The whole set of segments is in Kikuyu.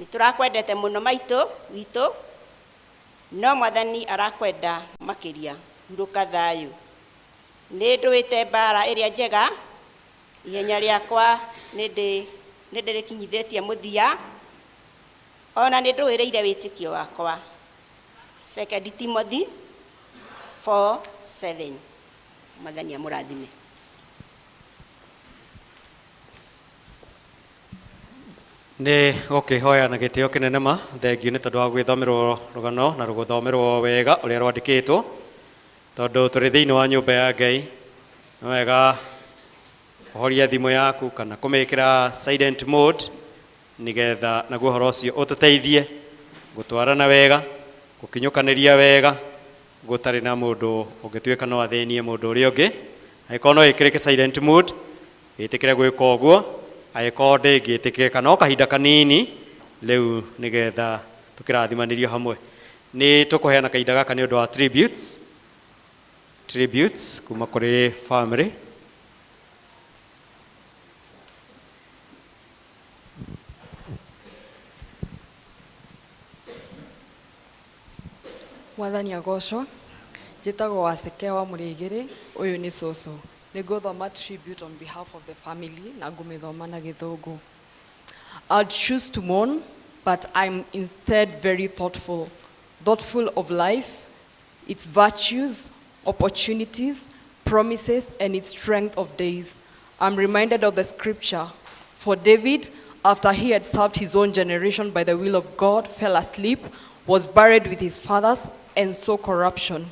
Nĩ tũrakwendete mũno maitũ witũ, no Mwathani arakwenda makĩria. Hurũka thayũ. Nĩ ndũĩte mbara ĩrĩa njega, ihenya rĩakwa nĩ ndĩrĩkinyithĩtie mũthia, ona nĩ ndũĩrĩire wĩtĩkio wakwa. 2 Timothy 4:7. Mwathani amũrathime. Nĩ gũkĩhoya na gĩtĩo kĩnene ma thengiũ nĩ tondũ wa gwĩthomerwo rũgano na rũgũthomerwo wega ũrĩa rwandĩkĩtwo, tondũ tũrĩ thĩinĩ wa nyũmba ya Ngai. Nĩ wega kũhoria thimũ yaku kana kũmĩkĩra silent mode nĩgetha naguo ũhoro ũcio ũtũteithie gũtwarana wega, gũkinyũkanĩria wega, gũtarĩ na mũndũ ũngĩtuĩka no athĩnie mũndũ ũrĩa ũngĩ. Angĩkorwo no ĩkĩrĩke silent mode, ĩtĩkĩre gwĩka ũguo, angĩkorwo ndĩngĩtĩkĩrĩka no kahinda kanini rĩu nĩgetha tũkĩrathimanĩrio hamwe. Nĩ tũkũheana kahinda gaka nĩ ũndũ wa tributes, tributes kuma kũrĩ family. Mwathani agocwo. Njĩtagwo Waceke wa Mũrĩgĩrĩ, ũyũ nĩ cũcũ. Nĩ ngũthoma tribute on behalf of the family na ngũmĩthoma na Gĩthũngũ. I'd choose to mourn, but I'm instead very thoughtful. Thoughtful of life, its virtues, opportunities, promises, and its strength of days. I'm reminded of the scripture. For David, after he had served his own generation by the will of God, fell asleep, was buried with his fathers, and saw corruption.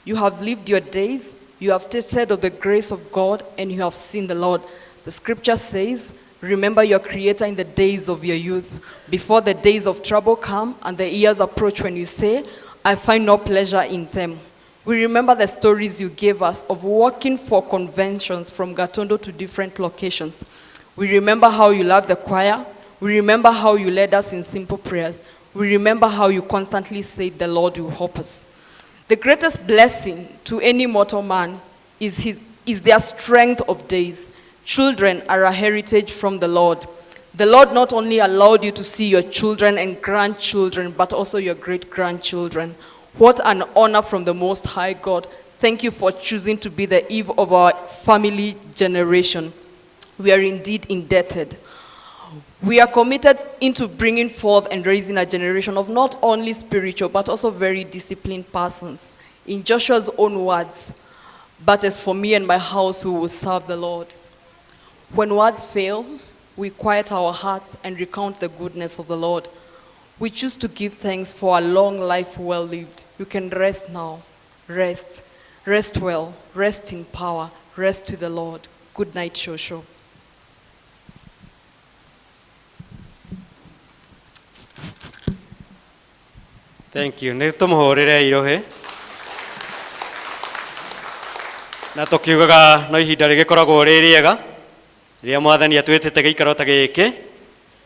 You have lived your days, you have tasted of the grace of God, and you have seen the Lord. The scripture says, remember your creator in the days of your youth, before the days of trouble come and the years approach when you say, I find no pleasure in them. We remember the stories you gave us of working for conventions from Gatondo to different locations. We remember how you loved the choir. We remember how you led us in simple prayers. We remember how you constantly said, the Lord will help us. The greatest blessing to any mortal man is their strength of days. Children are a heritage from the Lord. The Lord not only allowed you to see your children and grandchildren, but also your great-grandchildren. What an honor from the Most High God. Thank you for choosing to be the Eve of our family generation. We are indeed indebted. We are committed into bringing forth and raising a generation of not only spiritual, but also very disciplined persons. In Joshua's own words, but as for me and my house, we will serve the Lord. When words fail, we quiet our hearts and recount the goodness of the Lord. We choose to give thanks for a long life well lived. You can rest now. Rest. Rest well. Rest in power. Rest with the Lord. Good night, Shosho. Thank you. Nĩ tũmũhũrĩre irohe. Na tũkiugaga no ihinda rĩgĩkoragwo rĩ rĩega rĩrĩa Mwathani atwĩtĩte gĩikaro ta gĩkĩ,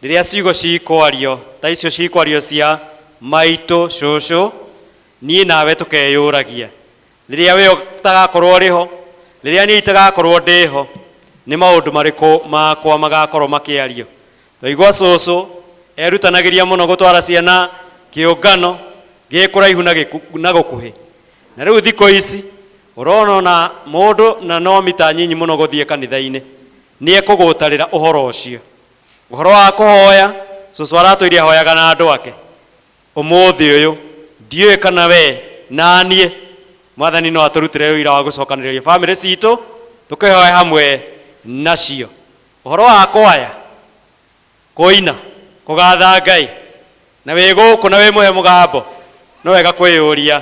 rĩrĩa ciugo cikwario ta icio cikwario cia maitũ cũcũ, niĩ nawe tũkeyũragia rĩrĩa we ũtagakorwo ũrĩ ho, rĩrĩa niĩ itagakorwo ndĩho, nĩ maũndũ marĩkũ makwa magakorwo makĩario. Twaigua cũcũ erutanagĩria mũno gũtwara ciana kĩũngano gĩ kũraihu na gũkuhĩ, na rĩu thikũ ici ũrona ona mũndũ na no mita nyinyi mũno gũthiĩ kanitha-inĩ nĩ ekũgũtarĩra ũhoro ũcio. Ũhoro wa kũhoya, cũcũ aratwĩire ahoyaga na andũ ake. Ũmũthĩ ũyũ ndiũĩ kana we na niĩ Mwathani no atũrutĩre ũira wa gũcokanĩrĩria bamĩrĩ citũ tũkĩhoe hamwe nacio. Ũhoro wa kwaya, kũina, kũgatha Ngai, na wĩ gũkũ na wĩ mũhe mũgambo, no wega kwĩyũria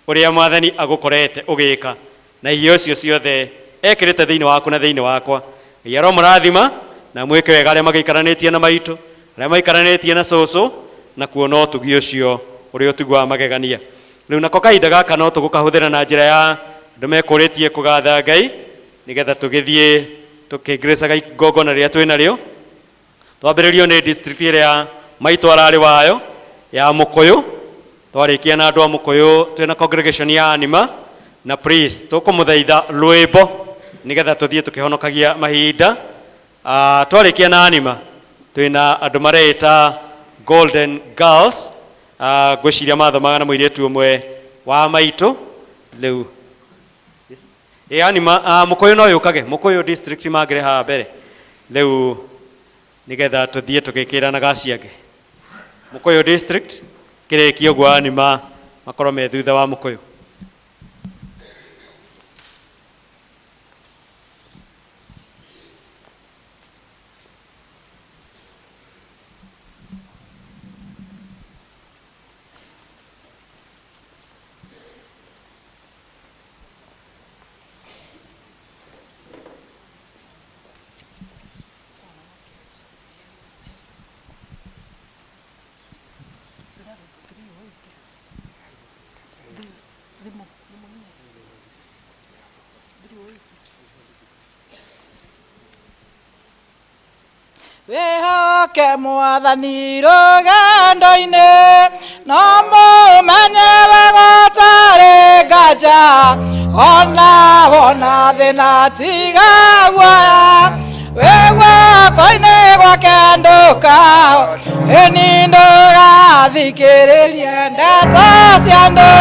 ũrĩa Mwathani agũkorete ũgĩka na iheo icio ciothe ekĩrĩte thĩinĩ waku na thĩinĩ wakwa. Ngai aromũrathima na mwĩke wega arĩa magĩikaranĩtie na maitũ, arĩa maikaranĩtie na cũcũ, na kuona ũtugi ũcio ũrĩa ũtugi wa magegania. Rĩu nako kahinda gaka no tũgũkahũthĩra na njĩra ya andũ mekũrĩtie kũgatha Ngai nĩgetha tũgĩthiĩ tũkĩngĩrĩcaga igongona rĩrĩa twĩ narĩo. Twambĩrĩrio nĩ district ĩrĩa maitũ ararĩ wayo ya Mũkũyũ. Twarĩkia na andũ a Mũkũyũ twĩna congregation ya Anima na please tũkũmũthaitha rwĩmbo nĩgetha tũthiĩ tũkĩhonokagia mahinda. Twarĩkia na Anima twĩna andũ mareĩta Golden Girls. Ngwĩciria mathomaga na mũirĩtu ũmwe wa maitũ rĩu. Ĩ Anima, Mũkũyũ no yũkage, Mũkũyũ district mangĩrĩ haha mbere rĩu nĩgetha tũthiĩ tũgĩkĩranaga acio angĩ. Mũkũyũ district kĩrĩkia ũguo Anima makorwo me thutha wa Mũkũyũ. Wĩhoke mwathani rũgendo-inĩ no mũmenye wega ũtarĩ nganja ona wona thĩna tiga guoya wĩ guoko-inĩ gwake ndũka ĩni ndũgathikĩrĩrie ndeto cia andũ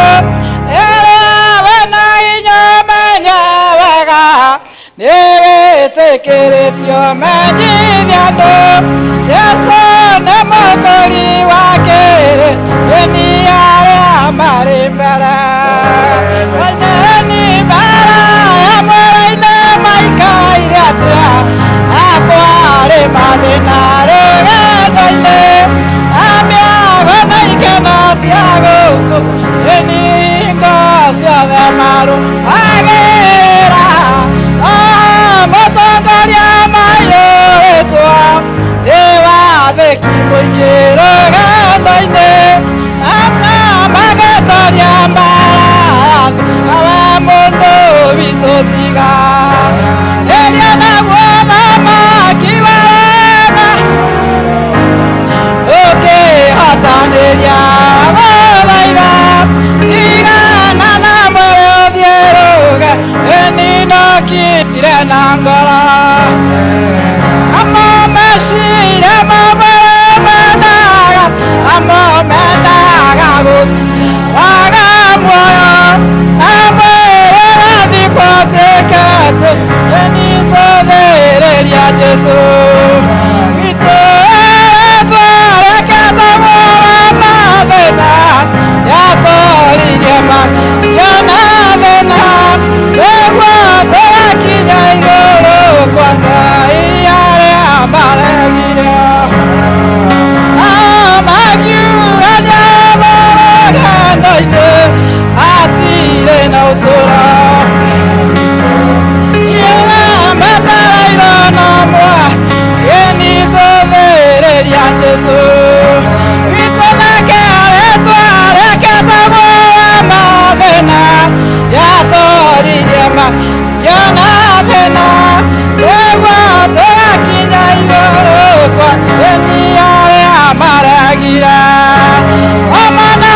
rĩrĩa wĩna hinya menye wega nĩwĩtĩkĩrĩtio menyithia andũ Jesũ nĩ mũkũri wa kĩrĩ ĩni arĩa marĩ mbere nĩ mbere ya mwĩrĩ-inĩ maikaire atĩa na kwarĩ mathĩna rũgendo-inĩ na mĩago na ikeno cia gũkũ ĩni hingo ciothe marũmagĩrĩra mũtongoria maiyũrĩtwo nĩ wathĩki mũingĩ rũgendo-inĩ na magĩtoria mbarathi awe mũndũ witũ tiga rĩrĩa naguo thamaki warema ũkĩhotanĩria gũthaitha tigana na mwĩrĩ ũthiĩ rũge ĩni ndokire na ngoro amo meciria mamwĩrĩ mendaga amo mendaga gũtiwaga muoyo na mwĩrĩ gathikwo ũtuĩkĩte ĩni cũthĩrĩria Jesũ witũ twarekete muoyo mathĩna yatoririe magerio na thĩna nĩguo tũgakinya igũrũ kwa Ngai arĩa maregire makiuga nĩathũrũgendo-inĩ hatirĩ na ũtũũro metereirwo no mwaki ĩni cũthĩrĩria Jesũ witũ nake arĩtwarekete muoyo mathĩna yatoririe magerio na thĩna nĩguo tũgakinya igũrũ kwa ĩni arĩa maregire amana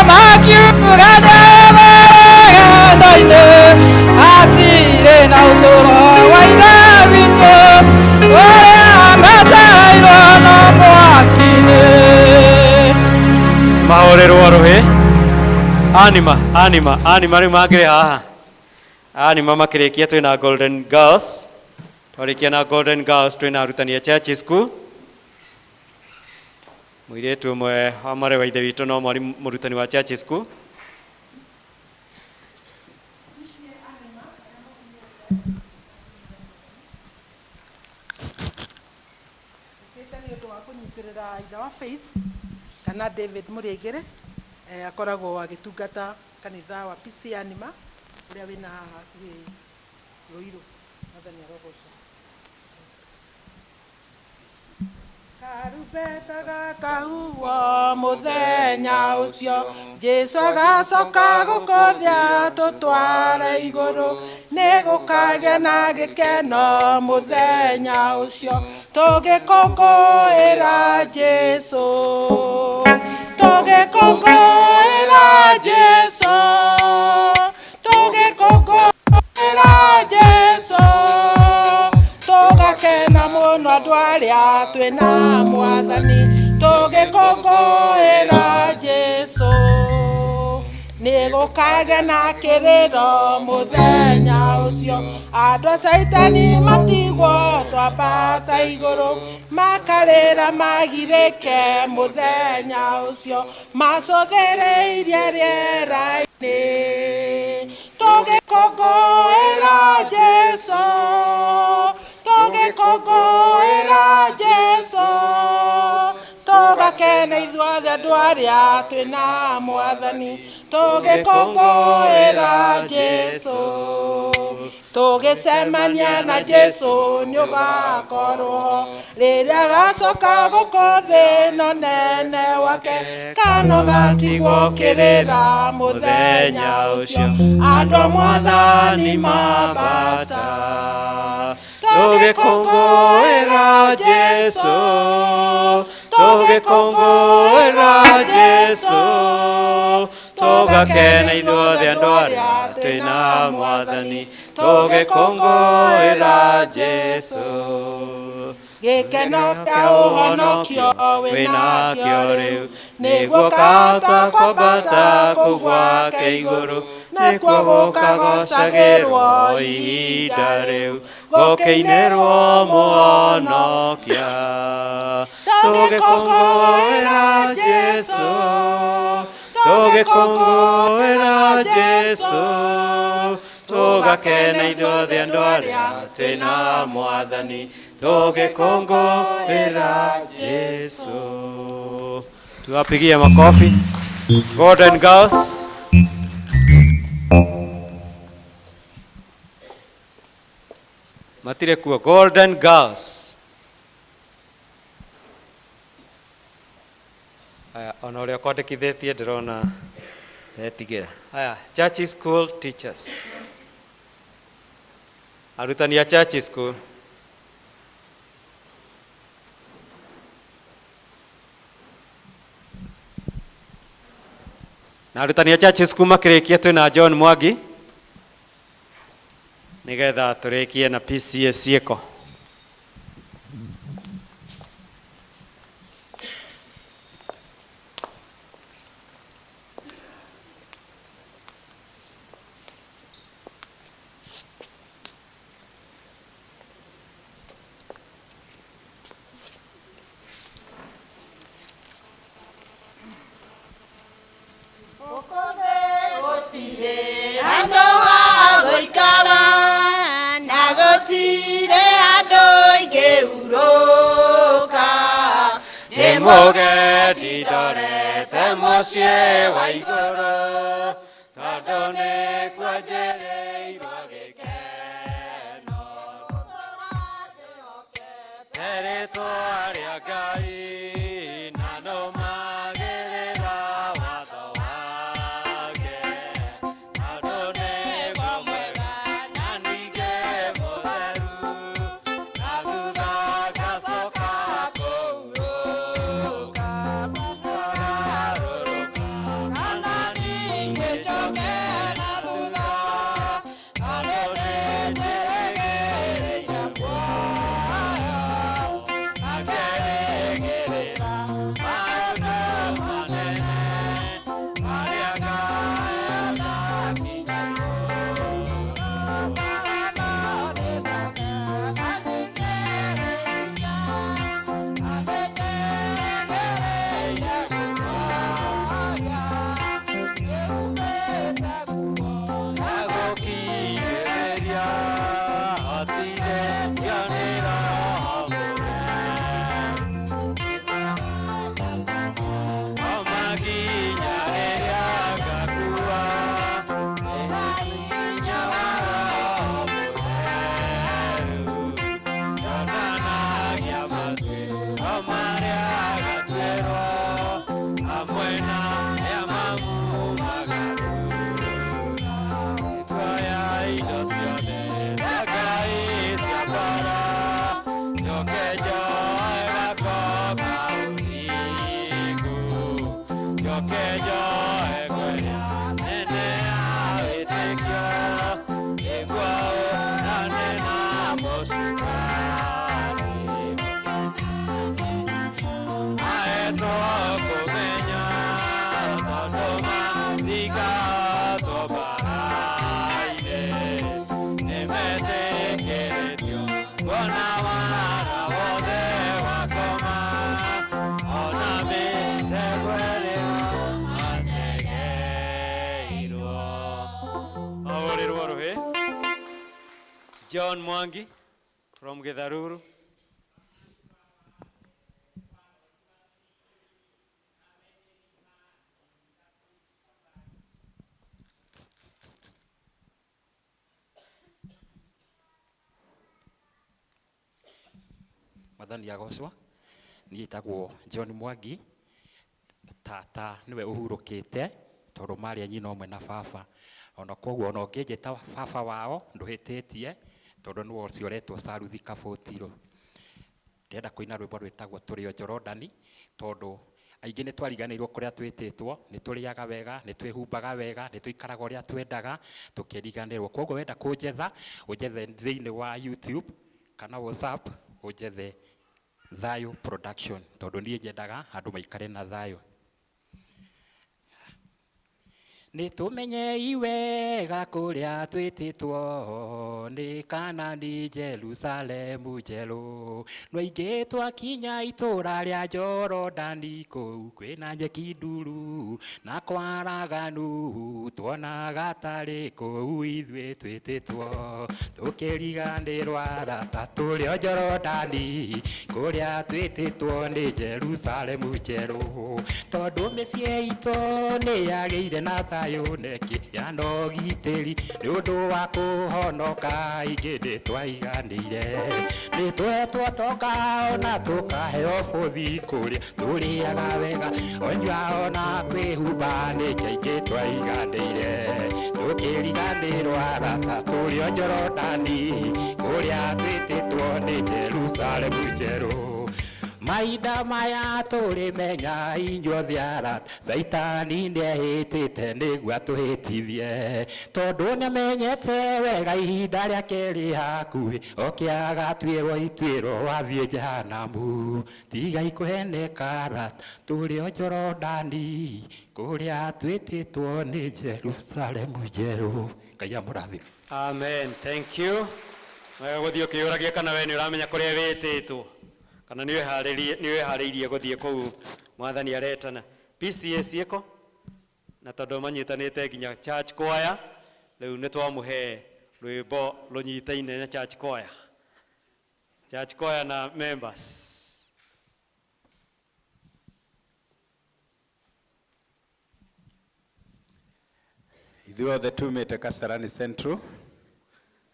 makiuga nĩathũrũgendo-inĩ hatirĩ na ũtũũro wa ithe witũ ũrĩa metereirwo no mwaki-inĩ. Mahorerwo rũhĩ. Anima, Anima, Anima rĩu mangĩrĩ haha. Anima makĩrĩkia twĩna Golden Girls. Twarĩkia na Golden Girls twĩna arutani a Church School. Mũirĩtu ũmwe wa mwarĩ wa ithe witũ no mwarimũ mũrutani wa Church School. Nĩ ũndũ wa kũnyitĩrĩra ithe wa Faith kana David Mũrĩngĩrĩ akoragwo agĩtungata kanitha wa PC Anima ũrĩa wĩna haha hakuhĩ Ruiru. Mwathani arogocwo. Karumbeta gakahuhwo mũthenya ũcio Jesũ agacoka gũkũthia tũtware igũrũ nĩgũkagĩa na gĩkeno mũthenya ũcio tũgĩkũngũĩra Jesũ tũgĩkũngũĩra Jesũ tũgĩkũngũĩra Jesũ tũgakena mũno andũ arĩa twĩna mwathani Tũgĩkũngũĩra Jesũ. Nĩgũkagĩa na kĩrĩro mũthenya ũcio, andũ a Caitani matigwo twambata igũrũ, makarĩra magirĩke mũthenya ũcio, macũthĩrĩirie rĩera-inĩ. Tũgĩkũngũĩra Jesũ, tũgĩkũngũĩra Jesũ, tũgakena ithuothe andũ arĩa twĩna Mwathani, tũgĩkũngũĩra Jesũ. Tũgĩcemania na Jesũ nĩũgakorwo rĩrĩa agacoka gũkũ thĩ ĩno nene wake, kana ũgatigwo ũkĩrĩra mũthenya ũcio, andũ a Mwathani mambata. Tũgĩkũngũĩra Jesũ, tũgĩkũngũĩra Jesũ, tũgakena ithuothe andũ arĩa twĩna Mwathani, tũgĩkũngũĩra Jesũ. Gĩkeno kĩa ũhonokio wĩnakĩo rĩu, nĩguo kahota kwambata kũu gwake igũrũ, nĩkuo gũkagocagĩrwo ihinda rĩu, gũkĩinĩrwo Mũhonokia. Tũgĩkũngũĩra Jesũ, tũgĩkũngũĩra Jesũ, tũgakena ithuothe andũ arĩa twĩna Mwathani, tũgĩkũngũĩra Jesũ. Tuwapigie makofi Golden Girls. Matire kuo Golden Girls. Aya, ona ũrĩa kwandĩkithĩtie ndĩrona etigĩra. Aya, church school teachers. Arutani a church school. Na arutani a church school makĩrĩkia twĩna John Mwangi nĩgetha tũrĩkie na PCA ciĩko. Handũ ha gũikara na gũtirĩ handũ ingĩhurũka, Ndĩ mũgendi ndorete mũciĩ wa igũrũ, tondũ nĩkuo njĩrĩirwo gĩkeno. Rĩĩtwa rĩa Ngai na nũmagĩrĩra watho wake, tondũ nĩguo mwega na ningĩ mũtheru, na thutha ngacoka kũhurũka. Ngarũrũka na ningĩ njoke na thutha, tondũ nĩnjĩrĩgĩrĩire muoyo, na ngĩrĩgĩrĩra maũndũ manene marĩa nganakinya Nagũkirĩrĩria hatirĩ nĩ Roho Mũtheru. O nginya rĩrĩa ngakua, nĩ hinya wa Roho Mũtheru. Yonanagia matuĩro marĩa ngatuĩrwo, hamwe na arĩa mamuumaga thutha. Kuoya indo ciothe cia Ngai cia mbara, njoke njoe gako ka ũthingu, njoke njoe ngũya nene ya wĩtĩkio, nĩguo ũnane na mũcukani. John Mwangi from Githaruru. Mwathani agocwo. Niĩ njĩtagwo John Mwangi. Tata nĩwe ũhurũkĩte tondũ marĩ a nyina ũmwe na baba. Ona koguo ona ũngĩnjĩta baba wao ndũhĩtĩtie tondũ nĩwe ũcio ũretwo Saruthi Kabũtirũ. Ndĩrenda kũina rwĩmbo rwĩtagwo Tũrĩ o Jorodani tondũ aingĩ nĩ twariganĩirwo kũrĩa twĩtĩtwo, nĩ tũrĩaga wega, nĩ twĩhumbaga wega, nĩ tũikaraga ũrĩa twendaga, tũkĩriganĩrwo. Koguo wenda kũnjetha, ũnjethe thĩinĩ wa YouTube kana WhatsApp, ũnjethe Thayũ Production tondũ niĩ nyendaga andũ maikare na thayũ. Nĩ tũmenyei wega kũrĩa twĩtĩtwo nĩ Kanani Jerusalemu njerũ. No aingĩ twakinya itũũra rĩa Jorodani kũu kwĩna nyeki nduru na kwaraganu tuonaga tarĩ kũu ithuĩ twĩtĩtwo. Tũkĩriganĩrwo arata tũrĩ o Jorodani kũrĩa twĩtĩtwo nĩ Jerusalemu njerũ. Tondũ mĩciĩ itũ nĩ yagĩire na thayũ neki ya no gitĩri nĩ ũndũ wa kũhonoka ingĩ nĩ twaiganĩire. Nĩ twetwo toka ona tũkaheo bũthi kũrĩa tũrĩaga wega onyua ona kwĩhumba nĩ kĩaingĩ twaiganĩire. Tũkĩriganĩrwo arata tũrĩ o Jorodani kũrĩa twĩtĩtwo nĩ Jerusalemu njerũ. Mahinda maya tũrĩmenya inyuothe arata Caitani nĩehĩtĩte nĩguo atũhĩtithie tondũ nĩamenyete wega ihinda rĩake rĩ hakuhĩ oke agatuĩrwo ituĩro athiĩ Jehanamu. Tigai kũheneka arata tũrĩ o Jorodani kũrĩa twĩtĩtwo nĩ Jerusalemu njerũ. Ngai amũrathime. Amen. Thank you. Wega gũthiĩ ũkĩũragia kana we nĩ ũramenya kũrĩa wĩtĩtwo kana nĩ wĩharĩirie gũthiĩ kũu mwathani aretana. PCA ciĩko na tondũ manyitanĩte nginya church choir rĩu nĩ twamũhe rwĩmbo rũnyitaine na church choir. Church choir na members. Ithuothe tumĩte Kasarani Central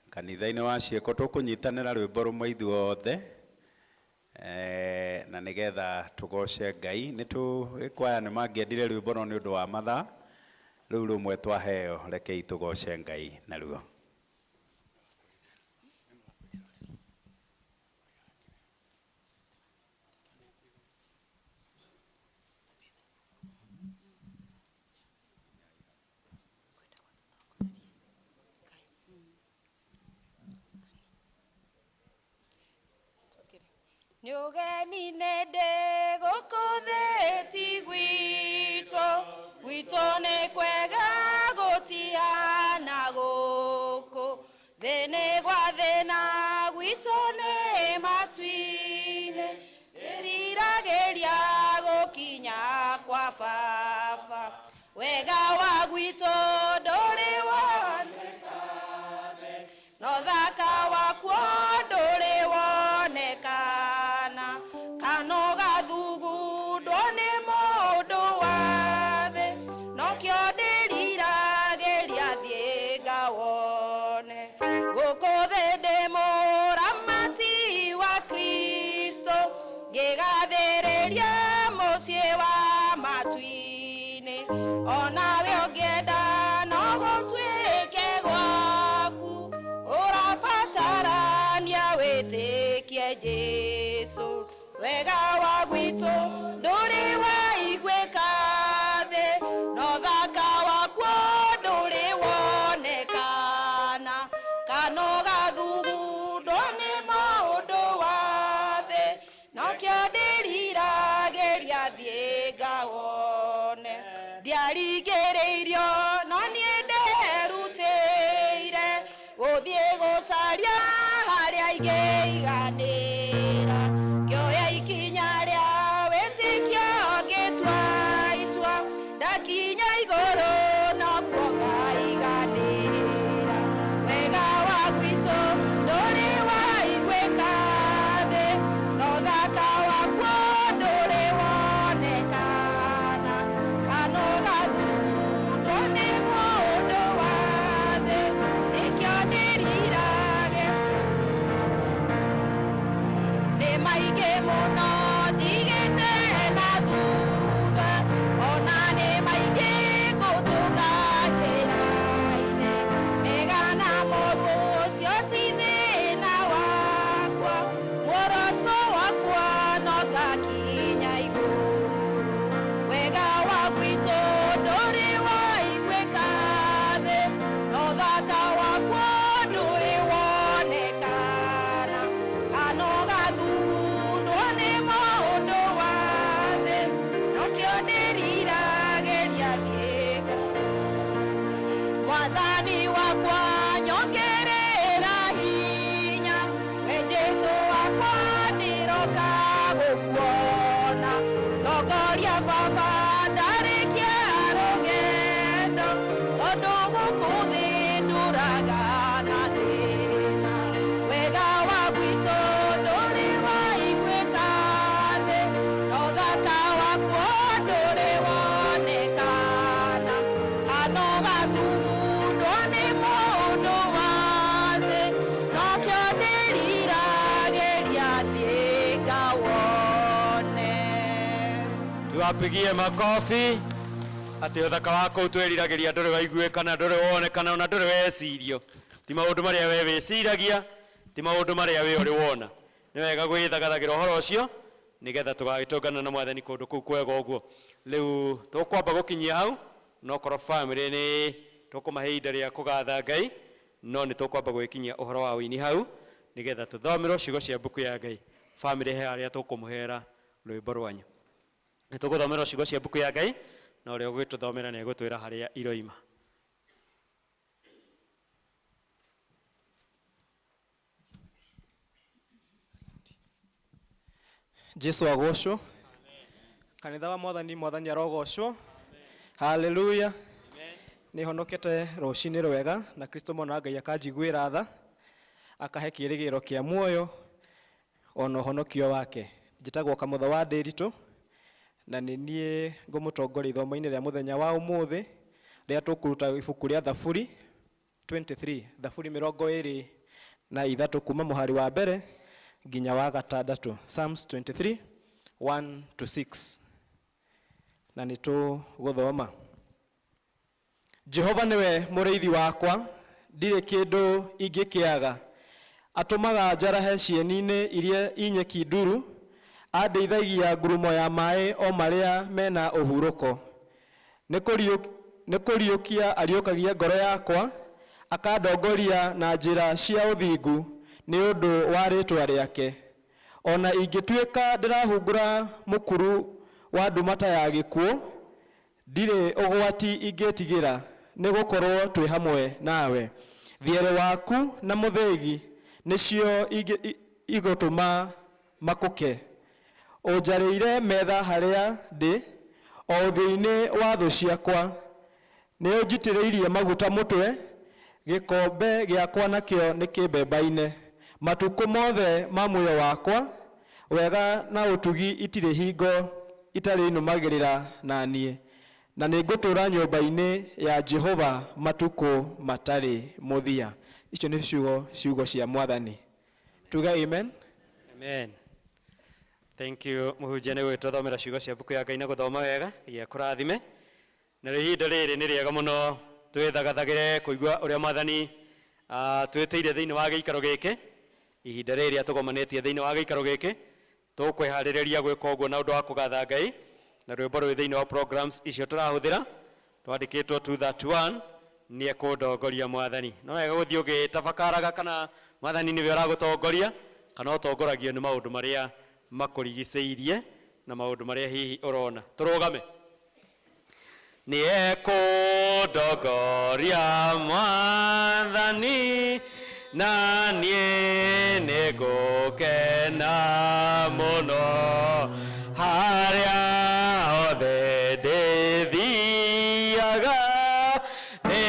kanitha-inĩ wa ciĩko tũkũnyitanĩra rwĩmbo rũmwe ithuothe na nĩgetha tũgoce Ngai. Nĩ tũkwaya nĩ mangĩendire rwĩmbo no nĩ ũndũ wa mathaa rĩu rũmwe twaheo, rekei tũgoce Ngai naruo. Nĩ ũgeni-inĩ ndĩ gũkũ thĩ ti gwitũ, gwitũ nĩ kwega gũtihana gũkũ. Thĩ nĩ gwa thĩna gwitũ nĩ matu-inĩ, ndĩriragĩria gũkinya kwa baba. Wega wa gwitũ ndũrĩ woneka thĩ, no thaka wakuo ndũrĩ wonekana. Kana ũgathugundwo nĩ mũndũ wa thĩ, nokĩo ndĩriragĩria thiĩ ngawone. Gũkũ thĩ ndĩ mũramati wa Kristo, ngĩgathĩrĩria mũciĩ wa matu-inĩ. Onawe ũngĩenda no gũtuĩke gwaku, ũrabatarania wĩtĩkie Jesũ. Wega wa gwitũ ndũrĩ waiguĩka thĩ, no thaka wakuo ndũrĩ wonekana. Kana ũgathugundwo nĩ maũndũ wa thĩ, nokĩo ndĩriragĩria thiĩ ngawone. Ndiaringĩrĩirio no niĩ nderutĩire gũthiĩ gũcaria harĩa ingĩiganĩra. Ngĩoya ikinya rĩa wĩtĩkio ngĩtua itua, ndakinya igũrũ nokuo ngaiganĩra. Wega wa gwitũ Ndongoria baba ndarĩkia rũgendo, tondũ gũkũ thĩ ndũraga na thĩna. Wega wa gwitũ ndũrĩ waiguĩka thĩ, na ũthaka wakuo ndũrĩ wonekana. Kana ũgathugundwo nĩ mũndũ wa thĩ, nokĩo ndĩriragĩria thiĩ ngawone. Tuwapigie makofi atĩ ũthaka wa kũu twĩriragĩria ndũrĩ waiguĩkana, ndũrĩ wonekana, ona ndũrĩ wecirio. Ti maũndũ marĩa we wĩciragia, ti maũndũ marĩa we ũrĩ wona. Nĩ wega gwĩthagathagĩra ũhoro ũcio nĩgetha tũgagĩtũngana na mwathani kũndũ kũu kwega ũguo. Rĩu tũkwamba gũkinyia hau, no korwo family nĩ tũkũmahe ihinda rĩa kũgatha Ngai, no nĩ tũkwamba gwĩkinyia ũhoro wa ũini hau nĩgetha tũthomerwo ciugo cia mbuku ya Ngai. Family he harĩa tũkũmũhera rwĩmbo rwanyu. Nĩ tũgũthomerwo ciugo cia mbuku ya Ngai, na ũrĩa ũgũgĩtũthomera nĩ egũtwĩra harĩa iroima. Jesu agocwo. Kanitha wa mwathani, mwathani arogocwo. Haleluya. Nĩ honokete rũcinĩ rwega na Kristo mwana wa Ngai akanjiguĩra tha, akahe kĩĩrĩgĩrĩro kĩa muoyo ona ũhonokio wake. Njĩtagwo Kamũtho wa Ndĩritũ na nĩ niĩ ngũmũtongoria ithomo-inĩ rĩa mũthenya wa ũmũthĩ rĩrĩa tũkũruta ibuku rĩa Thaburi 23, Thaburi 23 kuma mũhari wa mbere nginya wa gatandatũ, Psalms 23 1 to 6. Na nĩ tũgũthoma. Jehova nĩwe mũrĩithi wakwa, ndirĩ kĩndũ ingĩkĩaga. Atũmaga njarahe cieni-inĩ iria inyeki nduru, andeithagia ngurumo ya maĩ o marĩa mena ũhurũko. Nĩ kũriũkia ariũkagia ngoro yakwa, akandongoria na njĩra cia ũthingu nĩ ũndũ wa rĩĩtwa rĩake. Ona ingĩtuĩka ndĩrahungura mũkuru wa nduma ta ya gĩkuũ, ndirĩ ũgwati ingĩtigĩra, nĩ gũkorwo twĩ hamwe nawe. Thiere waku na mũthĩgi nĩcio igũtũma makũke. Ũnjarĩire metha harĩa ndĩ, o ũthiũ-inĩ wa thũ ciakwa. Nĩ ũnjitĩrĩirie maguta mũtwe, gĩkombe gĩakwa nakĩo nĩ kĩmbembaine. Matukũ mothe ma muoyo wakwa, wega na ũtugi itirĩ hingo itarĩnũmagĩrĩra na niĩ, na nĩngũtũũra nyũmba-inĩ ya Jehova matukũ matarĩ mũthia. Icio nĩ ciugo cia mwathani. Tuge amen. Amen. Thank you mũhunjia nĩ gwĩtũthomera ciugo cia mbuku ya Ngai na gũthoma wega, Ngai akũrathime. Na rĩu ihinda rĩrĩ nĩ rĩega mũno twĩthagathagĩre kũigua ũrĩa mwathani twĩtĩire thĩinĩ wa gĩikaro gĩkĩ. Ihinda rĩrĩ atũgomanĩtie thĩinĩ wa gĩikaro gĩkĩ, tũkwĩharĩrĩria gwĩka ũguo na ũndũ wa kũgatha Ngai na rwĩmbo rwĩ thĩinĩ wa programs icio tũrahũthĩra twandĩkĩtwo 231 nĩ ekũndongoria mwathani. No wega gũthiĩ ũgĩtabakaraga kana mwathani nĩwe ũragũtongoria kana ũtongoragio nĩ maũndũ marĩa makũrigicĩirie na maũndũ marĩa hihi ũrona. Tũrũgame. Nĩ ekũndongoria mwathani na niĩ nĩngũkena mũno harĩa hothe ndĩthiaga nĩ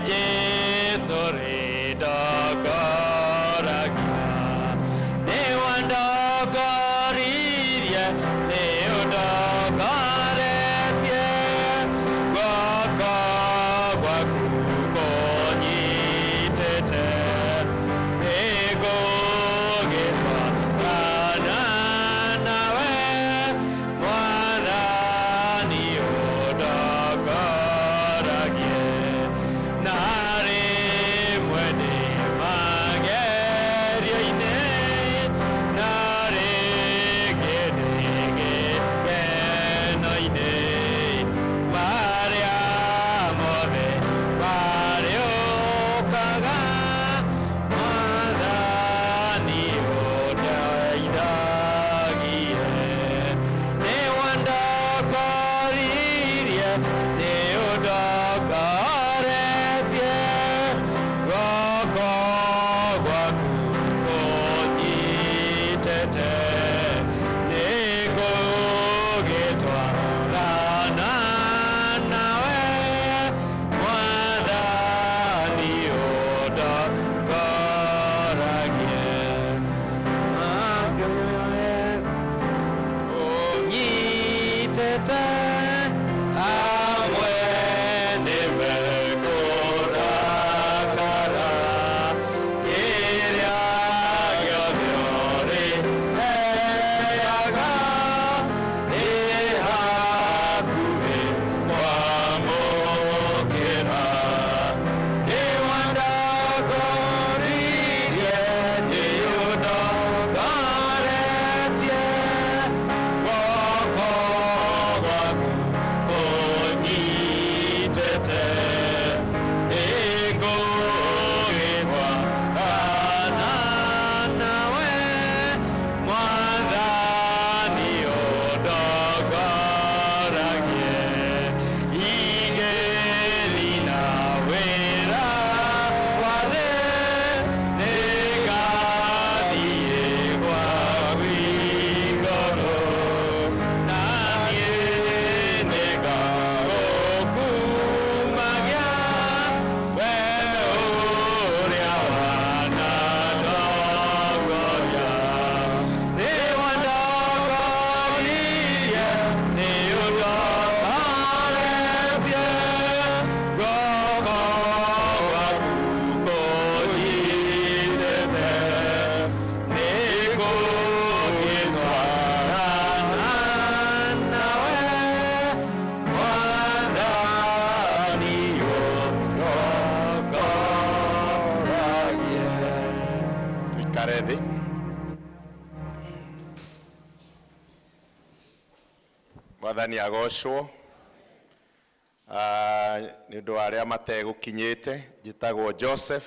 Jesũ rĩndongoragia. Nĩ wandongoririe, nĩ ũndongoretie, guoko gwaku kũnyitĩte. Nĩngũgĩtwarana nawe Ndongoretie amwe nĩmekũrakara kĩrĩa gĩothe ũrĩheaga nĩ hakuhĩ kwamũkĩra. Nĩwandongoririe, nĩũndongoretie, guoko gwaku kũnyitĩte. Nĩngũgĩtwarana nawe, Mwathani ũndongoragie. Igeri na wĩra wa thĩ, nĩngathiĩ gwaku igũrũ. Na niĩ nĩngagũkumagia, we ũrĩa wanandongoria. Nĩwandongoririe, nĩũndongoretie, guoko gwaku kũnyitĩte. Nĩngũgĩtwarana nawe, Mwathani ũndongoragie. Tuikare thĩ. Mwathani agocwo. Nĩ ũndũ wa arĩa mategũkinyĩte, njĩtagwo Joseph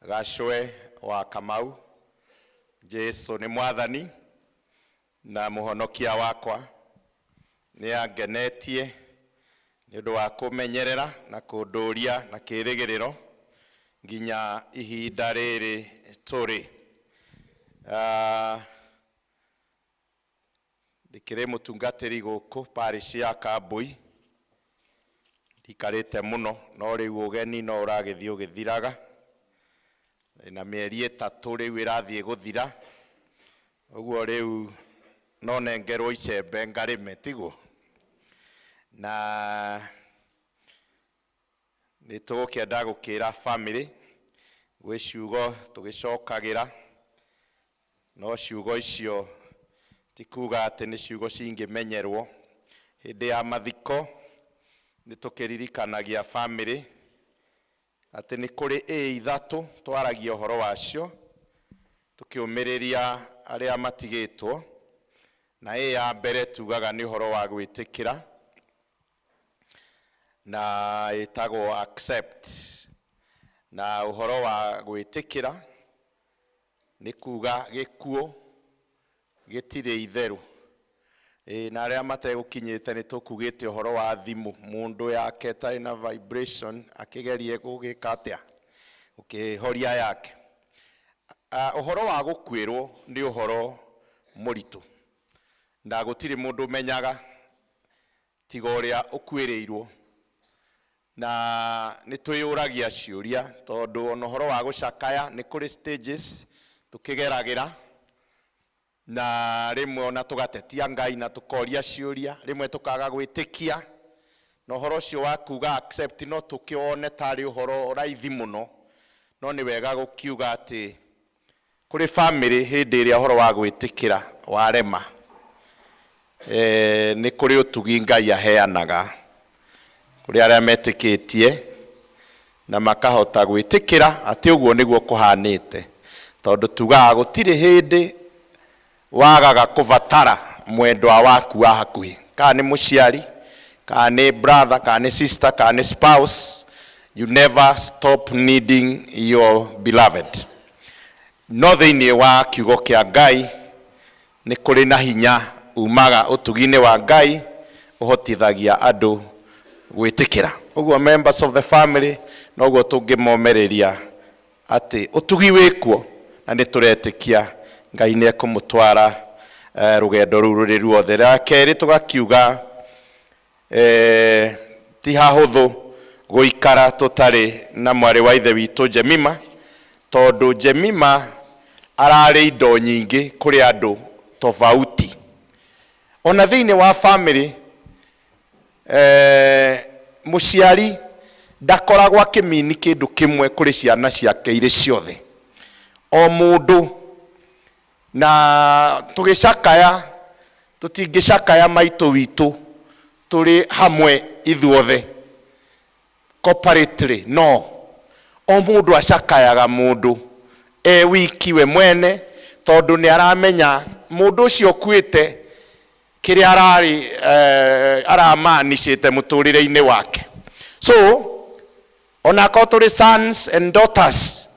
Gacwe wa Kamau. Jesu nĩ Mwathani na mũhonokia wakwa. Nĩ angenetie nĩ ũndũ wa kũmenyerera na kũndũria na kĩrĩgĩrĩro nginya ihinda rĩrĩ tũrĩ. Ndĩkĩrĩ mũtungatĩri gũkũ parish ya Kambui, ndikarĩte mũno, no rĩu ũgeni no ũragĩthiĩ ũgĩthiraga, na mĩeri 3 rĩu ĩrathiĩ gũthira, ũguo rĩu no nengerwo icembe ngarĩme, tiguo? Na nĩ tũgũkĩenda gũkĩra family gwĩ ciugo tũgĩcokagĩra, no ciugo icio ti kuga atĩ nĩ ciugo cingĩmenyerwo. Hĩndĩ ya mathiko nĩ tũkĩririkanagia family atĩ nĩ kũrĩ ĩ ithatũ twaragia ũhoro wacio tũkĩũmĩrĩria arĩa matigĩtwo, na ĩ ya mbere tugaga nĩ ũhoro wa gwĩtĩkĩra, na ĩtagwo accept. Na ũhoro wa gwĩtĩkĩra nĩ kuga gĩkuũ gĩtirĩ itherũ. Na arĩa mategũkinyĩte nĩ tũkugĩte ũhoro wa thimũ, mũndũ yake ĩtarĩ na vibration akĩgerie gũgĩka atĩa, gũkĩhoria yake. Ũhoro wa gũkuĩrwo nĩ ũhoro mũritũ, na gũtirĩ mũndũ ũmenyaga tiga ũrĩa ũkuĩrĩirwo. Na nĩ twĩyũragia ciũria, tondũ ona ũhoro wa gũcakaya nĩ kũrĩ stages tũkĩgeragĩra, na rĩmwe ona tũgatetia Ngai na tũkoria ciũria, rĩmwe tũkaga gwĩtĩkia. Na ũhoro ũcio wa kuga accept no tũkĩwone tarĩ ũhoro raithi mũno, no nĩ wega gũkiuga atĩ kũrĩ family hĩndĩ ĩrĩa ũhoro wa gwĩtĩkĩra warema, nĩ kũrĩ ũtugi Ngai aheanaga kũrĩ arĩa metĩkĩtie na makahota gwĩtĩkĩra atĩ ũguo nĩguo kũhanĩte, tondũ tugaga gũtirĩ hĩndĩ wagaga kũbatara mwendwa waku wa hakuhĩ, kana nĩ mũciari, kana nĩ brother, kana nĩ sister, kana nĩ spouse. You never stop needing your beloved. No thĩinĩ wa kiugo kĩa Ngai nĩ kũrĩ na hinya umaga ũtugi-inĩ wa Ngai ũhotithagia andũ gwĩtĩkĩra. Ũguo members of the family noguo tũngĩmomerĩria atĩ ũtugi wĩkuo, na nĩ tũretĩkia Ngai nĩ ekũmũtwara rũgendo rũu rũrĩ ruothe. Rĩa kerĩ tũgakiuga ti hahũthũ gũikara tũtarĩ na mwarĩ wa ithe witũ Jemima, tondũ Jemima ararĩ indo nyingĩ kũrĩ andũ tofauti. Ona thĩinĩ wa family, eh, mũciari ndakoragwo akĩmini kĩndũ kĩmwe kũrĩ ciana ciake irĩ ciothe, o mũndũ. Na tũgĩcakaya, tũtingĩcakaya maitũ witũ tũrĩ hamwe ithuothe corporately, no o mũndũ acakayaga mũndũ e wiki we mwene, tondũ nĩ aramenya mũndũ ũcio ũkuĩte kĩrĩa ararĩ aramanicĩte mũtũrĩre-inĩ wake. So onakorwo tũrĩ sons and daughters,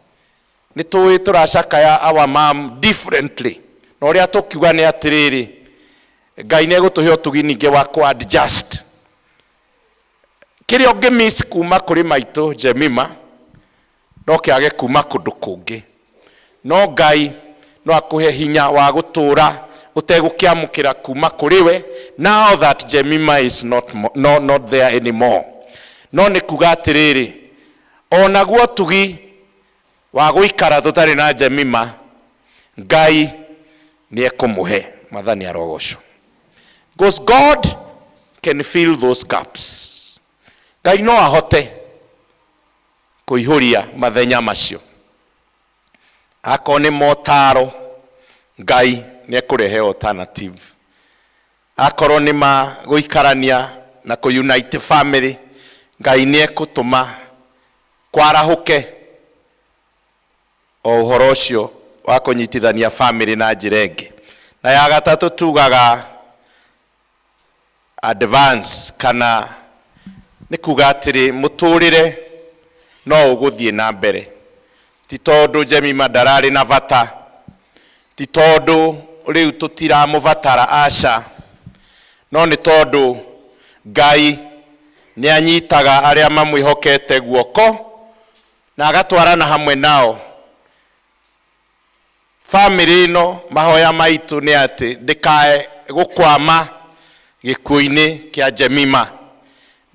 nĩ tũĩ tũracakaya our mom differently. Na ũrĩa tũkiuga nĩ atĩrĩrĩ, Ngai nĩ egũtũhe ũtugi ningĩ wa kũ adjust kĩrĩa ũngĩ miss kuma kũrĩ maitũ Jemima no kĩage kuma kũndũ kũngĩ, no Ngai no akũhe hinya wa gũtũra ũtegũkĩamũkĩra kuma kũrĩ we now that Jemima is not, no, not there anymore. No nĩ kuga atĩrĩrĩ, onaguo ũtugi wa gũikara tũtarĩ na Jemima, Ngai nĩ ekũmũhe. Mwathani arogocwo, because God can fill those gaps. Ngai no ahote kũihũria mathenya macio. Akorwo nĩ motaro, Ngai nĩ ekũrehe alternative. Akorwo nĩ ma gũikarania na kũ unite family, Ngai nĩ ekũtũma kwarahũke o ũhoro ũcio wa kũnyitithania family na njĩra ĩngĩ. Na ya gatatũ tugaga advance, kana nĩ kuga atĩrĩ, mũtũrĩre no ũgũthiĩ na mbere. Ti tondũ Jemima ndararĩ na bata, ti tondũ rĩu tũtiramũbatara, aca, no nĩ tondũ Ngai nĩ anyitaga arĩa mamwĩhokete guoko na agatwarana hamwe nao. Family ĩno, mahoya maitũ nĩ atĩ ndĩkae gũkwama gĩkuũ-inĩ kĩa Jemima,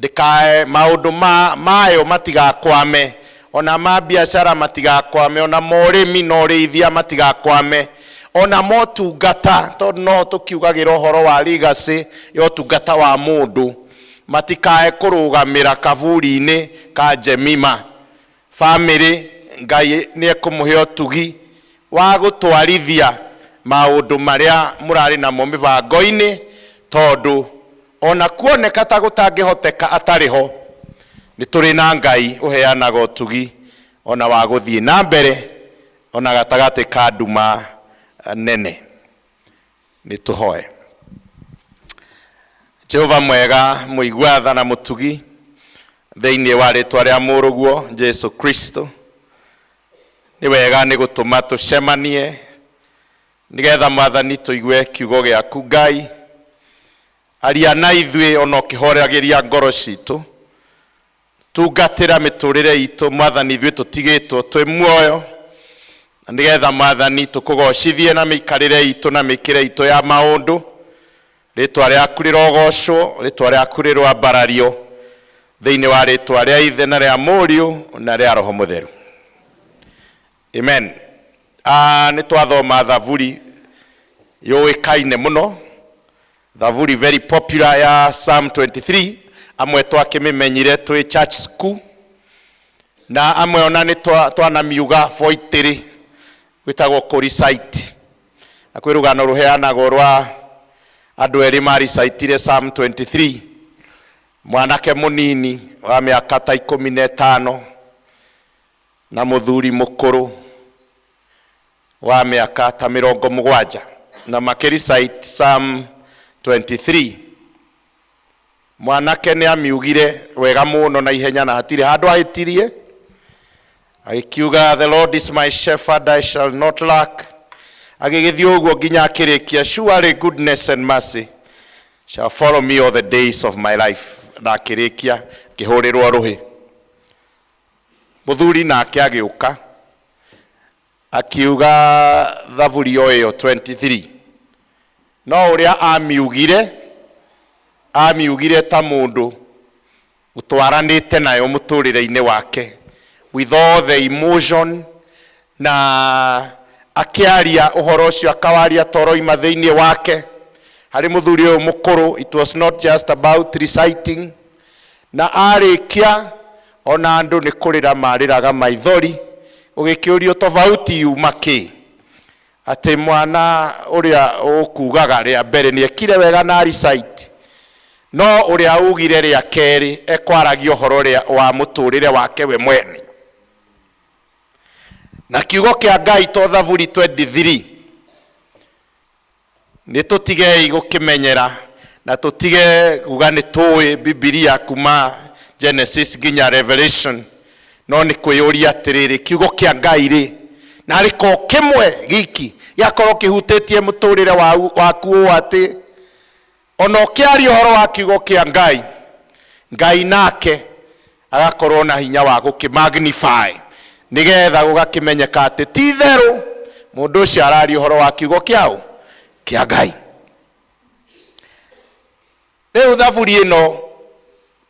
ndĩkae maũndũ ma mayo matigakwame, ona ma biacara matigakwame, ona morĩmi na ũrĩithia matigakwame, ona motungata, tondũ no tũkiugagĩra ũhoro wa legacy ya ũtungata wa mũndũ, matikae kũrũgamĩra kaburi-inĩ ka Jemima. Family, Ngai nĩ ekũmũhe ũtugi wa gũtwarithia maũndũ marĩa mũrarĩ namo mĩbango-inĩ, tondũ ona kuoneka ta gũtangĩhoteka atarĩ ho, nĩ tũrĩ na Ngai ũheanaga ũtugi ona wa gũthiĩ na mbere ona gatagatĩ ka nduma nene. Nĩ tũhoe. Jehova mwega, mũigua tha na mũtugi, thĩinĩ wa rĩtwa rĩa mũrũguo Jesu Kristo, nĩ wega nĩ gũtũma tũcemanie nĩgetha Mwathani tũigue kiugo gĩaku. Ngai, aria na ithuĩ ona ũkĩhoragĩria ngoro citũ. Tungatĩra mĩtũrĩre itũ, Mwathani, ithuĩ tũtigĩtwo twĩ muoyo, na nĩgetha Mwathani tũkũgocithie na mĩikarĩre itũ na mĩkĩre itũ ya maũndũ. Rĩtwa rĩaku rĩrogocwo, rĩtwa rĩaku rĩroambarario, thĩinĩ wa rĩtwa rĩa Ithe na rĩa Mũriũ na rĩa Roho Mũtheru, amen. Nĩ twathoma thaburi yũĩkaine mũno, thaburi very popular ya Psalm 23. Amwe twakĩmĩmenyire twĩ church school, na amwe ona nĩ twanamiuga boitĩrĩ, gwĩtagwo kũ-recite. Na kwĩ rũgano rũheanagwo rwa andũ erĩ maricitire Psalm 23, mwanake mũnini wa mĩaka ta 15 na mũthuri mũkũrũ wa mĩaka ta 70, na makĩrecite Psalm 23. Mwanake nĩ amiugire wega mũno na ihenya na hatirĩ handũ ahĩtirie, agĩkiuga, "The Lord is my shepherd, I shall not lack." Agĩgĩthiĩ ũguo nginya akĩrĩkia, "Surely goodness and mercy shall follow me all the days of my life," na akĩrĩkia akĩhũrĩrwo rũhĩ. Mũthuri nake agĩũka akiuga thaburi o ĩyo 23, no ũrĩa amiugire, amiugire ta mũndũ ũtwaranĩte nayo mũtũrĩre-inĩ wake with all the emotion, na akĩaria ũhoro ũcio akawaria toroima thĩinĩ wake. Harĩ mũthuri ũyũ mũkũrũ, it was not just about reciting. Na arĩkia ona andũ nĩ kũrĩra marĩraga maithori, ũgĩkĩũrio tofauti yuma kĩ? Atĩ mwana ũrĩa ũkugaga rĩa mbere nĩ ekire wega na recite, no ũrĩa ugire rĩa kerĩ ekwaragia ũhoro ũrĩa wa mũtũrĩre wake we mwene. Na kiugo kĩa Ngai to Thaburi 23 nĩ tũtigei gũkĩmenyera na tũtige kuga nĩ tũĩ Bibilia kuma Genesis nginya Revelation, no nĩ kwĩyũria atĩrĩrĩ, kiugo kĩa Ngai rĩ, na arĩ ko kĩmwe giki gĩakorwo kĩhutĩtie mũtũrĩre waku ũũ atĩ ona ũkĩaria ũhoro wa kiugo kĩa Ngai, Ngai nake agakorwo na hinya wa gũkĩ-magnify nĩgetha gũgakĩmenyeka atĩ ti itherũ mũndũ ũcio araria ũhoro wa kiugo kĩaũ kĩa Ngai. Rĩu thaburi ĩno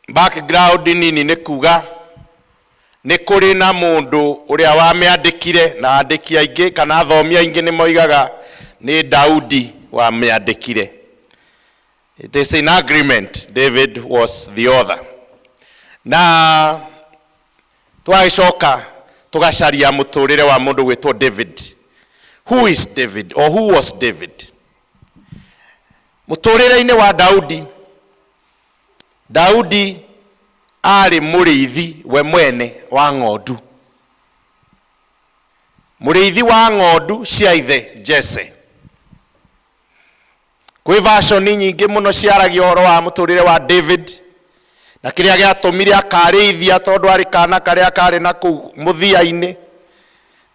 background nini nĩ kuga nĩ kũrĩ na mũndũ ũrĩa wamĩandĩkire, na andĩki aingĩ kana athomi aingĩ nĩ moigaga nĩ Daudi wamĩandĩkire. It is in agreement, David was the author. Na twagĩcoka tũgacaria mũtũrĩre wa mũndũ gwĩtwo David. Who is David or who was David? Mũtũrĩre-inĩ wa Daudi, Daudi arĩ mũrĩithi we mwene wa ng'ondu. Mũrĩithi wa ng'ondu cia ithe Jesse. Kwĩ version nyingĩ mũno ciaragia ũhoro wa mũtũrĩre wa David na kĩrĩa gĩatũmire akarĩithia, tondũ arĩ kana karĩa karĩ na kũu mũthia-inĩ,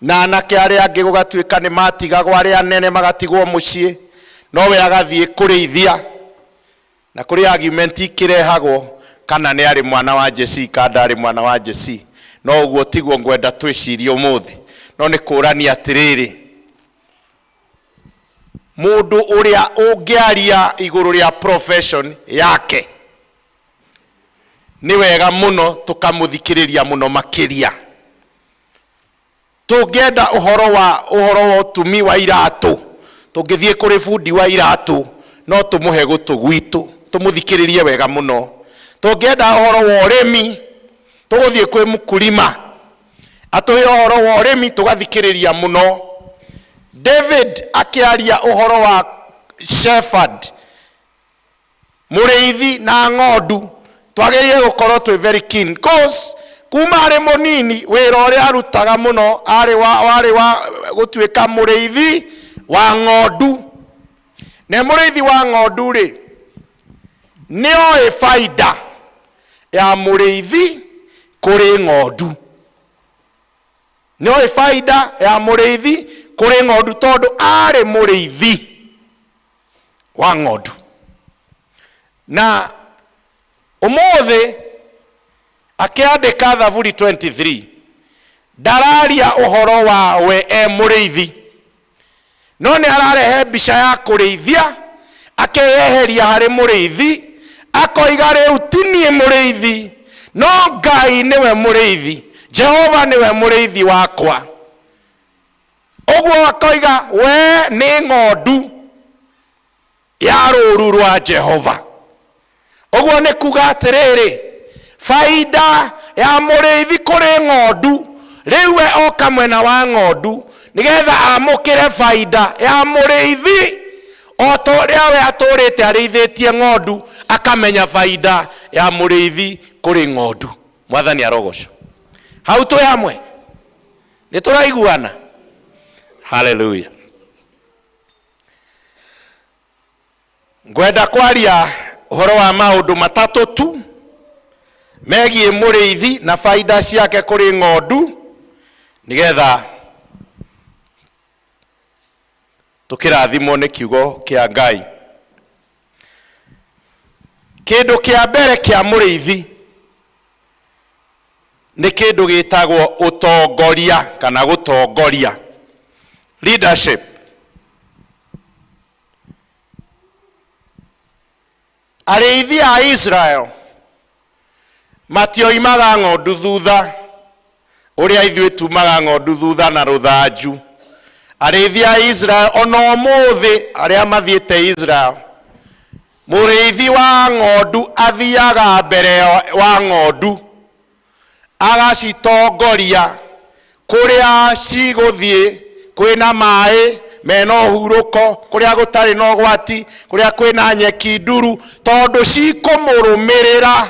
na anake arĩa angĩ gũgatuĩka nĩ matigagwo, arĩa anene magatigwo mũciĩ, no we agathiĩ kũrĩithia. Na kũrĩ argument ikĩrehagwo kana nĩ arĩ mwana wa Jesse kana ndarĩ mwana wa Jesse, no ũguo tiguo ngwenda twĩcirie ũmũthĩ, no nĩ kũrania atĩrĩrĩ, mũndũ ũrĩa ũngĩaria igũrũ rĩa profession yake nĩ wega mũno tũkamũthikĩrĩria mũno makĩria. Tũngĩenda ũhoro wa ũhoro wa ũtumi wa iratũ, tũngĩthiĩ kũrĩ bundi wa iratũ no tũmũhe gũtũ gwitũ tũmũthikĩrĩrie wega mũno. Tũngĩenda ũhoro wa ũrĩmi, tũgũthiĩ kwĩ mũkulima atũhe ũhoro wa ũrĩmi tũgathikĩrĩria mũno. David akĩaria ũhoro wa shepherd, mũrĩithi na ng'ondu, twagĩrĩire gũkorwo twĩ very keen, cause kuma arĩ mũnini wĩra ũrĩa arutaga mũno arĩ wa warĩ wa gũtuĩka mũrĩithi wa ng'ondu. Na mũrĩithi wa ng'ondu rĩ, nĩ oĩ baida ya mũrĩithi kũrĩ ng'ondu, nĩ oĩ baida ya mũrĩithi kũrĩ ng'ondu, tondũ arĩ mũrĩithi wa ng'ondu. Na ũmũthĩ akĩandĩka Thaburi 23 ndararia ũhoro wa we e mũrĩithi, no nĩ ararehe mbica ya kũrĩithia, akeyeheria harĩ mũrĩithi, akoiga rĩu ti niĩ mũrĩithi, no Ngai nĩwe mũrĩithi, Jehova nĩwe mũrĩithi wakwa. Ũguo akoiga we nĩ ng'ondu ya rũũru rwa Jehova. Ũguo nĩ kuga atĩrĩrĩ, baida ya mũrĩithi kũrĩ ng'ondu, rĩu we oka mwena wa ng'ondu nĩgetha amũkĩre baida ya mũrĩithi, o ta ũrĩa we atũrĩte arĩithĩtie ng'ondu, akamenya baida ya mũrĩithi kũrĩ ng'ondu. Mwathani arogocwo. Hau twĩ hamwe, nĩ tũraiguana? Haleluya. Ngwenda kwaria ũhoro wa maũndũ matatũ tu megiĩ mũrĩithi na baida ciake kũrĩ ng'ondu, nĩgetha tũkĩrathimwo nĩ kiugo kĩa Ngai. Kĩndũ kĩa mbere kĩa mũrĩithi nĩ kĩndũ gĩtagwo ũtongoria kana gũtongoria, leadership. Arĩithi a Israel matioimaga ng'ondu thutha ũrĩa ithuĩ tumaga ng'ondu thutha na rũthanju. Arĩithi a Israel ona ũmũthĩ arĩa mathiĩte Israel Mũrĩithi wa ng'ondu athiaga mbere wa ng'ondu agacitongoria kũrĩa cigũthiĩ, kwĩna maĩ mena ũhurũko, kũrĩa gũtarĩ na ũgwati, kũrĩa kwĩna nyeki nduru, tondũ cikũmũrũmĩrĩra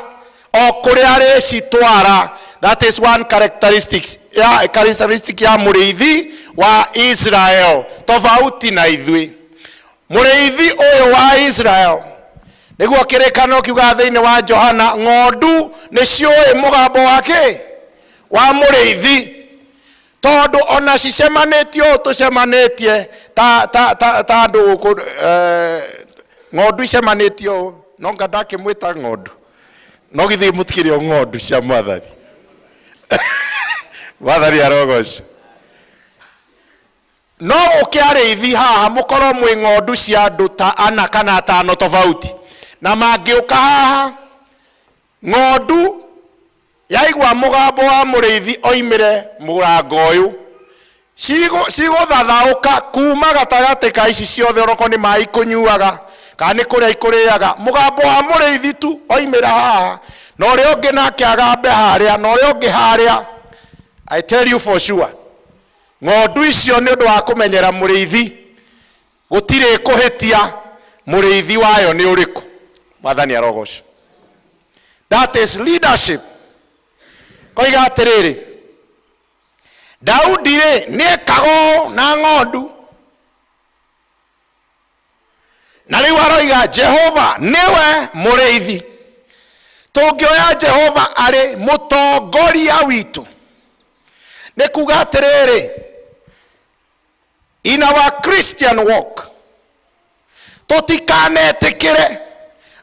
o kũrĩa arĩcitwara. That is one characteristics ya, characteristic ya mũrĩithi wa Israel, tofauti na ithuĩ. Mũrĩithi ũyũ wa Israel nĩguo kĩrĩkanĩro kiugaga thĩinĩ wa Johana, ng'ondu nĩ ciũĩ mũgambo wake wa mũrĩithi, tondũ ona cicemanĩtie ũũ tũcemanĩtie ta ta ta ta andũ gũkũ, ng'ondu icemanĩtie ũũ, no nga ndakĩmwĩta ng'ondu, no githĩ mũtikĩrĩ o ng'ondu cia Mwathani? Mwathani arogocwo. No ũke arĩithi haha mũkorwo mwĩ ng'ondu cia andũ ta ana kana atano tofauti, na mangĩũka haha ng'ondu yaigua mũgambo wa mũrĩithi oimĩre mũrango ũyũ, cigũthathaũka kuma gatagatĩ ka ici ciothe, onokorwo nĩ maĩ ikũnyuaga kana nĩ kũrĩa ikũrĩaga, mũgambo wa mũrĩithi tu oimĩra haha, na ũrĩa ũngĩ nake agambe harĩa, na ũrĩa ũngĩ harĩa. I tell you for sure, ng'ondu icio nĩ ũndũ wa kũmenyera mũrĩithi, gũtirĩ kũhĩtia mũrĩithi wayo nĩ ũrĩkũ. Mwathani arogocwo. That is leadership. Koiga atĩrĩrĩ, Daudi rĩ nĩ ekaga ũũ na ng'ondu, na rĩu aroiga Jehova nĩwe mũrĩithi. Tũngĩoya Jehova arĩ mũtongoria witũ, nĩ kuga atĩrĩrĩ, in our Christian walk tũtikanetĩkĩre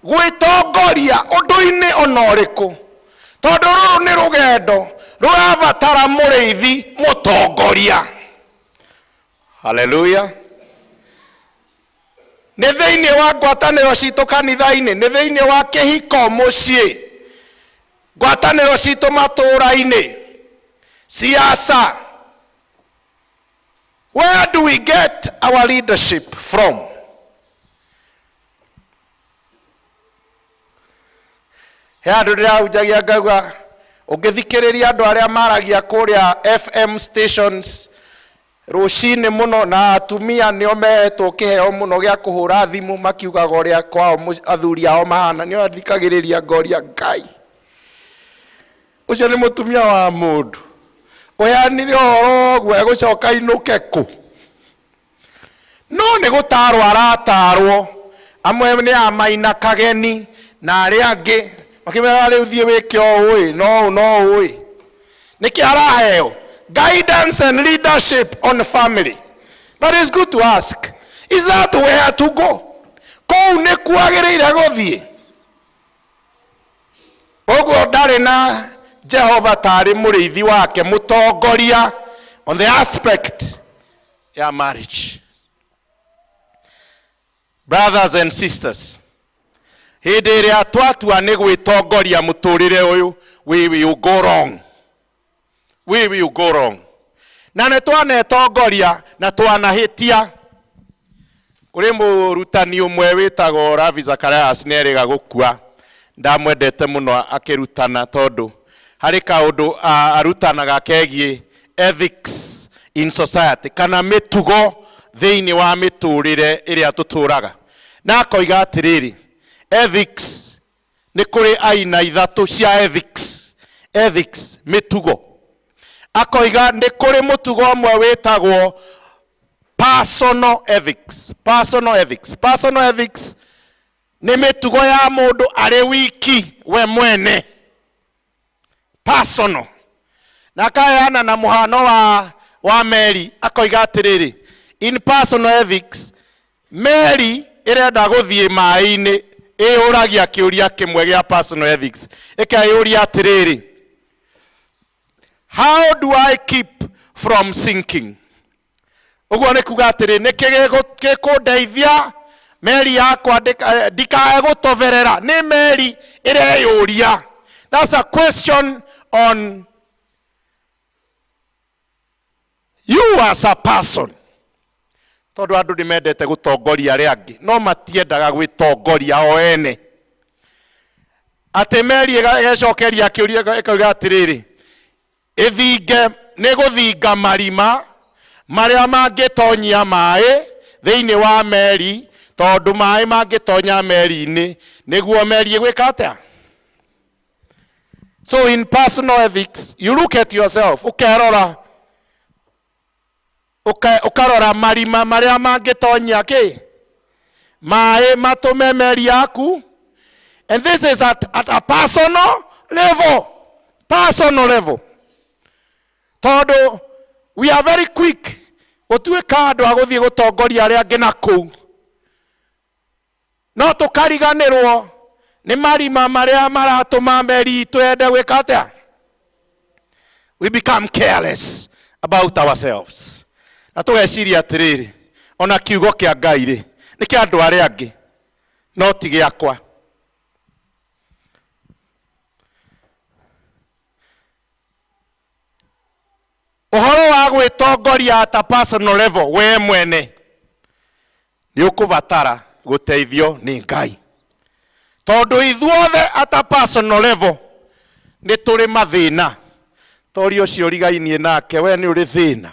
gwĩtongoria ũndũ-inĩ ona ũrĩkũ, tondũ rũrũ nĩ rũgendo rũrabatara mũrĩithi mũtongoria. Haleluya. Nĩ thĩinĩ wa ngwatanĩro citũ kanitha-inĩ, nĩ thĩinĩ wa kĩhiko mũciĩ, ngwatanĩro citũ matũũra-inĩ, siasa. Where do we get our leadership from? He andũ ndĩrahunjagia ngauga, ũngĩthikĩrĩria andũ arĩa maragia kũrĩa FM stations rũcinĩ mũno, na atumia nĩo mehetwo kĩheo mũno gĩa kũhũra thimũ makiugaga ũrĩa kwao athuri ao mahana, nĩo athikagĩrĩria ngoria Ngai ũcio nĩ mũtumia wa mũndũ ũheanire ũhoro ũguo, egũcoka inũke kũ? No nĩ gũtarwo aratarwo, amwe nĩ a Maina Kageni na arĩa angĩ makĩmera rĩu thiĩ wĩke ũũ ĩ, no ũũ no ũũ ĩ. Nĩkĩ araheo guidance and leadership on family? But it's good to ask, is that where to go? Kũu nĩ kwagĩrĩire gũthiĩ ũguo? Ndarĩ na Jehova tarĩ mũrĩithi wake mũtongoria on the aspect ya marriage. Brothers and sisters, hĩndĩ ĩrĩa twatua nĩ gwĩtongoria mũtũrĩre ũyũ, we will go wrong, we will go wrong. Na nĩ twanetongoria na twanahĩtia. Kũrĩ mũrutani ũmwe wĩtagwo Ravi Zacharias, nĩ erĩga gũkua, ndamwendete mũno akĩrutana, tondũ harĩ kaũndũ arutanaga kegiĩ ethics in society, kana mĩtugo thĩinĩ wa mĩtũrĩre ĩrĩa tũtũraga, na akoiga atĩrĩrĩ, ethics nĩ kũrĩ aina ithatũ cia ethics. Ethics, mĩtugo. Akoiga nĩ kũrĩ mũtugo ũmwe wĩtagwo personal ethics. Personal ethics, personal ethics nĩ mĩtugo ya mũndũ arĩ wiki, we mwene, personal. Na akaheana na mũhano wa meri, akoiga atĩrĩrĩ, in personal ethics, meri ĩrenda gũthiĩ maĩ-inĩ ĩyũragia kĩũria kĩmwe gĩa personal ethics, ĩkeyũria atĩrĩrĩ, how do I keep from sinking? Ũguo nĩ kuga atĩrĩ, nĩkĩ gĩkũndeithia meri yakwa ndikae gũtoberera? Nĩ meri ĩreyũria. That's a question on you as a person. Tondũ andũ nĩ mendete gũtongoria arĩa angĩ, no matiendaga gwĩtongoria o ene. Atĩ meri ĩgecokeria kĩũria ĩkauga atĩrĩrĩ, ĩthinge nĩ gũthinga marima marĩa mangĩtonyia maĩ thĩinĩ wa meri, tondũ maĩ mangĩtonya meri-inĩ nĩguo meri ĩgwĩka atĩa? So in personal ethics, you look at yourself, ũkerora, ũkarora marima marĩa mangĩtonya kĩ maĩ matũme meri yaku. And this is at a personal level, personal level, tondũ we are very quick gũtuĩka andũ a gũthiĩ gũtongoria arĩa angĩ na kũu, no tũkariganĩrwo nĩ marima marĩa maratũma meri itũ yende gwĩka atĩa. We become careless about ourselves na tũgeciria atĩrĩrĩ, ona kiugo kĩa Ngai rĩ, nĩ kĩa andũ arĩa angĩ no ti gĩakwa. Ũhoro wa gwĩtongoria at a personal level, we mwene nĩ ũkũbatara gũteithio nĩ Ngai, tondũ ithuothe at a personal level nĩ tũrĩ mathĩna. Tori ũcio ũrigainie nake, we nĩ ũrĩ thĩna?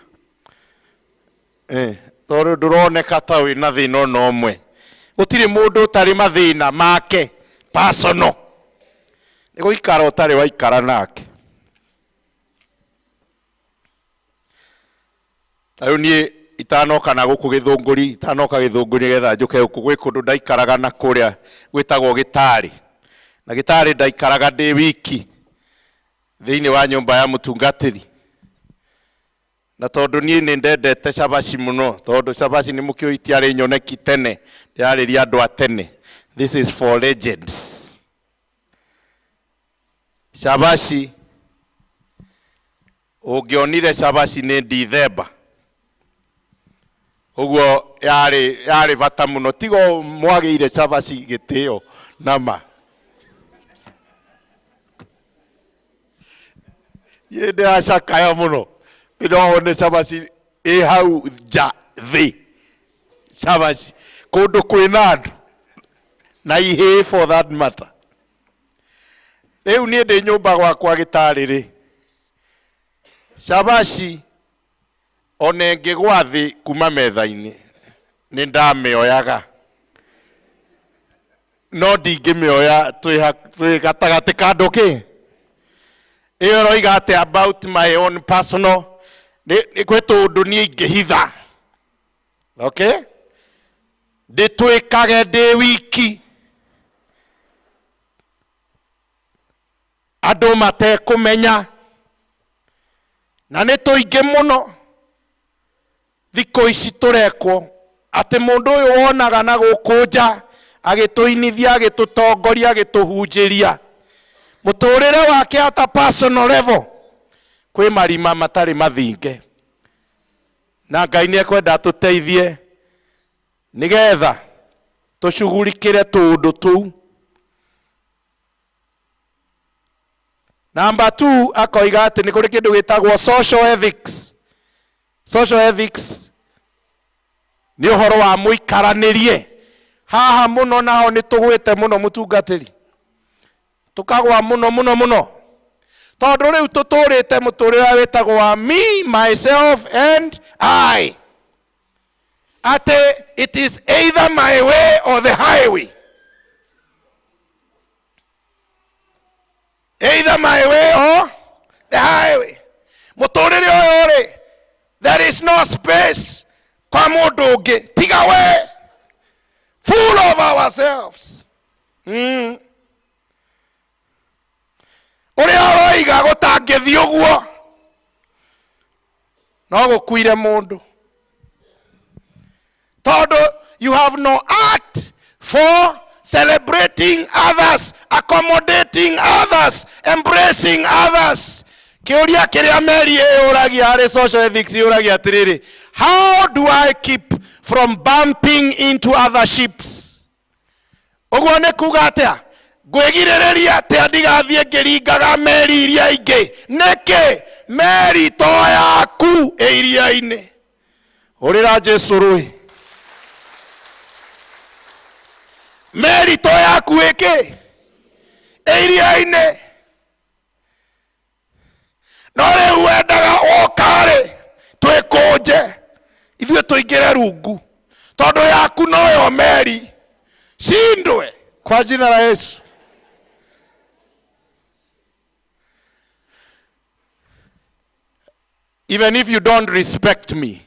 Tondũ ndũroneka ta wĩna thĩna ona ũmwe. Gũtirĩ mũndũ ũtarĩ mathĩna make personal, nĩ gũikara ũtarĩ waikara nake. Ta rĩu niĩ itanoka na gũkũ Gĩthũngũri, itanoka Gĩthũngũri nĩgetha njũke gũkũ, gwĩ kũndũ ndaikaraga na kũrĩa gwĩtagwo Gĩtarĩ. Na Gĩtarĩ ndaikaraga ndĩ wiki thĩinĩ wa nyũmba ya mũtungatĩri. Na tondũ niĩ nĩ ndendete cabaci mũno, tondũ cabaci nĩ mũkĩũĩ itiarĩ nyoneki tene, ndĩrarĩria andũ a tene. This is for legends. Cabaci, ũngĩonire cabaci nĩ Ndithemba ũguo, yarĩ bata mũno. Tigo mwagĩire cabaci gĩtĩo nama. Niĩ ndĩracakaya mũno ndĩrona cabaci ĩ hau nja thĩ, cabaci kũndũ kwĩna andũ na ihĩĩ for that matter. Rĩu niĩ ndĩ nyũmba gwakwa Gĩtarĩ rĩ, cabaci ona ĩngĩgwa thĩ kuma metha-inĩ nĩ ndamĩoyaga, no ndingĩmĩoya twĩ gatagatĩ ka andũ. Kĩ ĩyo ĩroiga atĩ about my own personal, nĩ kwĩ tũndũ niĩ ingĩhitha, okay, ndĩtwĩkage ndĩ wiki andũ matekũmenya, na nĩ tũingĩ mũno thikũ ici tũrekwo atĩ mũndũ ũyũ wonaga na gũkũ nja agĩtũinithia, agĩtũtongoria, agĩtũhunjĩria, mũtũrĩre wake at a personal level kwĩ marima matarĩ mathinge. Na Ngai nĩ ekwenda atũteithie nĩgetha tũcugurikĩre tũũndũ tũu. Number two, akoiga atĩ nĩ kũrĩ kĩndũ gĩtagwo social ethics. Social ethics nĩ ũhoro wa mũikaranĩrie. Haha mũno naho nĩ tũgwĩte mũno, mũtungatĩri, tũkagwa mũno mũno mũno, tondũ rĩu tũtũrĩte mũtũrĩre wĩtagwo wa me, myself and I, atĩ it is either my way or the highway, either my way or the highway. Mũtũrĩre ũyũ rĩ, there is no space kwa mũndũ ũngĩ tiga we. Full of ourselves. Ũrĩa ũroiga gũtangĩthiĩ ũguo, no gũkuire mũndũ, tondũ you have no art for celebrating others, accommodating others, embracing others. Kĩũria kĩrĩa meri ĩyũragia harĩ social ethics yũragia atĩrĩrĩ, how do I keep from bumping into other ships? Ũguo nĩ kuga atĩa? Ngwĩgirĩrĩria atĩa ndigathiĩ ngĩringaga meri iria ingĩ? Nĩkĩ meri to yaku ĩ iria-inĩ? Hũrĩra Jesu rũĩ. Meri to yaku ĩkĩ ĩ iria-inĩ, no rĩu wendaga woka-rĩ twĩkũnje ithuĩ tũingĩre rungu tondũ yaku noyo meri shindwe kwa jina la Yesu. Even if you don't respect me,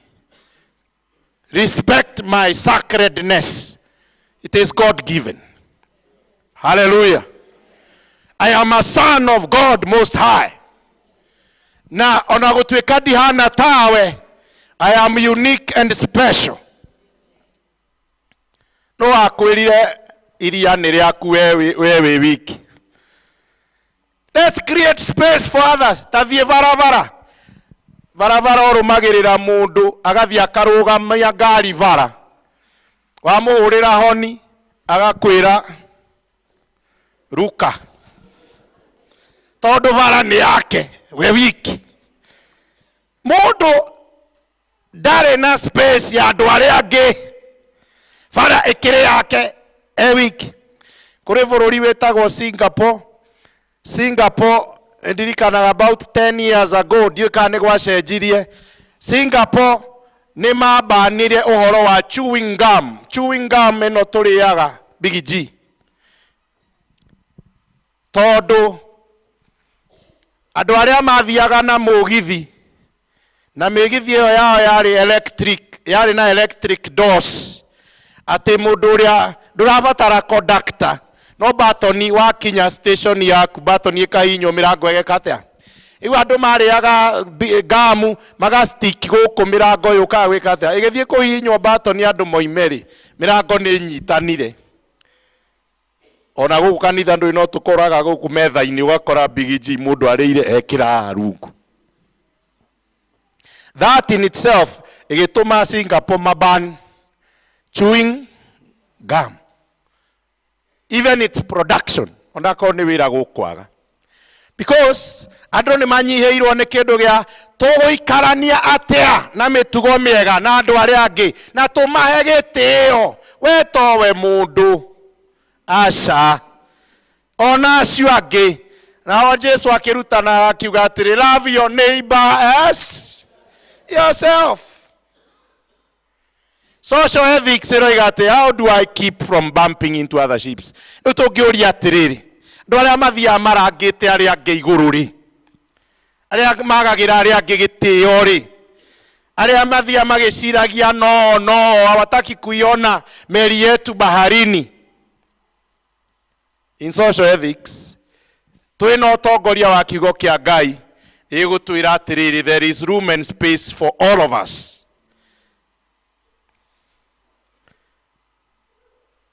respect my sacredness. It is God given. Hallelujah. I am a son of God Most High. Na ona gũtuĩka ndihana tawe, I am unique and special. No wakwĩrire iria nĩ rĩaku we wĩ wiki. Let's create space for others. Ta thiĩ barabara. Barabara ũrũmagĩrĩra mũndũ agathiĩ akarũgamia ngari bara. Wamũhũrĩra honi agakwĩra ruka. Tondũ bara nĩ yake we wiki. Mũndũ ndarĩ na space ya andũ arĩa angĩ. Bara ĩkĩrĩ yake e wiki. Kũrĩ bũrũri wĩtagwo Singapore. Singapore ndirikanaga about 10 years ago, ndiũĩ kana nĩ gwacenjirie. Singapore nĩ mabanire ũhoro wa chewing gum. Chewing gum ĩno tũrĩaga Big G. Tondũ andũ arĩa mathiaga na mũgithi na mĩgithi ĩyo yao yarĩ electric, yarĩ na electric doors, atĩ mũndũ ũrĩa ndũrabatara conductor, no batoni wakinya station yaku batoni ĩkahihinywo mĩrango ĩgeka atĩa. Rĩu andũ marĩaga ngamu magastick gũkũ mĩrango yũkaga gwĩka atĩa, ĩgĩthiĩ kũhihinywo batoni andũ moime rĩ, mĩrango nĩ ĩnyitanire. Ona gũkũ kanitha ndũĩ no tũkoraga gũkũ metha-inĩ ũgakora Big G mũndũ arĩire ekĩra haha rungu. That in itself ĩgĩtũma Singapore maban chewing gum, even its production, onakorwo nĩ wĩra gũkwaga, because andũ nĩ manyihĩirwo nĩ kĩndũ gĩa tũgũikarania atĩa na mĩtugo mĩega na andũ arĩa angĩ na tũmahe gĩtĩo. We towe mũndũ aca ona acio angĩ. Nao Jesu akĩrutana akiuga atĩrĩ, love your neighbor as yourself. Social ethics ĩroiga atĩ how do I keep from bumping into other ships. Rĩu tũngĩũria atĩrĩrĩ, andũ arĩa mathiaga marangĩte arĩa angĩ igũrũ rĩ, arĩa magagĩra arĩa angĩ gĩtĩo rĩ, arĩa mathiaga magĩciragia no no hawataki kuiona meli yetu baharini. In social ethics twĩna ũtongoria wa kiugo kĩa Ngai ĩgũtwĩra atĩrĩrĩ, there is room and space for all of us.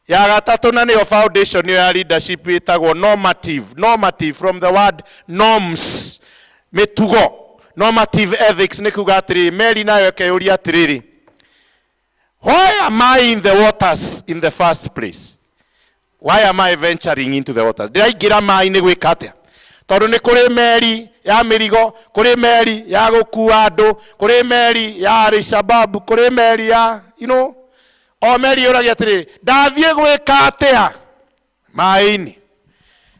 Ya gatatũ na nĩyo foundation ĩyo ya leadership ĩtagwo normative. Normative from the word norms, mĩtugo. Normative ethics nĩ kuga atĩrĩrĩ, meri nayo ĩkeyũria atĩrĩrĩ, why am I in the waters in the first place? Why am I venturing into the waters? Ndĩraingĩra maĩ-inĩ gwĩka atĩa? Tondũ nĩ kũrĩ meri ya mĩrigo, kũrĩ meri ya gũkua andũ, kũrĩ meri ya Al-Shabaab, kũrĩ meri ya o meri yũragia atĩrĩrĩ, ndathiĩ gwĩka atĩa maĩ-inĩ?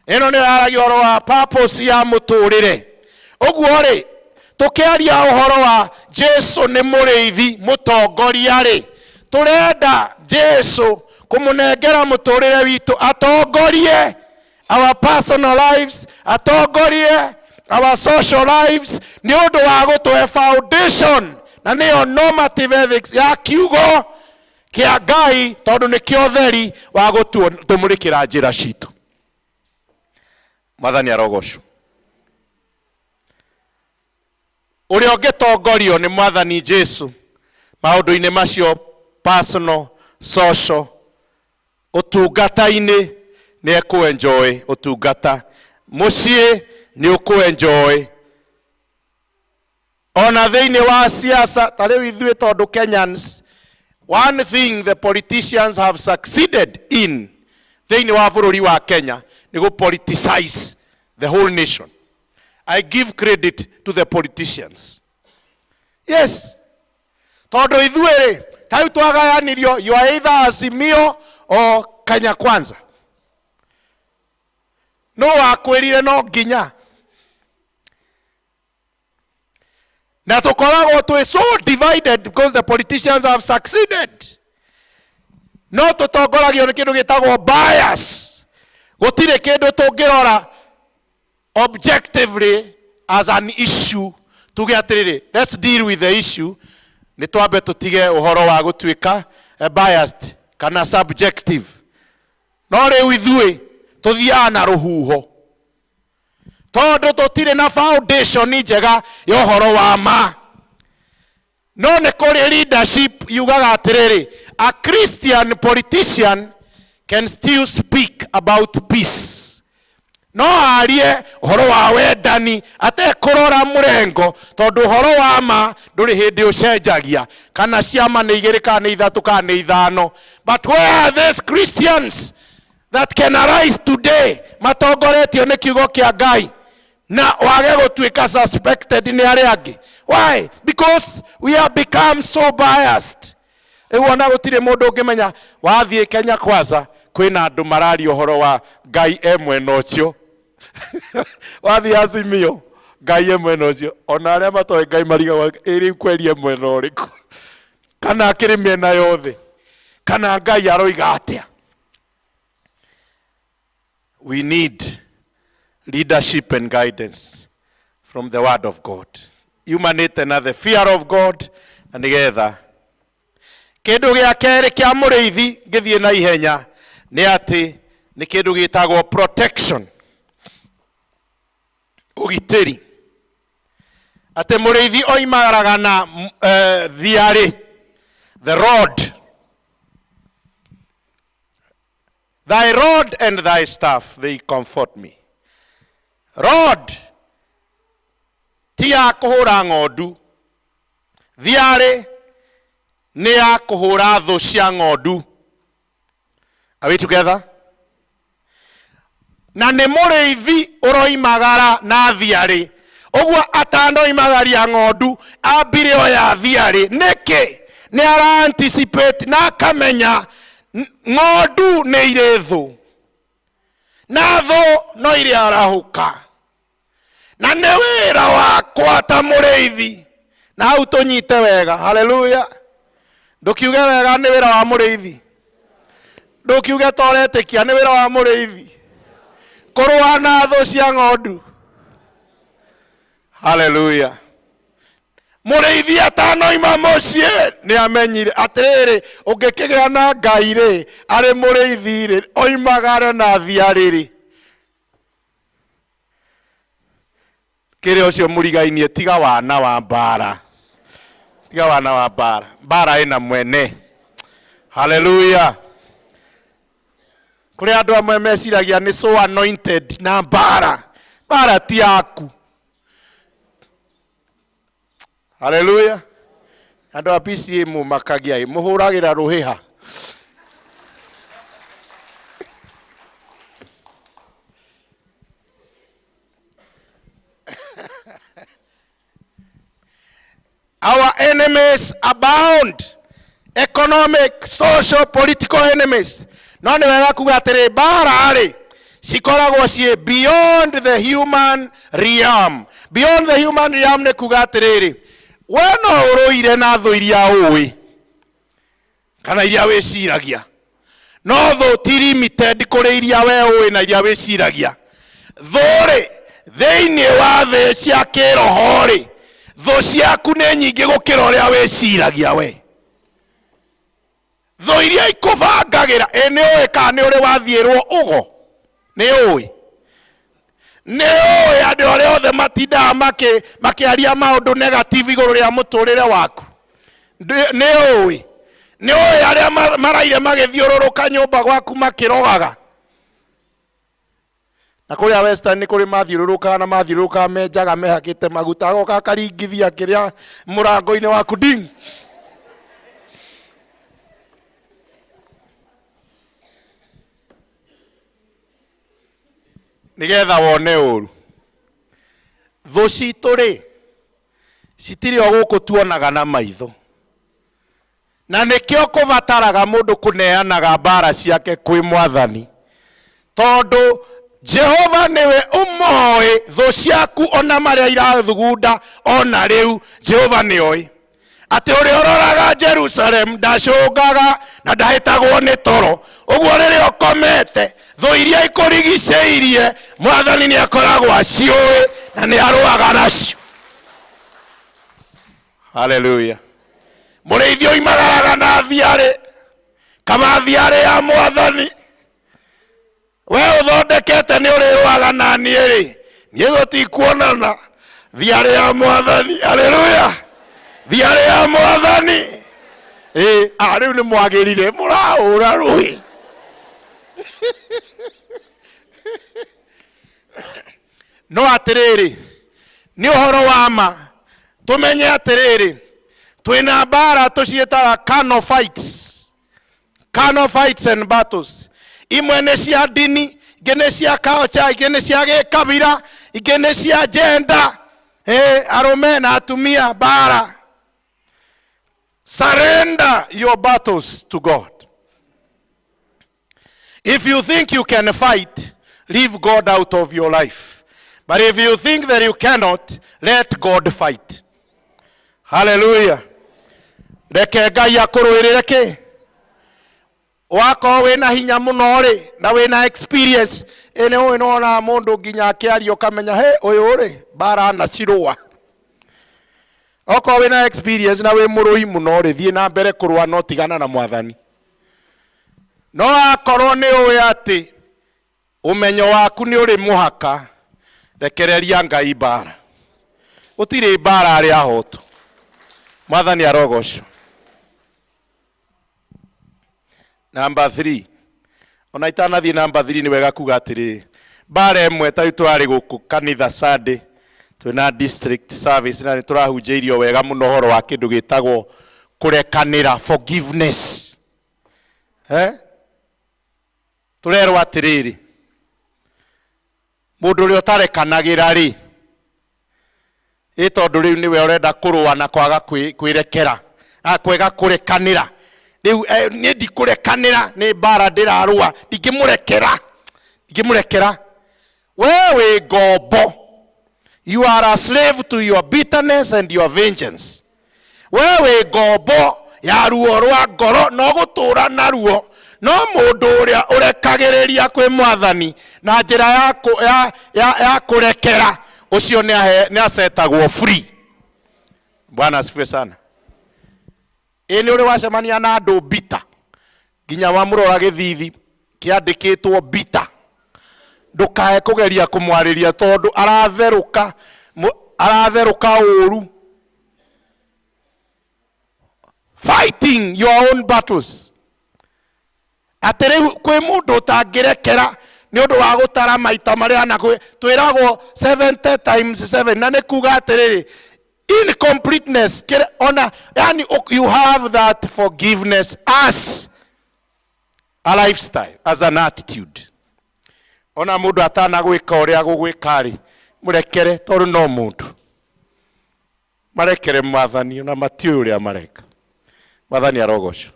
Ĩno nĩyo yaragia ũhoro wa purpose ya mũtũrĩre. Ũguo rĩ, tũkĩaria ũhoro wa Jesu nĩ mũrĩithi mũtongoria rĩ, tũrenda Jesu kũmũnengera mũtũrĩre witũ atongorie our personal lives, atongorie our social lives, nĩ ũndũ wa gũtũhe foundation na nĩyo normative ethics ya kiugo kĩa Ngai, tondũ nĩkĩo ũtheri wa gũtũmũrĩkĩra njĩra citũ. Mwathani arogocwo. Ũrĩa ũngĩtongorio nĩ Mwathani Jesu maũndũ-inĩ macio personal, social, ũtungata-inĩ, nĩ ekũ-enjoy ũtungata. Mũciĩ nĩ ũkũ-enjoy. Ona thĩinĩ wa siasa, ta rĩu ithuĩ tondũ Kenyans, one thing the politicians have succeeded in thĩinĩ wa bũrũri wa Kenya nĩ gũ politicize the whole nation. I give credit to the politicians. Yes. Tondũ ithuĩ rĩ, ta rĩu twagayanirio, you are either Azimio or Kenya Kwanza? No wakwĩrire no nginya na tũkoragwo twĩ so divided because the politicians have succeeded. No tũtongoragio nĩ kĩndũ gĩtagwo bias. Gũtirĩ kĩndũ tũngĩrora objectively as an issue tuge atĩrĩrĩ, let's deal with the issue. Nĩ twambe tũtige ũhoro wa gũtuĩka biased kana subjective. No rĩu ithuĩ tũthiaga na rũhuho tondũ tũtirĩ na foundation njega ya ũhoro wa ma. No nĩ kũrĩ leadership yugaga atĩrĩrĩ, a Christian politician can still speak about peace. No arie ũhoro wa wendani atekũrora mũrengo, tondũ ũhoro wa ma ndũrĩ hĩndĩ ũcenjagia, kana ciama nĩ igĩrĩ kana nĩ ithatũ kana nĩ ithano. But where are these Christians that can arise today matongoretio nĩ kiugo kĩa Ngai na wage gũtuĩka suspected nĩ arĩa angĩ? Why? Because we have become so biased. Rĩu ona gũtirĩ mũndũ ũngĩmenya. Wathiĩ Kenya Kwanza kwĩna andũ mararia ũhoro wa Ngai e mwena ũcio, wathiĩ Azimio Ngai e mwena ũcio, ona arĩa matoĩ Ngai marigagwo ĩ rĩu kweri e mwena ũrĩkũ, kana akĩrĩ mĩena yothe, kana Ngai aroiga atĩa. We need leadership and guidance from the word of God yumanĩte na the fear of God. Na nĩgetha kĩndũ gĩa kerĩ kĩa mũrĩithi ngĩthiĩ na ihenya nĩ atĩ nĩ kĩndũ gĩtagwo protection, ũgitĩri, atĩ mũrĩithi oimagaraga na thiarĩ, the rod. Thy rod and thy staff, they comfort me. Rod ti ya kũhũra ng'ondu, thiarĩ nĩ ya kũhũra thũ cia ng'ondu. Are we together? Na nĩ mũrĩithi ũroimagara na thiarĩ, ũguo atanoimagaria ng'ondu ambire oya thiarĩ. Nĩkĩ? Nĩ ara anticipate na akamenya ng'ondu nĩ irĩ thũ, na thũ no irĩ arahũka, na nĩ wĩra wakwa ta mũrĩithi. Na hau tũnyite wega, haleluya. Ndũkiuge wega, nĩ wĩra wa mũrĩithi. Ndũkiuge ta ũretĩkia, nĩ wĩra wa mũrĩithi kũrũa na thũ cia ng'ondu. Haleluya. Mũrĩithi atanoima mũciĩ nĩ amenyire atĩrĩrĩ, ũngĩkĩgĩa na Ngai rĩ, arĩ mũrĩithi rĩ, oimagare na thiarĩ rĩ, kĩrĩa ũcio mũrigainie, tiga wana wa mbara, tiga wana wa mbara, mbara ĩna mwene. Haleluya. Kũrĩ andũ amwe meciragia nĩ so anointed na mbara, mbara ti yaku. Haleluya. Andũ a PCA mũmakagia ĩ, mũhũragĩra rũhĩha. Our enemies abound, economic, social, political enemies. No nĩ wega kuga atĩrĩ, mbara rĩ cikoragwo ciĩ beyond the human realm. Beyond the human realm nĩ kuga atĩrĩrĩ, we no ũrũire na thũ iria ũĩ kana iria wĩciragia, no thũ ti limited kũrĩ iria we ũĩ na iria wĩciragia. Thũ rĩ, thĩinĩ wa thĩ cia kĩroho rĩ, thũ ciaku nĩ nyingĩ gũkĩra ũrĩa wĩciragia we. Thũ iria ikũbangagĩra, ĩ nĩ ũĩ kana nĩ ũrĩ wathiĩrwo ũgo? Nĩ ũĩ, nĩ ũĩ andũ arĩa othe matindaga makĩaria maũndũ negative igũrũ rĩa mũtũrĩre waku? Nĩ ũĩ, nĩ ũĩ arĩa maraire magĩthiũrũrũka nyũmba gwaku makĩrogaga? Na kũrĩa Western nĩ kũrĩ mathiũrũrũkaga na mathiũrũrũkaga menjaga mehakĩte maguta, agoka akaringithia kĩrĩa mũrango-inĩ waku ding. Nĩgetha wone ũru. Thũ citũ rĩ, citirĩ o gũkũ tuonaga na maitho. Na nĩkĩo kũbataraga mũndũ kũneanaga mbara ciake kwĩ mwathani, tondũ Jehova nĩwe ũmoĩ thũ ciaku ona marĩa irathugunda ona rĩu. Jehova nĩoĩ atĩ ũrĩa ũroraga Jerusalem ndacũngaga na ndahĩtagwo nĩ toro. Ũguo rĩrĩa ũkomete, thũ iria ikũrigicĩirie mwathani nĩ akoragwo aciũĩ na nĩ arũaga nacio. Haleluya. Mũrĩithi oimagaraga na thiarĩ, kaba thiarĩ ya mwathani we ũthondekete nĩ ũrĩrũaga na niĩ rĩ, niĩ gũtikuonana. Thiarĩ ya mwathani. Haleluya. Thiarĩ ya mwathani. Ĩ a rĩu nĩ mwagĩrire mũrahũra rũĩ. No atĩrĩrĩ, nĩ ũhoro wa ma tũmenye atĩrĩrĩ, twĩna mbara tũciĩtaga carnal fights, carnal fights and battles. Imwe nĩ cia ndini, ingĩ nĩ cia culture, ingĩ nĩ cia gĩkabira, ingĩ nĩ cia gender. Ĩ arũme na atumia mbara. Surrender your battles to God. If you think you can fight, leave God out of your life. But if you think that you cannot, let God fight. Hallelujah. Reke Ngai akũrũĩrĩre kĩ? Wakorwo wĩna hinya mũno rĩ, na wĩna experience, ĩ nĩ ũĩ nĩwonaga mũndũ nginya akĩaria ũkamenya, he ũyũ rĩ, mbara anacirũa. Okorwo wĩna experience na wĩ mũrũi mũno rĩ, thiĩ na mbere kũrũa no tigana na mwathani. No akorwo nĩ ũĩ atĩ ũmenyo waku nĩ ũrĩ mũhaka, rekereria Ngai mbara. Gũtirĩ mbara arĩa ahotu. Mwathani arogocwo. Number 3. Ona itanathiĩ number 3 nĩ wega kuga atĩrĩrĩ, mbara ĩmwe ta rĩu tũrarĩ gũkũ kanitha Sunday, twĩna district service na nĩ tũrahunjĩirio wega mũno ũhoro wa kĩndũ gĩtagwo kũrekanĩra, forgiveness. Eh? Tũrerwo atĩrĩrĩ, mũndũ ũrĩa ũtarekanagĩra rĩ, ĩ tondũ rĩu nĩwe ũrenda kũrũa na kwaga kwĩrekera, kwega kũrekanĩra. Rĩu niĩ ndikũrekanĩra, nĩ mbara ndĩrarũa, ndingĩmũrekera, ndingĩmũrekera. We wĩ ngombo. You are a slave to your bitterness and your vengeance. We wĩ ngombo ya ruo rwa ngoro no gũtũra na ruo. No mũndũ ũrĩa ũrekagĩrĩria kwĩ mwathani na njĩra ya kũrekera, ũcio nĩ acetagwo free. Bwana asifiwe sana. Ĩ nĩ ũrĩ wacemania na andũ bitter, nginya wamũrora gĩthithi kĩandĩkĩtwo bitter, ndũkae kũgeria kũmwarĩria tondũ aratherũka, aratherũka ũru. Fighting your own battles. Atĩ rĩu kwĩ mũndũ ũtangĩrekera nĩ ũndũ wa gũtara maita marĩa na twĩragwo 70 times 7, na nĩ kuga atĩrĩrĩ, incompleteness, kĩrĩa, ona, yani, you have that forgiveness as a lifestyle, as an attitude. Ona mũndũ atanagwĩka ũrĩa agũgwĩka rĩ, mũrekere tondũ no mũndũ. Marekere mwathani ona matiũĩ ũrĩa mareka. Mwathani arogocwo.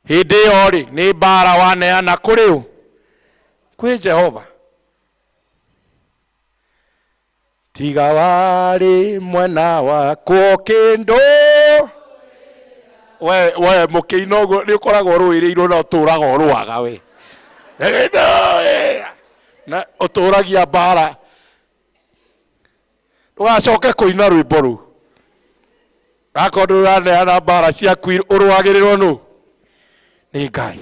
Hĩndĩ ĩyo rĩ, nĩ mbara waneana kũrĩ ũ? Kwĩ Jehova. Tiga warĩ mwena wakwo kĩndũ. We mũkĩina ũguo nĩ ũkoragwo ũrũĩrĩirwo na ũtũraga ũrũaga we. Na ũtũragia mbara. Ndũgacoke kũina rwĩmbo rũu. Akorwo ndũraneana mbara ciaku ũrũagĩrĩrwo nũ? Nĩ Ngai.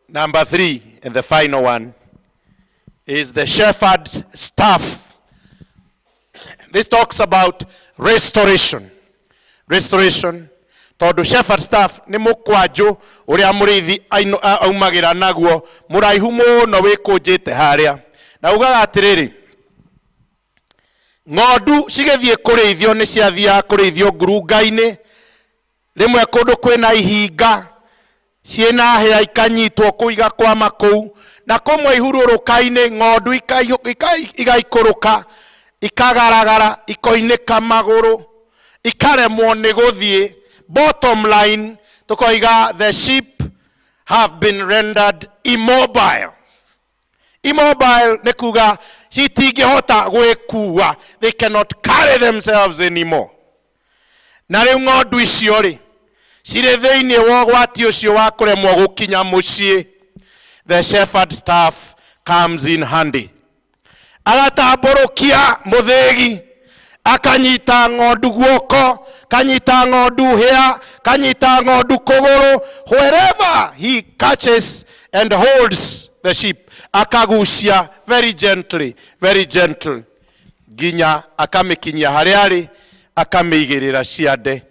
Number 3, and the final one, is the shepherd's staff. This talks about restoration. Restoration. Tondũ shepherd's staff nĩ mũkwanjũ ũrĩa mũrĩithi aumagĩra naguo, mũraihu mũno wĩkũnjĩte harĩa. Na ugaga atĩrĩrĩ, ng'ondu cigĩthiĩ kũrĩithio nĩ ciathiaga kũrĩithio ngurunga-inĩ, rĩmwe kũndũ kwĩna ihinga, ciĩna hĩa ikanyitwo kũu igakwama kũu, na kũmwe ihurũrũka-inĩ ng'ondu igaikũrũka, ikagaragara, ikoinĩka magũrũ, Ikaremwo nĩ gũthiĩ. Bottom line tũkoiga the sheep have been rendered immobile. Immobile nĩ kuga citingĩhota gwĩkua, they cannot carry themselves anymore. Na rĩu ng'ondu icio rĩ cirĩ thĩinĩ wa ũgwati ũcio wa kũremwo gũkinya mũciĩ. The shepherd staff comes in handy. Agatambũrũkia mũthĩgi, akanyita ng'ondu guoko, kanyita ng'ondu hĩa, kanyita ng'ondu kũgũrũ. Wherever he catches and holds the sheep, akagucia very gently, very gentle, nginya akamĩkinyia harĩa arĩ, akamĩigĩrĩra ciande,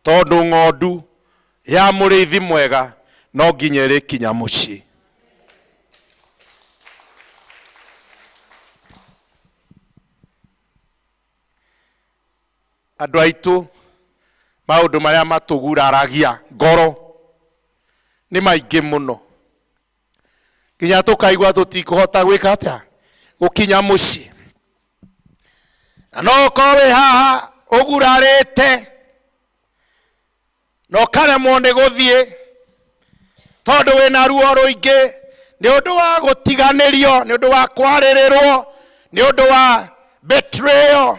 tondũ ng'ondu ya mũrĩithi mwega no nginya ĩrĩkinya mũciĩ. Andũ aitũ, maũndũ marĩa matũguraragia ngoro nĩ maingĩ mũno, nginya tũkaigua tũtikũhota gwĩka atĩa, gũkinya mũciĩ. Na no ũkorwo wĩ haha ũgurarĩte na ũkaremwo nĩ gũthiĩ tondũ wĩna ruo rũingĩ nĩ ũndũ wa gũtiganĩrio, nĩ ũndũ wa kwarĩrĩrwo, nĩ ũndũ wa betrayal.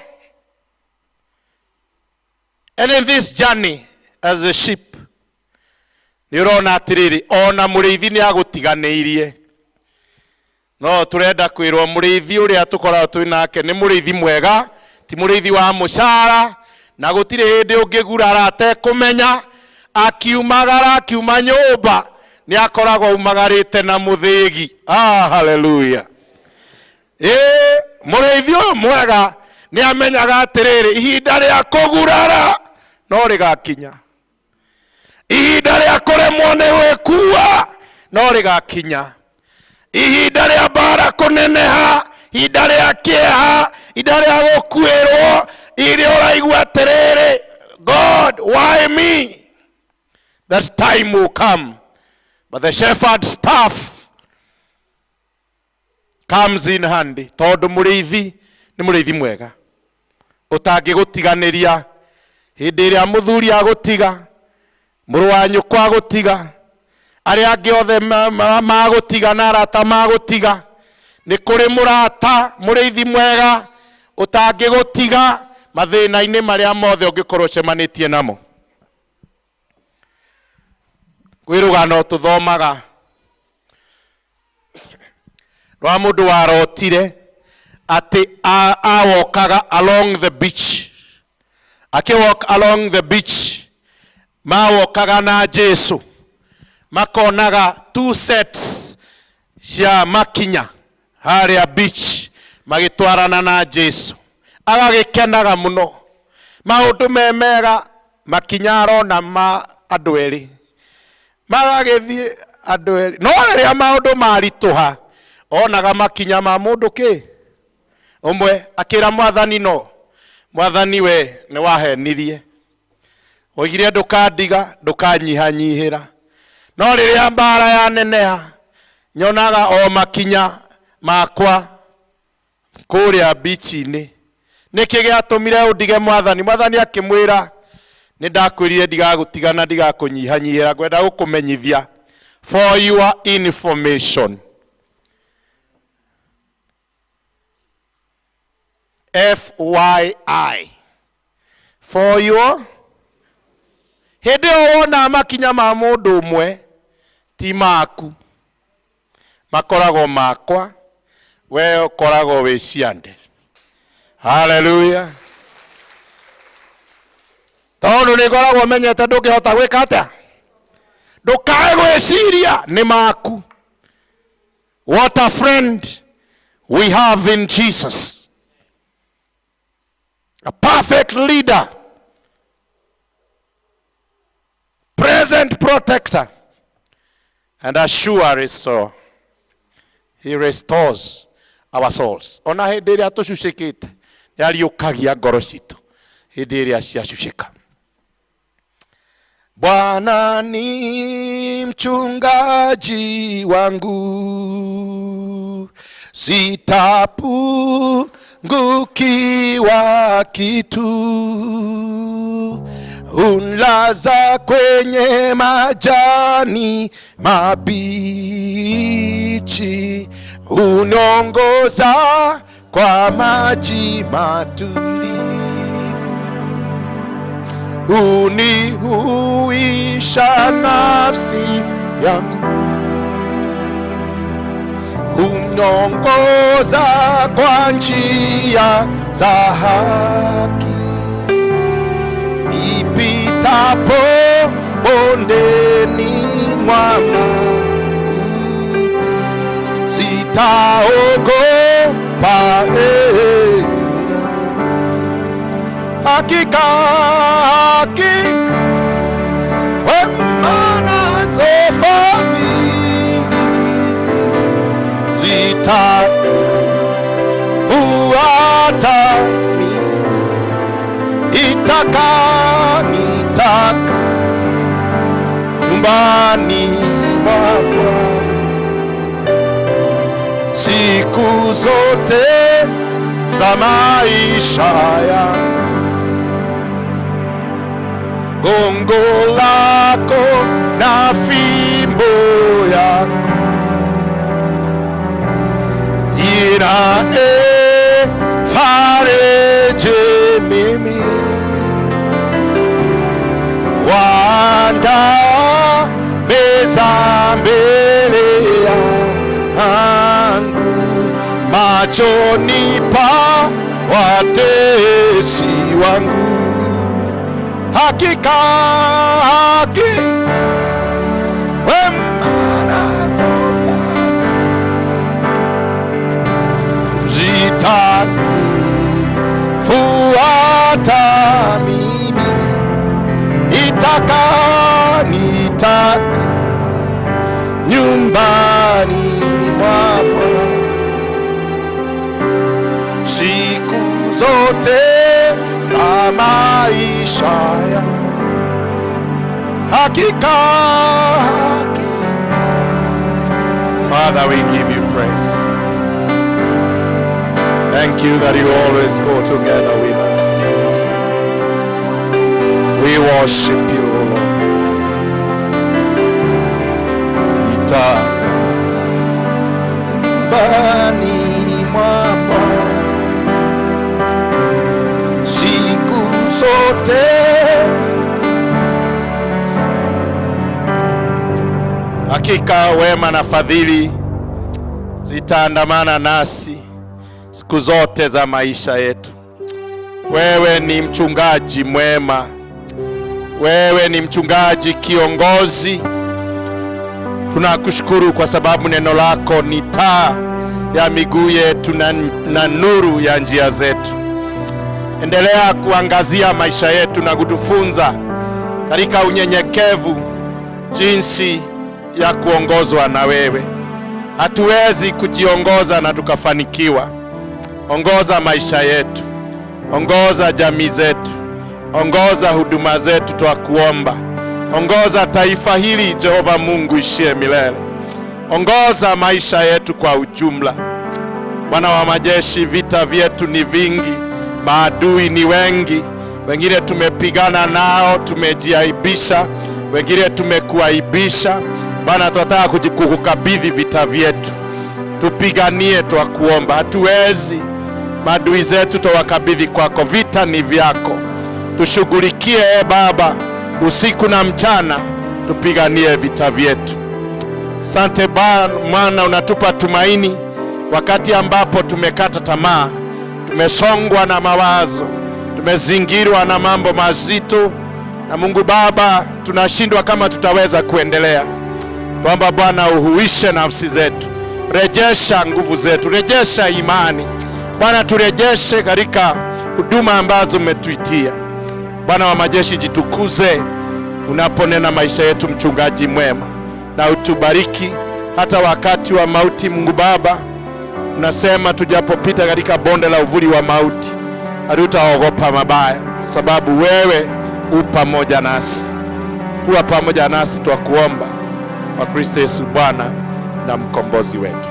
And in this journey as a sheep, nĩ ũrona atĩrĩrĩ, ona mũrĩithi nĩ agũtiganĩirie. No tũrenda kwĩrwo mũrĩithi ũrĩa tũkoragwo twĩ nake nĩ mũrĩithi mwega, ti mũrĩithi wa mũcara, na gũtirĩ hĩndĩ ũngĩgurara atekũmenya. Akiumagara, akiuma nyũmba, nĩ akoragwo aumagarĩte na mũthĩgi. Ah, haleluya. Ĩĩ, mũrĩithi ũyũ mwega nĩ amenyaga atĩrĩrĩ, ihinda rĩa kũgurara no rĩgakinya, ihinda rĩa kũremwo nĩ gwĩkua no rĩgakinya, ihinda rĩa mbara kũneneha, ihinda rĩa kĩeha, ihinda rĩa gũkuĩrwo, iria ũraigua atĩrĩrĩ, God, why me? That time will come. But the shepherd staff comes in handy, tondũ mũrĩithi nĩ mũrĩithi mwega ũtangĩgũtiganĩria hĩndĩ ĩrĩa mũthuri agũtiga, mũrũ wa nyũkwa agũtiga, arĩa angĩ othe magũtiga na arata magũtiga. Nĩ kũrĩ mũrata mũrĩithi mwega ũtangĩgũtiga mathĩna-inĩ marĩa mothe ũngĩkorwo ũcemanĩtie namo. Kwĩ rũgano tũthomaga rwa mũndũ warotire atĩ awokaga along the beach. Akĩwalk along the beach, mawokaga na Jesu, makonaga two sets cia makinya harĩa beach magĩtwarana na Jesu. Agagĩkenaga mũno, maũndũ me mega, makinya arona ma andũ erĩ magagĩthiĩ andũ erĩ. No rĩrĩa maũndũ maritũha, onaga makinya ma mũndũ kĩ ũmwe. Akĩra Mwathani, no Mwathani, we nĩ wahenirie, oigire ndũkandiga, ndũkanyihanyihĩra, no rĩrĩa mbara yaneneha nyonaga o makinya makwa kũrĩa bichi-inĩ. Nĩkĩ gĩatũmire ũndige, Mwathani? Mwathani akĩmwĩra, nĩ ndakwĩrire ndigagũtigana, ndigakũnyihanyihĩra. Ngwenda gũkũmenyithia, for your information, FYI, for your, hĩndĩ ĩyo wona makinya ma mũndũ ũmwe ti maku, makoragwo makwa, we ũkoragwo wĩ ciande. Haleluya. Tondũ nĩ ngoragwo menyete ndũngĩhota gwĩka atĩa, ndũkae gwĩciria nĩ maku. What a friend we have in Jesus, a perfect leader, present protector, and a sure restorer. He restores our souls. Ona hĩndĩ ĩrĩa tũcucĩkĩte, nĩ ariũkagia ngoro citũ hĩndĩ ĩrĩa ciacucĩka. Bwana ni mchungaji wangu, sipungukiwa kitu. Unlaza kwenye majani mabichi, unongoza kwa maji matulivu, unihuisha nafsi yangu, unongoza kwa njia za haki. Nipitapo bondeni mwa mauti, sitaogopa ela. Hakika, hakika wema nazo fadhili zitanifuata mimi, nitakaa nitaka nyumbani mwa Bwana siku zote za maisha yangu. Gongo lako na fimbo yako vinanifariji mimi. Waandaa meza mbele yangu machoni pa watesi wangu. Hakika, hakika wema nazo fadhili zitanifuata mimi, nitakaa nitaka nyumbani mwa Bwana siku zote za maisha yangu. Hakika, hakika. Father, we give you praise. Thank you that you always go together with us. We worship you, O Lord. Nitakaa nyumbani mwa Bwana siku zote. Hakika wema na fadhili zitaandamana nasi siku zote za maisha yetu. Wewe ni mchungaji mwema, wewe ni mchungaji kiongozi. Tunakushukuru kwa sababu neno lako ni taa ya miguu yetu na nuru ya njia zetu. Endelea kuangazia maisha yetu na kutufunza katika unyenyekevu jinsi ya kuongozwa na wewe. Hatuwezi kujiongoza na tukafanikiwa. Ongoza maisha yetu, ongoza jamii zetu, ongoza huduma zetu, twakuomba. Ongoza taifa hili, Jehova Mungu ishie milele. Ongoza maisha yetu kwa ujumla. Bwana wa majeshi, vita vyetu ni vingi, maadui ni wengi. Wengine tumepigana nao, tumejiaibisha, wengine tumekuaibisha. Bwana, tunataka kukukabidhi vita vyetu, tupiganie, twakuomba. Hatuwezi, maadui zetu twawakabidhi kwako, vita ni vyako. Tushughulikie e Baba, usiku na mchana, tupiganie vita vyetu. Sante Bwana, unatupa tumaini wakati ambapo tumekata tamaa, tumesongwa na mawazo, tumezingirwa na mambo mazito, na Mungu Baba, tunashindwa kama tutaweza kuendelea. Kwamba Bwana uhuishe nafsi zetu, rejesha nguvu zetu, rejesha imani Bwana, turejeshe katika huduma ambazo umetuitia. Bwana wa majeshi, jitukuze unaponena maisha yetu, mchungaji mwema, na utubariki hata wakati wa mauti. Mungu Baba, unasema tujapopita katika bonde la uvuli wa mauti hatutaogopa mabaya, sababu wewe u pamoja nasi. Kuwa pamoja nasi twakuomba, kwa Kristo Yesu Bwana na mkombozi wetu,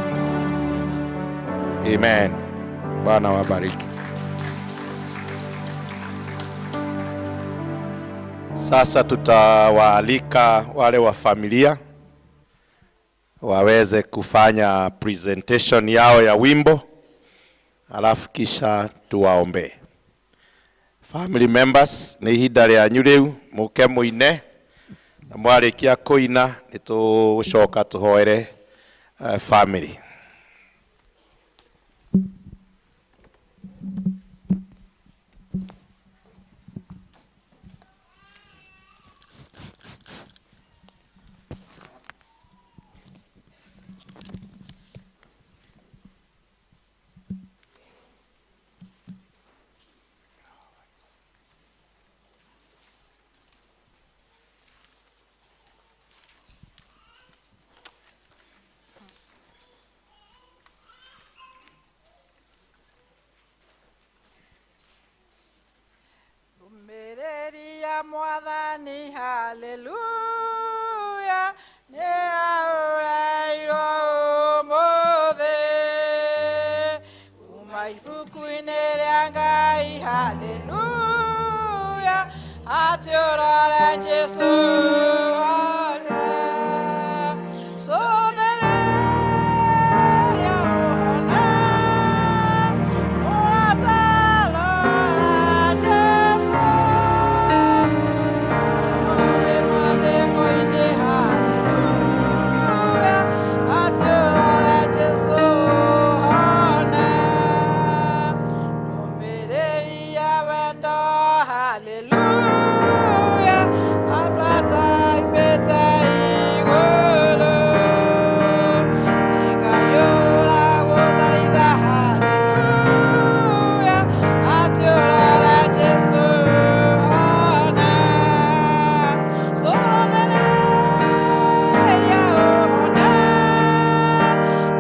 amen. Bwana wabariki. Sasa tutawaalika wale wa familia waweze kufanya presentation yao ya wimbo, alafu kisha tuwaombee. Family members, nĩ ihinda rĩanyu rĩu mũke mũine, na mwarĩkia kũina nĩ tũgũcoka tũhoere family. Rũmĩrĩria Mwathani, haleluya, nĩ aũrairwo ũmũthĩ. Kuma ibuku-inĩ rĩa Ngai, haleluya, atĩ ũrore Jesũ one. Cũthĩrĩria ũhone, mũrata rora Jesũ. Wĩ maandĩko-inĩ, haleluya, atĩ ũrore Jesũ one. Ndũmĩrĩri ya wendo, haleluya, amata imĩte igũrũ. Nĩngayũra gũthaitha, haleluya, atĩ ũrore Jesũ one. Cũthĩrĩria ũhone,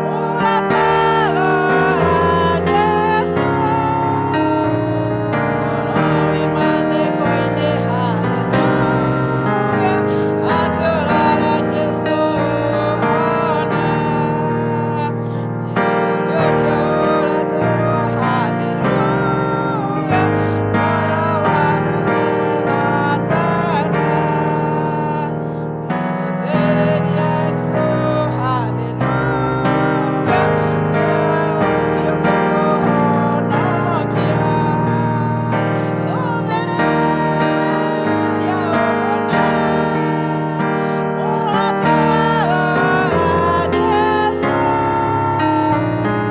mũrata rora Jesũ. Wĩ maandĩko-inĩ, haleluya, atĩ ũrore Jesũ one. Nĩũkĩũreterwo, haleluya, muoyo wa tene na tene. Cũthĩrĩria Jesũ, haleluya, nĩwe ũngĩũka kũhonokia. Cũthĩrĩria ũhone, mũrata rora Jesũ.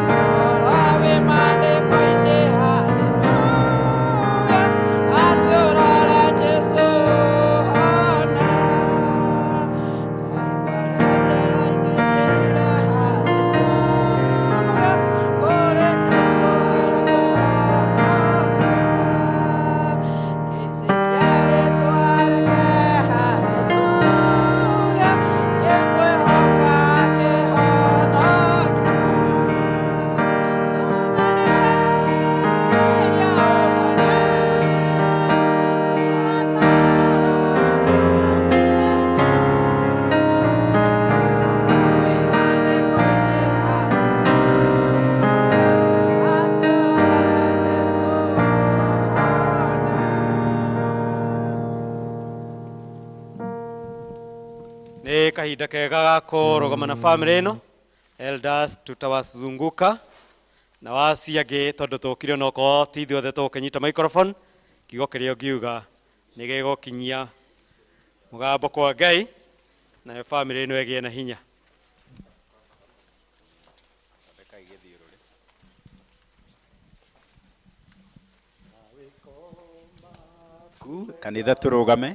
Ũhoro wĩ maandĩko-inĩ, haleluya, atĩ ũrore Jesũ one. Ta igua rĩa ndĩrainĩrĩra, haleluya, kũrĩ Jesũ arakũhonokia. Gĩtĩ kĩa rĩĩtwa rĩake, haleluya, ngĩmwĩhoka akĩhonokia. Cũthĩrĩria ũhone, mũrata rora Jesũ. Wĩ maandĩko-inĩ, haleluya, atĩ ũrore Jesũ one. Nĩ kahinda kega ga kũrũgama na family ĩno. Elders tutawazunguka na waci angĩ tondũ tũkire onokorwo ti ithuothe tũgũkĩnyita microphone, kiugo kĩrĩa ũngiuga nĩ gĩgũkinyia mũgambo kwa Ngai nayo family ĩno ĩgĩe na hinya. Kanitha tũrũgame.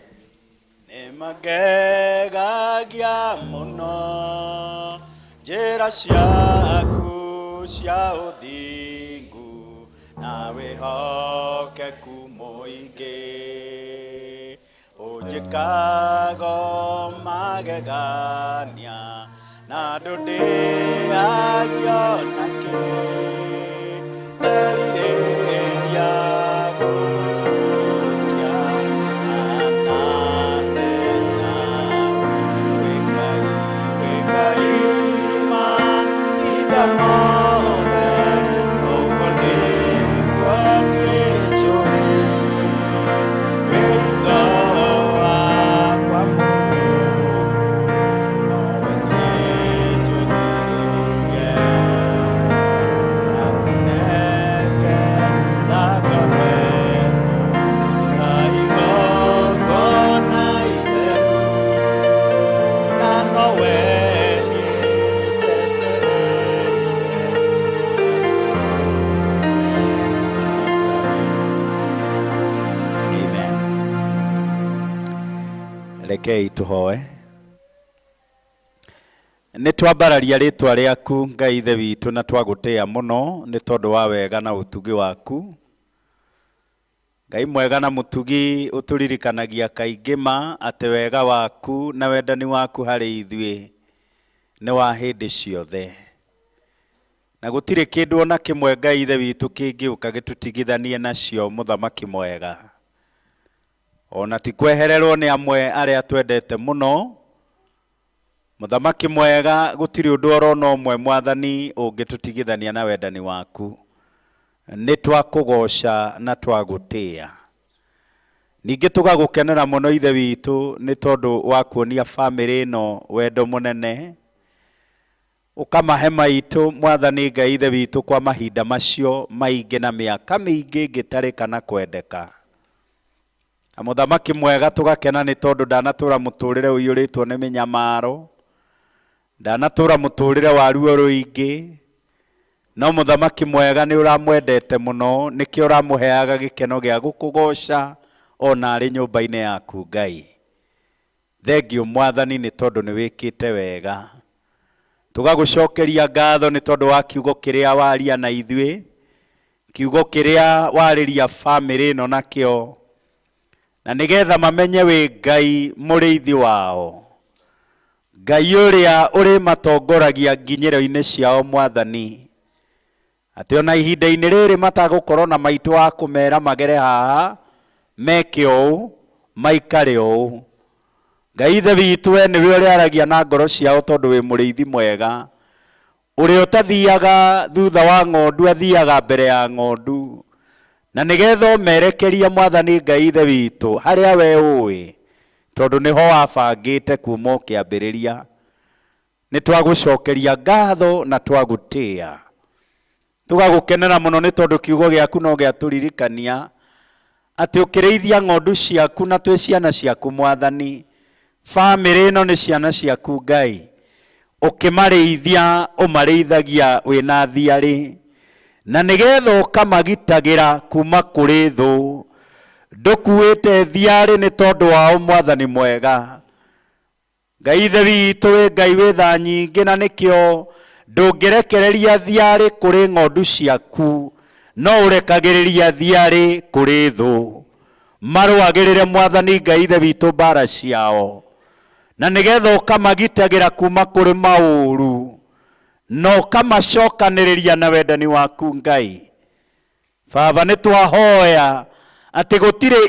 Nĩ magegagia mũno njĩra ciaku cia ũthingu na wĩhokeku mũingĩ. Ũnjĩkago magegania na ndũndĩagio nakĩ. Nderirĩria gũgũtukia anane nawe. Wĩ Ngai, wĩ Ngai mahinda mothe, ũguo nĩ Rekei tũhoe. Nĩ twambararia rĩtwa rĩaku Ngai Ithe witũ na twagũtĩa mũno nĩ tondũ wa wega na ũtugi waku. Ngai mwega na mũtugi ũtũririkanagia kaingĩ ma atĩ wega waku na wendani waku harĩ ithuĩ nĩ wa hĩndĩ ciothe. Na gũtirĩ kĩndũ ona kĩmwe Ngai Ithe witũ kĩngĩũka gĩtũtigithanie nacio mũthamaki mwega. Ona ti kwehererwo nĩ amwe arĩa twendete mũno. Mũthamaki mwega gũtirĩ ũndũ orona ũmwe mwathani ũngĩtũtigithania na wendani waku. Nĩ twakũgoca na twagũtĩa. Ningĩ tũgagũkenera mũno Ithe witũ nĩ tondũ wa kuonia bamĩrĩ ĩno wendo mũnene. Ũkamahe maitũ mwathani Ngai Ithe witũ kwa mahinda macio maingĩ na mĩaka mĩingĩ ĩngĩtarĩka na kwendeka. Na mũthamaki mwega tũgakena nĩ tondũ ndanatũra mũtũrĩre ũiyũrĩtwo nĩ mĩnyamaro, ndanatũra mũtũrĩre wa ruo rũingĩ, no mũthamaki mwega nĩ ũramwendete mũno, nĩkĩo ũramũheaga gĩkeno gĩa gũkũgoca ona arĩ nyũmba-inĩ yaku Ngai. Thengiũ mwathani nĩ tondũ nĩ wĩkĩte wega. Tũgagũcokeria ngatho nĩ tondũ wa kiugo kĩrĩa waria na ithuĩ, kiugo kĩrĩa warĩria bamĩrĩ ĩno nakĩo, na nĩgetha mamenye wĩ Ngai mũrĩithi wao, Ngai ũrĩa ũrĩmatongoragia nginyĩro-inĩ ciao mwathani, atĩ ona ihinda-inĩ rĩrĩ matagũkorwo na maitũ wa kũmera magere haha, meke ũũ, maikare ũũ. Ngai Ithe witũ we nĩwe ũrĩaragia na ngoro ciao tondũ wĩ mũrĩithi mwega, ũrĩa ũtathiaga thutha wa ng'ondu athiaga mbere ya ng'ondu, na nĩgetha ũmerekerie mwathani Ngai Ithe witũ harĩa we ũĩ, tondũ nĩho wabangĩte kuma o kĩambĩrĩria. Nĩ twagũcokeria ngatho na twagũtĩa. Tũgagũkenera mũno nĩ tondũ kiugo gĩaku no gĩatũririkania atĩ ũkĩrĩithia ng'ondu ciaku na twĩ ciana ciaku mwathani, bamĩrĩ ĩno nĩ ciana ciaku Ngai, ũkĩmarĩithia ũmarĩithagia wĩna thiarĩ, na nĩgetha ũkamagitagĩra kuma kũrĩ thũ. Ndũkuĩte thiarĩ nĩ tondũ wao mwathani mwega. Ngai Ithe witũ wĩ Ngai wĩ tha nyingĩ na nĩkĩo ndũngĩrekereria thiarĩ kũrĩ ng'ondu ciaku, no ũrekagĩrĩria thiarĩ kũrĩ thũ. Marũagĩrĩre mwathani Ngai Ithe witũ mbara ciao, na nĩgetha ũkamagitagĩra kuma kũrĩ maũru, na ũkamacokanĩrĩria na wendani waku Ngai. Baba nĩ twahoya atĩ gũtirĩ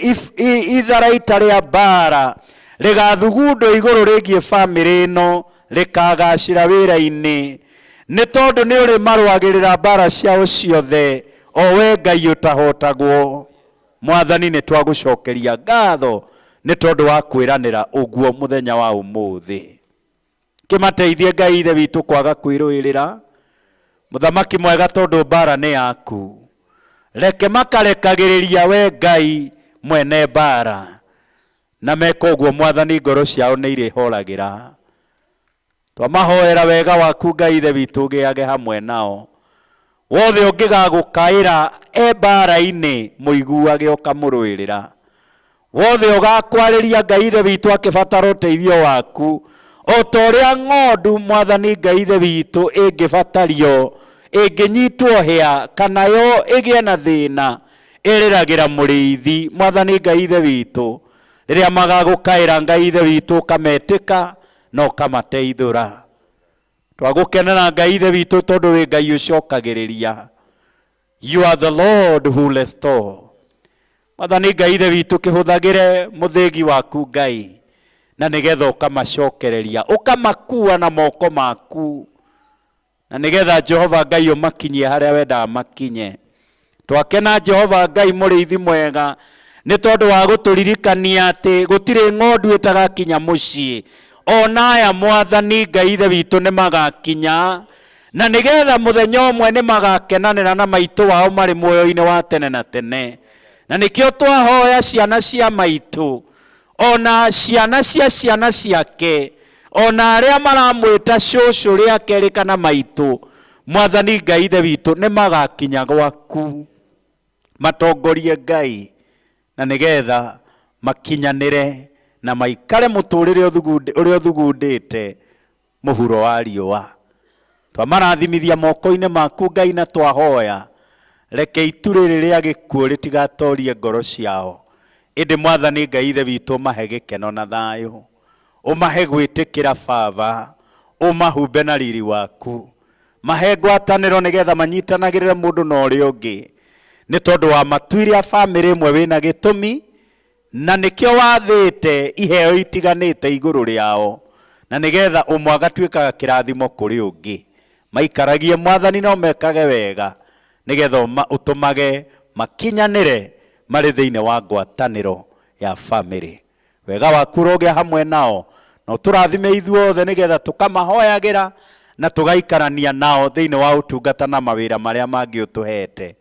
itharaita rĩa mbara rĩgathugundwo igũrũ rĩgiĩ bamĩrĩ ĩno rĩkagacĩra wĩra-inĩ, nĩ tondũ nĩ ũrĩmarũagĩrĩra mbara ciao ciothe, o we Ngai ũtahotagwo. Mwathani nĩ twagũcokeria ngatho nĩ tondũ wa kwĩranĩra ũguo mũthenya wa ũmũthĩ. Kĩmateithie Ngai Ithe witũ kwaga kwĩrũĩrĩra, mũthamaki mwega tondũ mbara nĩ yaku. Reke makarekagĩrĩria we Ngai mwene mbara, na meka ũguo mwathani ngoro ciao nĩ irĩhoragĩra. Twamahoera wega waku Ngai Ithe witũ ũgĩage hamwe nao. Wothe ũngĩgagũkaĩra e mbara-inĩ mũiguage ũkamũrũĩrĩra. Wothe ũgakwarĩria Ngai Ithe witũ akĩbatara ũteithio waku, o ta ũrĩa ng'ondu mwathani Ngai Ithe witũ ĩngĩbatario, ĩngĩnyitwo hĩa kana yo ĩgĩe na thĩna, ĩrĩragĩra mũrĩithi mwathani Ngai Ithe witũ. Rĩrĩa magagũkaĩra Ngai Ithe witũ ũkametĩka na ũkamateithũra. Twagũkenera Ngai Ithe witũ tondũ wĩ Ngai ũcokagĩrĩria. You are the Lord who restore. Mwathani Ngai Ithe witũ kĩhũthagĩre mũthĩgi waku Ngai, na nĩgetha ũkamacokereria, ũkamakua na moko maku, na nĩgetha Jehova Ngai ũmakinyie harĩa wendaga makinye. Twakena Jehova Ngai mũrĩithi mwega nĩ tondũ wa gũtũririkania atĩ gũtirĩ ng'ondu ĩtagakinya mũciĩ. Ona aya mwathani Ngai Ithe witũ nĩ magakinya, na nĩgetha mũthenya ũmwe nĩ magakenanĩra na maitũ wao marĩ muoyo-inĩ wa tene na tene. Na nĩkĩo twahoya ciana cia maitũ, ona ciana cia ciana ciake, ona arĩa maramwĩta cũcũ rĩa kerĩ kana maitũ, mwathani Ngai Ithe witũ nĩ magakinya gwaku, matongorie Ngai, na nĩgetha makinyanĩre na maikare mũtũrĩre ũrĩa ũthugundĩte mũhuro wa riũa. Twamarathimithia moko-inĩ maku Ngai na twahoya reke itu rĩrĩ rĩa gĩkuũ rĩtigatorie ngoro ciao, ĩndĩ Mwathani Ngai Ithe witũ ũmahe gĩkeno na thayũ, ũmahe gwĩtĩkĩra Baba, ũmahumbe na riri waku, mahe ngwatanĩro nĩgetha manyitanagĩrĩre mũndũ na ũrĩa ũngĩ, nĩ tondũ wa matuire a bamĩrĩ ĩmwe wĩna gĩtũmi, na nĩkĩo wathĩte iheo itiganĩte igũrũ rĩao, na nĩgetha ũmwe agatuĩkaga kĩrathimo kũrĩ ũngĩ. Maikaragie Mwathani no mekage wega, nĩgetha ũtũmage makinyanĩre marĩ thĩinĩ wa ngwatanĩro ya bamĩrĩ. Wega waku ũrogĩa hamwe nao, na ũtũrathime ithuothe nĩgetha tũkamahoyagĩra na tũgaikarania nao thĩinĩ wa ũtungata na mawĩra marĩa mangĩ ũtũhete.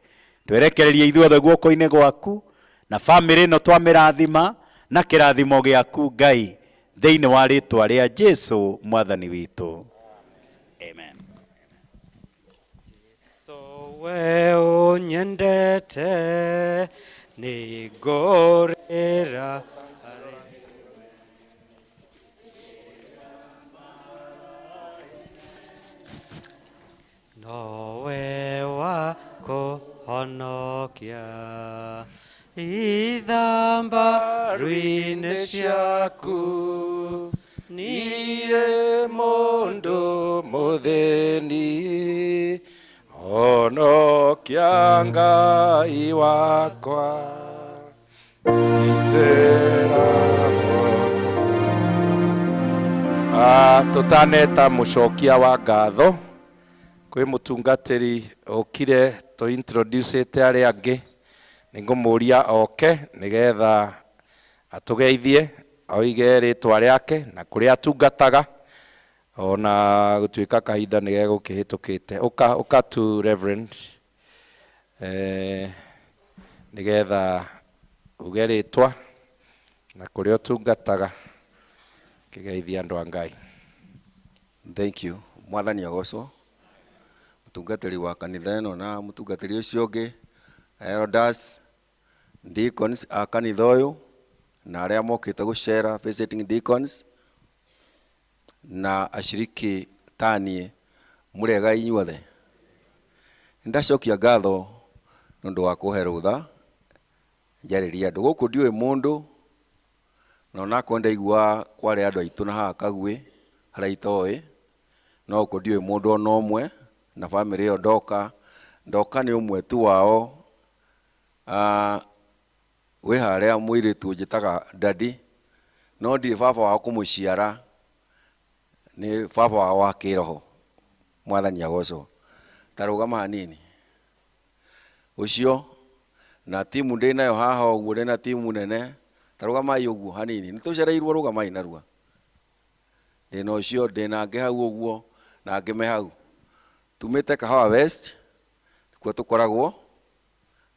Twerekererie ithuothe guoko-inĩ gwaku, na bamĩrĩ ĩno twamĩrathima na kĩrathimo gĩaku Ngai, thĩinĩ wa rĩtwa rĩa Jesu Mwathani witũ. Amen. We ũnyendete nĩngũrĩra nowe wa kũhonokia ithamba-rũ-inĩ ciaku, niĩ mũndũ mũthĩni, honokia Ngai wakwa, ngitĩra. Tũtaneta mũcokia wa ngatho kwĩ mũtungatĩri ũkire tũ introducete arĩa angĩ, nĩngũmũria oke nĩgetha atũgeithie, oige rĩtwa rĩake na kũrĩa atungataga, ona gũtuĩka kahinda nĩ gegũkĩhĩtũkĩte. Ũka, ũka tu Reverend, nĩgetha uge rĩtwa na kũrĩa ũtungataga, kĩgeithia andũ a Ngai. Thank you. Mwathani agocwo. Mũtungatĩri wa kanitha ĩno na mũtungatĩri ũcio ũngĩ, elders, deacons a kanitha ũyũ na arĩa mokĩte gũcera, visiting deacons, na ashiriki taniĩ, mũrĩega inyuothe. Nĩndacokia ngatho nĩ ũndũ wa kũhe rũtha njarĩrie andũ gũkũ. Ndiũĩ mũndũ, na onakorwo ndaigua kwarĩ andũ aitũ na haha Kaguĩ harĩa itoĩ, no gũkũ ndiũĩ mũndũ ona ũmwe, na bamĩrĩ ĩyo ndoka ndoka nĩ ũmwe tu wao. Wĩ harĩa mũirĩtu njĩtaga dadi, no ndirĩ baba wao kũmũciara, nĩ baba wao wa kĩroho. Mwathani agocwo. Ta rũgama hanini ũcio na timu ndĩ nayo haha ũguo, ndĩ na timu nene. Ta rũgamai ũguo hanini, nĩ tũcereirwo, rũgamai narua. Ndĩna ũcio, ndĩna angĩ hau ũguo, na angĩ me hau. Tumĩte Kahawa West, kuo tũkoragwo,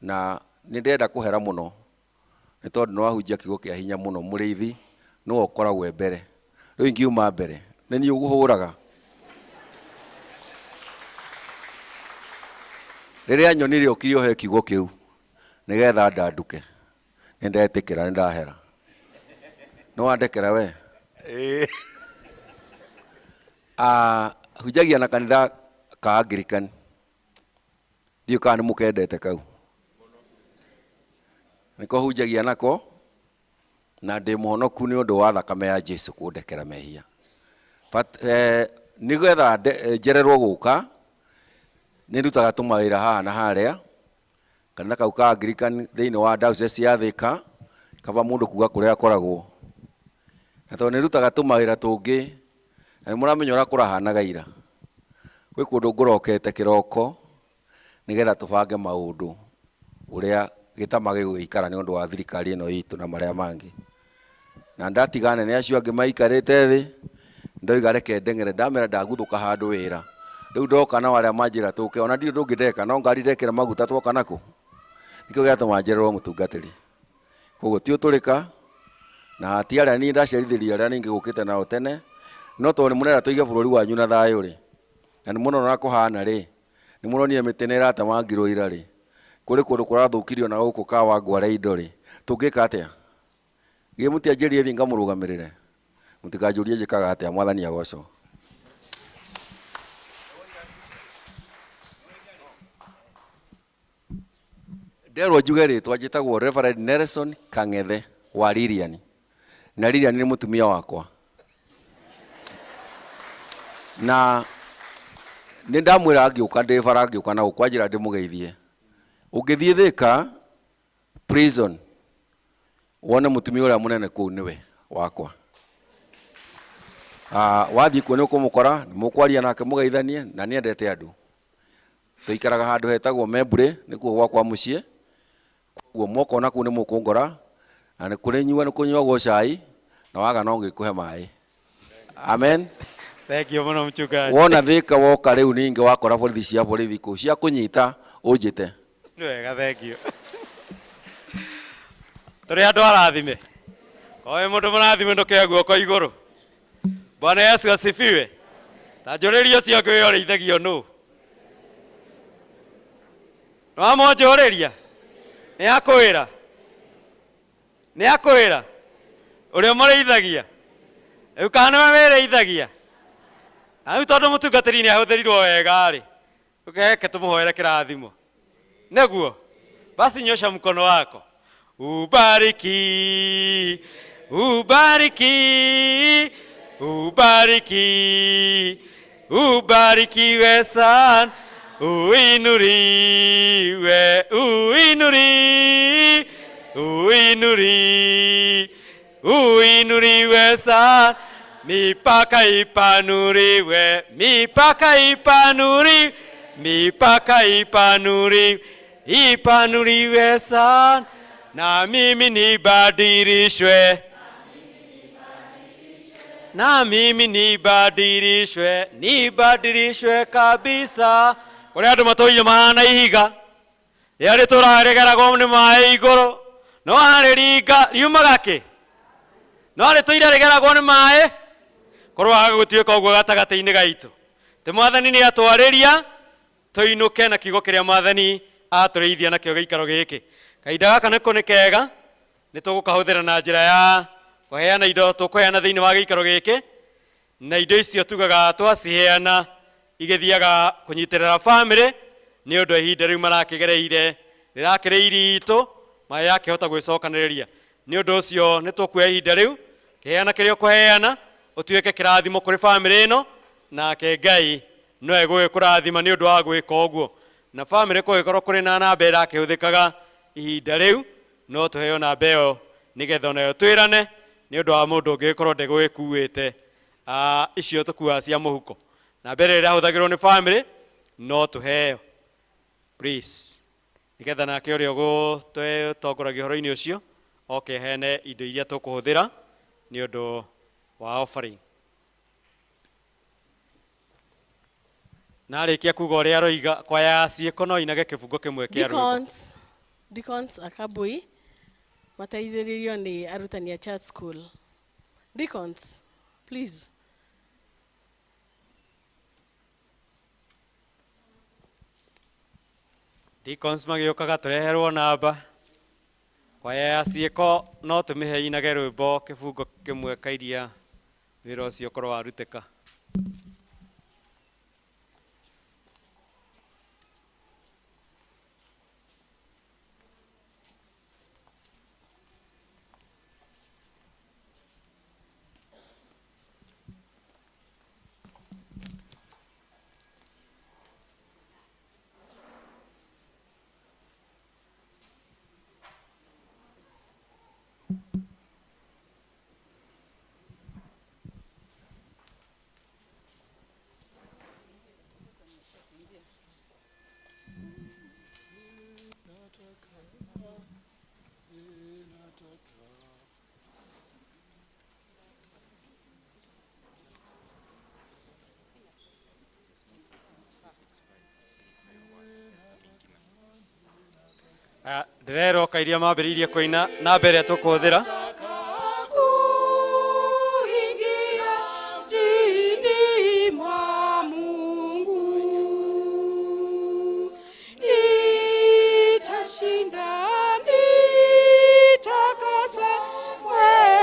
na nĩ ndĩrenda kũhera mũno nĩ tondũ nĩ wahunjia kiugo kĩa hinya mũno. Mũrĩithi nĩwe ũkoragwo e mbere, rĩu ingiuma mbere nĩ niĩ ũgũhũraga. Rĩrĩa nyonire ũkire ũhe kiugo kĩu nĩgetha ndanduke, nĩ ndetĩkĩra, nĩ ndahera. Nĩ wandekera we? Hunjagia na kanitha ka Anglican, ndiũĩ kana nĩ mũkendete kau, nĩko hunjagia nako, na ndĩ mũhonoku nĩ ũndũ wa thakame ya Jesu kũndekera mehia. But nĩgetha njererwo gũka, nĩ ndutaga tũmawĩra haha na harĩa kanitha kau ka Anglican thĩinĩ wa diocese ya Thika, kaba mũndũ kuga kũrĩa akoragwo, na tondũ nĩ ndutaga tũmawĩra tũngĩ, na nĩ mũramenya ũrĩa kũrahanaga ira, gwĩ kũndũ ngũrokete kĩroko nĩgetha tũbange maũndũ ũrĩa gĩtama gĩgũikara nĩ ũndũ wa thirikari ĩno itũ na marĩa mangĩ. Na ndatiga nene acio angĩ maikarĩte thĩ, ndoiga reke ndeng'ere, ndamera ndaguthũka handũ wĩra. Rĩu ndoka nao arĩa manjĩra tũke, ona ndirĩ ũndũ ũngĩ ndeka, no ngari ndekĩra maguta twoka nako. Nĩkĩo gĩatũma njererwo mũtungatĩri. Koguo ti ũtũrĩka, na hati arĩa niĩ ndacerithĩria arĩa ningĩ gũkĩte nao tene, no tondũ nĩ mũrenda tũige bũrũri wanyu na thayũ rĩ, na nĩ mũrona ũrĩa kũhana rĩ, nĩ mũronire mĩtĩ nĩ ĩratemangirwo ira rĩ, kũrĩ kũndũ kũrathũkirio na gũkũ Kawangware indo rĩ, tũngĩka atĩa? Githĩ mũtianjĩrire thiĩ ngamũrũgamĩrĩre? Mũtikanjũrie njĩkaga atĩa, mwathani agocwo. Nderwo njuge rĩtwa, njĩtagwo Reverend Nelson Kang'ethe wa Lilian, na Lilian nĩ mũtumia wakwa, na nĩ ndamwĩra ngĩũka ndĩ bara ngĩũka na gũkũ anjĩra ndĩmũgeithie. Ũngĩthiĩ Thĩka prison wone mũtumia ũrĩa mũnene kũu nĩwe wakwa. Wathiĩ kuo nĩ ũkũmũkora, nĩ mũkwaria nake mũgeithanie, na nĩ endete andũ. Tũikaraga handũ hetagwo Membure, nĩkuo gwakwa mũciĩ. Koguo mwokona kũu nĩ mũkũngora, na nĩ kũrĩ nyua nĩ kũnyuagwo cai, na waga no ngĩkũhe maĩ. Amen. Thank you mũno mchungaji. Wona Thĩka woka rĩu ningĩ wakora borithi cia borithi kũu cia kũnyita ũnjĩte. Nĩ wega, thank you. Tũrĩ andũ arathime. Kowe mũndũ mũrathime ndũkĩoe guoko igũrũ. Bwana Yesu asifiwe. Ta njũrĩria ũcio ũngĩ wĩ ũrĩithagio nũ? Nĩwamũnjũrĩria? Nĩ akwĩra? Nĩ akwĩra? Ũrĩa ũmũrĩithagia? Rĩu kana nĩwe wĩrĩithagia? Na rĩu tondũ mũtungatĩri nĩ ahũthĩrirwo wega rĩ, reke tũmũhoere kĩrathimo. Nĩguo? Basi nyosha mkono wako. Ubariki, ubariki, ubariki, ubarikiwe sana, uinuriwe, uinuri, uinuri, uinuriwe sana, mipaka ipanuriwe, mipaka ipanuri, mipaka ipanuri, ipanuriwe sana, na mimi nibadilishwe, na mimi nibadilishwe, nibadilishwe kabisa. Kũrĩ andũ matũire mahana ihiga rĩrĩa rĩtũraga rĩgeragwo nĩ maĩ igũrũ, no arĩringa riumaga kĩ? No rĩtũire rĩgeragwo nĩ maĩ, kũrwaga gũtuĩka ũguo gatagatĩ-inĩ gaitũ. Tĩ mwathani nĩ atwarĩria tũinũke na kiugo kĩrĩa mwathani atũrĩithia nakĩo gĩikaro gĩkĩ. Kahinda gaka nĩko nĩ kega, nĩ tũgũkahũthĩra na njĩra ya kũheana indo tũkũheana thĩinĩ wa gĩikaro gĩkĩ, na indo icio tugaga twaciheana igĩthiaga kũnyitĩrĩra bamĩrĩ nĩ ũndũ wa ihinda rĩu marakĩgereire rĩrakĩrĩ iritũ magakĩhota gwĩcokanĩrĩria. Nĩ ũndũ ũcio nĩ tũkuoya ihinda rĩu kĩheana kĩrĩa ũkũheana ũtuĩke kĩrathimo kũrĩ bamĩrĩ ĩno, nake Ngai no egũgĩkũrathima nĩ ũndũ wa gwĩka ũguo. Na bamĩrĩ kũngĩkorwo kũrĩ na namba ĩrakĩhũthĩkaga ihinda rĩu, no tũheo namba ĩyo nĩgetha onayo twĩrane nĩ ũndũ wa mũndũ ũngĩgĩkorwo ndegũgĩkuĩte. Icio tũkuaga cia mũhuko. Namba ĩrĩa ĩrahũthagĩrwo nĩ bamĩrĩ no tũheo, please, nĩgetha nake ũrĩa ũgũtũtongoragia ũhoro-inĩ ũcio oke heane indo iria tũkũhũthĩra nĩ ũndũ wa offering. Na arĩkia kuga ũrĩa aroiga, kwaya ya ciĩko no inage kĩbungo kĩmwe kĩa rwĩmbo. Deacons, Deacons Akabui mateithĩrĩrio nĩ arutani a church school. Deacons, please. Deacons magĩũkaga tũreherwo namba. Kwaya ya ciĩko no tũmĩhe inage rwĩmbo kĩbungo kĩmwe kairia wĩra ũcio ũkorwo warutĩka. Ndĩrerwo kairia mambĩrĩirie kũina namba ĩrĩa tũkũhũthĩra. Kuingia mjini mwa Mungu, nitashinda, nitakasa mwendo.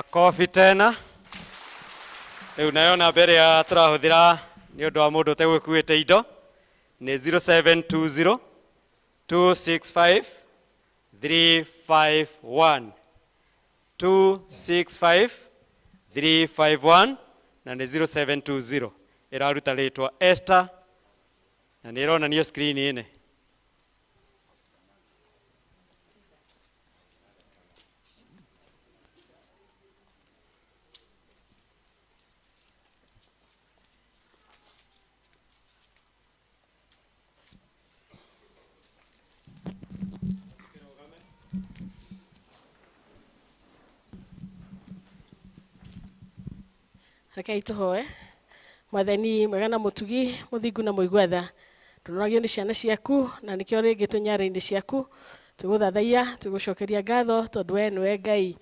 Makofi tena. Rĩu nayo namba ĩrĩa tũrahũthĩra nĩ ũndũ wa mũndũ ũtegũkuĩte indo nĩ 0720 265 351 265 351 na nĩ 0720 ĩraruta rĩtwa Esther na nĩ ĩronanio screen-inĩ. Rekei tũhoe. Mwathani mwega na mũtugi, mũthingu na mũigua tha, tũnoragio nĩ ciana ciaku na nĩkĩo rĩngĩ tũnyarĩ-inĩ ciaku, tũgũthathaiya, tũgũcokeria ngatho tondũ we nĩwe Ngai.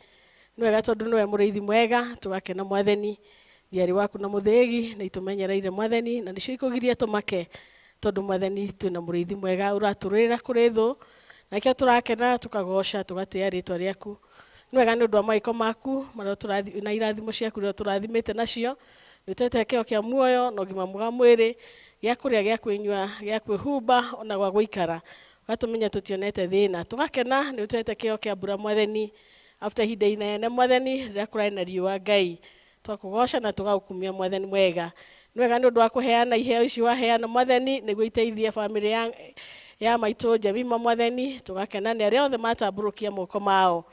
Nĩ wega tondũ nĩwe mũrĩithi mwega, tũgakena Mwathani, thiarĩ waku na mũthĩgi nĩ itũmenyereire Mwathani, na nĩcio ikũgiria tũmake tondũ Mwathani twĩna mũrĩithi mwega ũratũrũĩrĩra kũrĩ thũ, nakĩo tũrakena, tũkagoca, tũgatĩĩa rĩtwa rĩaku. Nĩ wega nĩ ũndũ wa maĩko maku marĩa tũrathi na irathimo ciaku iria tũrathimĩte nacio, nĩ ũtũhete kĩheo kĩa muoyo na ũgima mwega wa mwĩrĩ, gĩa kũrĩa, gĩa kwĩnyua, gĩa kwĩhumba ona gwa gũikara, ũgatũmenya tũtionete thĩna. Tũgakena nĩ ũtũhete kĩheo kĩa mbura Mwathani, after ihinda inene Mwathani rĩrĩa kũrarĩ na riũa Ngai, twakũgoca na tũgagũkumia Mwathani mwega. Nĩ wega nĩ ũndũ wa kũheana iheo ici waheana Mwathani nĩguo iteithie bamĩrĩ ya maitũ Jemima Mwathani, tũgakena nĩ arĩa othe matambũrũkia moko mao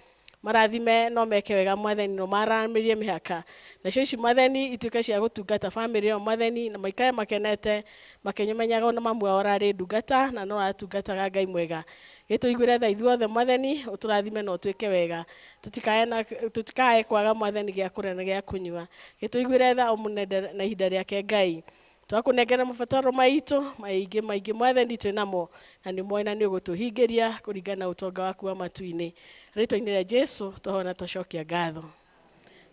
marathime no meke wega Mwathani, no maramĩrie mĩhaka, nacio ici Mwathani ituĩke cia gũtungata bamĩrĩ ĩyo Mwathani, na maikare makenete makĩmenyaga ona mamu wao ararĩ ndungata na no aratungataga Ngai mwega. Gĩtũiguĩre tha ithuothe Mwathani, ũtũrathime na ũtwĩke wega, tũtikae kwaga Mwathani gĩa kũrĩa na gĩa kũnyua. Gĩtũiguĩre tha ũmũnende na ihinda rĩake Ngai. Twakũnengera mabataro maitũ maingĩ maingĩ Mwathani twĩ namo, na nĩ moĩ na nĩ ũgũtũhingĩria kũringana na ũtonga waku wa matu-inĩ. Rĩtwa-inĩ rĩa Jesu twahoya na twacokia ngatho,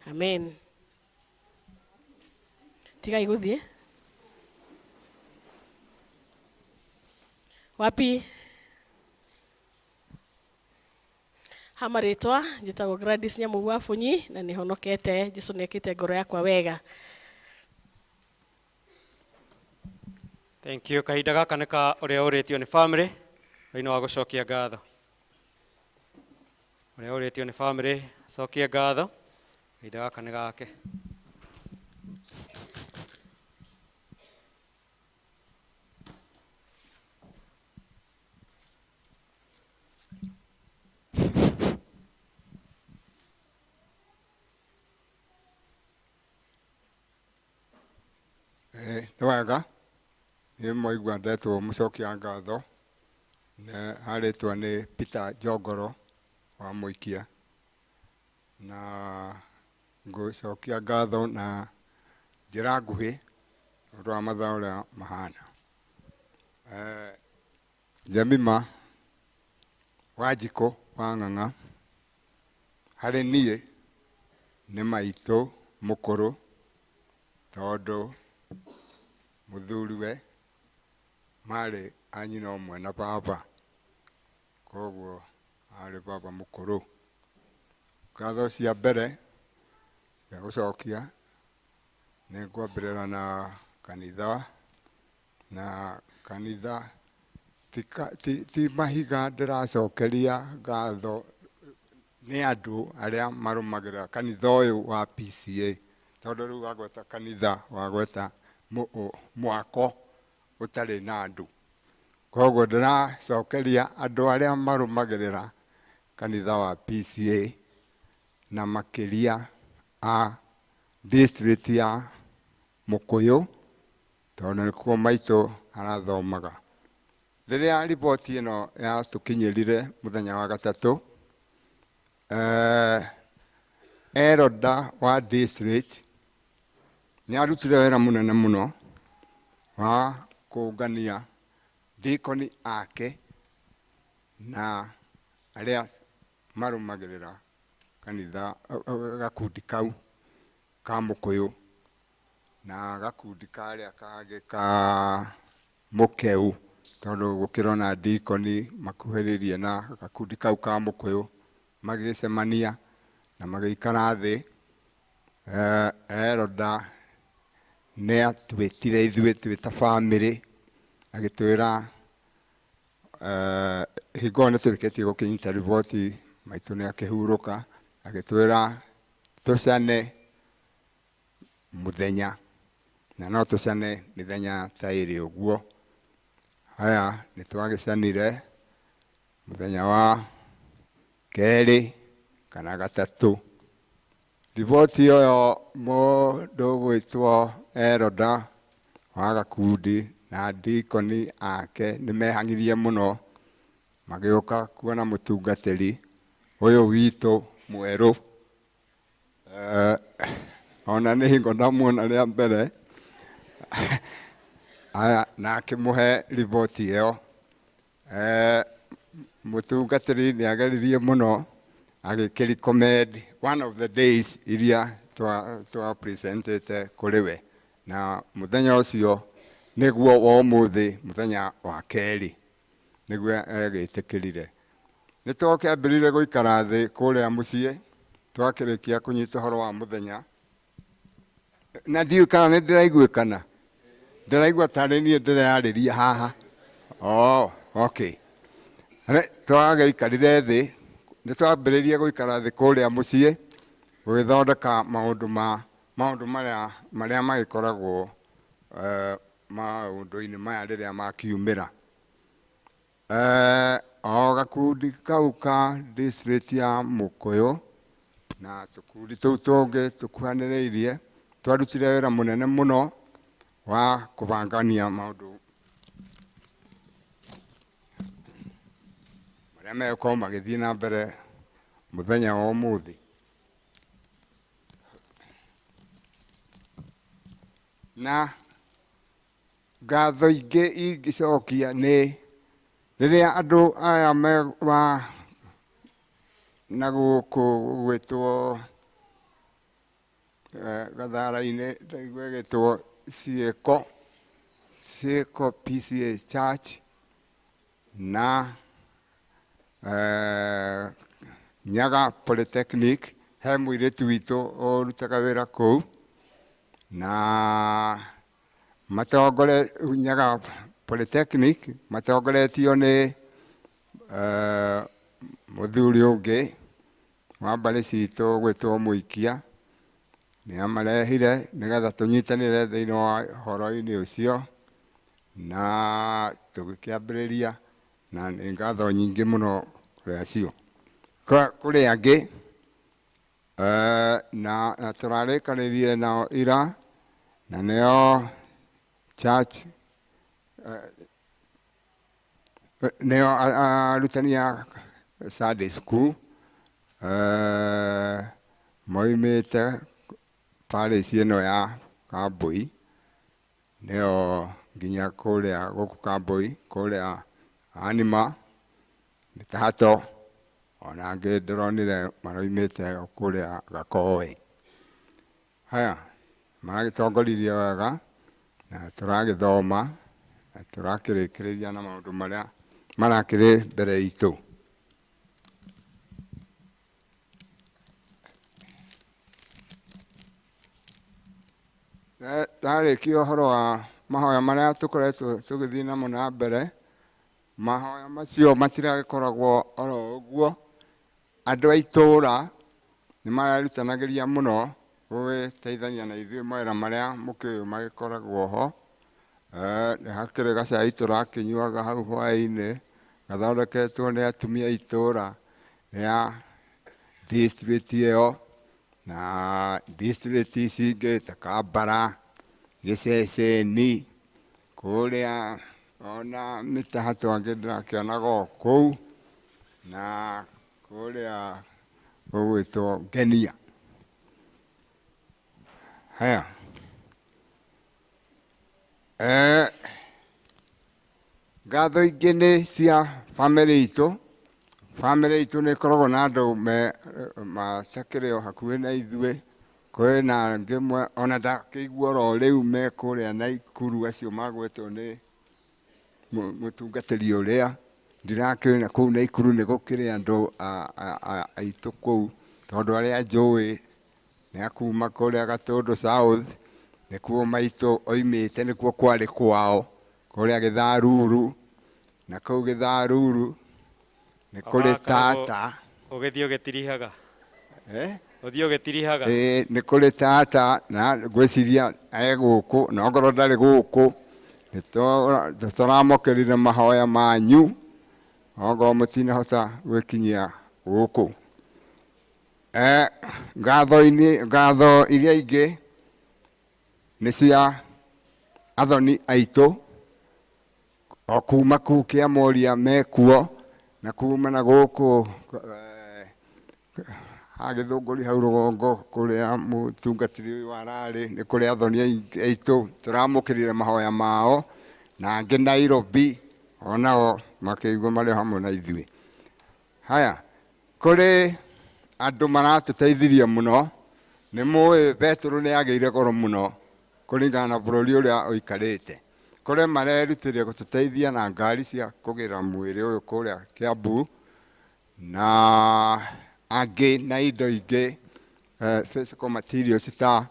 amen. Tigai gũthiĩ wapi ha marĩtwa, njĩtagwo Gladys Nyamugu wa Bunyi na nĩ honokete. Jesu nĩ ekĩte ngoro yakwa wega. Thank you. Kahinda gaka nĩ ka ũrĩa ũrĩtio nĩ family thĩinĩ wa gũcokia ngatho. Ũrĩa ũrĩtio nĩ family cokia ngatho, kahinda gaka nĩ gake. Nĩ wega nĩ mwaigua ndetwo mũcokia ngatho, na harĩtwa nĩ Peter Njongoro wa Mũikia, na ngũcokia ngatho na njĩra nguhĩ ũndũ wa mathaa ũrĩa mahana. Jemima Wanjikũ wa Ng'ang'a harĩ niĩ nĩ maitũ mũkũrũ, tondũ mũthuriwe marĩ a nyina ũmwe na baba, koguo arĩ baba mũkũrũ. Ngatho cia mbere cia gũcokia nĩ ngwambĩrĩra na kanitha, na kanitha ti mahiga ndĩracokeria ngatho nĩ andũ arĩa marũmagĩrĩra kanitha ũyũ wa PCA, tondũ rĩu wagweta kanitha wagweta mwako ũtarĩ na andũ. Koguo ndĩracokeria andũ arĩa marũmagĩrĩra kanitha wa PCA na makĩria a district ya Mũkũyũ, tondũ nĩkuo maitũ arathomaga. Rĩrĩa riboti ĩno yatũkinyĩrire mũthenya wa gatatũ, elder wa district nĩ arutire wĩra mũnene mũno wa kũngania deacon ake na arĩa marũmagĩrĩra kanitha gakundi kau ka Mũkũyũ na gakundi karĩa kangĩ ka Mũkeu, tondũ gũkĩrona deacon makuhĩrĩirie na gakundi kau ka Mũkũyũ, magĩcemania na magĩikara thĩ Eroda nĩ atwĩtire ithuĩ twĩ ta bamĩrĩ agĩtwĩra hingo ĩyo nĩ tũrĩkĩtie gũkĩnyita riboti maitũ nĩ akĩhurũka agĩtwĩra tũcane mũthenya na no tũcane mĩthenya ta ĩrĩ ũguo. Haya nĩ twagĩcanire mũthenya wa kerĩ kana gatatũ. Riboti ĩyo mũndũ ũgwĩtwo Eroda wa gakundi na ndikoni ake nĩ mehang'irie mũno magĩũka kuona mũtungatĩri ũyũ witũ mwerũ. Ona nĩ hingo ndamuona rĩa mbere aya na akĩmũhe riboti ĩyo. Mũtungatĩri nĩ ageririe mũno agĩkĩrecommend one of the days iria twa presentete kũrĩ we, na mũthenya ũcio nĩguo wa ũmũthĩ, mũthenya wa kerĩ nĩguo egĩtĩkĩrire. Nĩ twakĩambĩrĩirie gũikara thĩ kũrĩa mũciĩ twakĩrĩkia kũnyita ũhoro wa mũthenya, na ndiũĩ kana nĩ ndĩraiguĩkana, ndĩraigua tarĩ niĩ ndĩreyarĩria haha. Oh, okay. Twagĩikarire thĩ, nĩ twambĩrĩirie gũikara thĩ kũrĩa mũciĩ gũgĩthondeka maũndũ ma maũndũ marĩa magĩkoragwo maũndũ-inĩ maya rĩrĩa makiumĩra. O gakundi kau ka district ya Mũkũyũ na tũkundi tũu tũngĩ tũkuhanĩrĩirie twarutire wĩra mũnene mũno wa kũbangania maũndũ marĩa megũkorwo magĩthiĩ na mbere mũthenya wa ũmũthĩ. Na ngatho ingĩ ingĩcokia nĩ rĩrĩa andũ aya na gũkũ gwĩtwo Gathara-inĩ ndaigua ĩgĩtwo Ciĩko PCA Church na Nyaga Polytechnic, he mũirĩtu witũ ũrutaga wĩra kũu na matongore Nyaga Polytechnic matongoretio nĩ mũthuri ũngĩ wa mbarĩ citũ gwĩtwo Mũikia, nĩ amarehire nĩgetha tũnyitanĩre thĩinĩ wa ũhoro-inĩ ũcio na tũgĩkĩambĩrĩria, na nĩ ngatho nyingĩ mũno kũrĩ acio. Kũrĩ angĩ na tũrarĩkanĩrire nao ira, na nĩo church nĩo arutani a Sunday school moimĩte parish ĩno ya Kambui, nĩo nginya kũrĩa gũkũ Kambui, kũrĩa Anima, Mĩtahato, ona angĩ ndĩronire maroimĩte kũrĩa Gakoe. Haya, maragĩtongoririe wega na tũragĩthoma na tũrakĩrĩkĩrĩria na maũndũ marĩa marakĩrĩ mbere itũ. Ndarĩkia ũhoro wa mahoya marĩa tũkoretwo tũgĩthiĩ namo na mbere, mahoya macio matiragĩkoragwo oro ũguo. Andũ a itũũra nĩ marerutanagĩria mũno gũgĩteithania na ithuĩ mawĩra marĩa mũkĩũĩ magĩkoragwo ho. Nĩ hakĩrĩ gacai tũrakĩnyuaga hau hwaĩ-inĩ gathondeketwo nĩ atumia a itũũra rĩa district ĩyo na district ici ingĩ ta Kambara, Gĩceceni, kũrĩa ona Mĩtahato angĩ ndĩrakĩonaga o kũu na kũrĩa gũgwĩtwo Ngenia. Haya, ngatho ingĩ nĩ cia bamĩrĩ itũ. Bamĩrĩ itũ nĩ ĩkoragwo na andũ matakĩrĩ o hakuhĩ na ithuĩ. Kwĩna angĩ ona ndakĩigua oro rĩu me kũrĩa Naikuru acio magwetwo nĩ mũtungatĩri ũrĩa ndirakĩona kũu Naikuru nĩ gũkĩrĩ andũ aitũ kũu, tondũ arĩa njũĩ Nĩ akuma kũrĩa Gatũndũ South, nĩkuo maitũ oimĩte, nĩkuo kwarĩ kwao kũrĩa Gĩtharuru, na kũu Gĩtharuru nĩ kũrĩ tata. Ũgĩthiĩ ũgĩtirihaga. Ũthiĩ ũgĩtirihaga. Ĩĩ, nĩ kũrĩ tata na ngwĩciria e gũkũ, na ongorwo ndarĩ gũkũ nĩ tũramũkĩrire mahoya manyu, ongorwo mũtinahota gwĩkinyia gũkũ. Ngatho-inĩ, ngatho iria ingĩ nĩ cia athoni aitũ o kuma kũu Kĩamoria mekuo na kuma na gũkũ ha Gĩthũngũri hau rũgongo kũrĩa mũtungatĩri ũyũ ararĩ, nĩ kũrĩ athoni aitũ tũramũkĩrire mahoya mao, na angĩ Nairobi onao makĩigua marĩ hamwe na ithuĩ. Haya, kũrĩ andũ maratũteithirie mũno. Nĩ mũĩ betũrũ nĩ yagĩire goro mũno kũringana na bũrũri ũrĩa ũikarĩte. Kũrĩ marerutĩire gũtũteithia na ngari cia kũgĩra mwĩrĩ ũyũ kũrĩa Kiambu, na angĩ na indo ingĩ, physical materials ta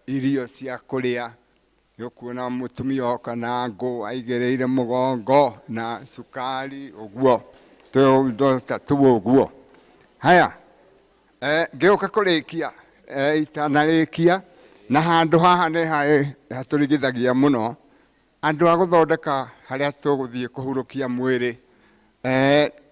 irio cia kũrĩa. Nĩũkuona mũtumia oka na ngũ aigĩrĩire mũgongo na cukari ũguo, tũindo ta tũu ũguo. Haya, ngĩũka kũrĩkia, itanarĩkia, na handũ haha nĩ hatũrigithagia mũno andũ a gũthondeka harĩa tũgũthiĩ kũhurũkia mwĩrĩ,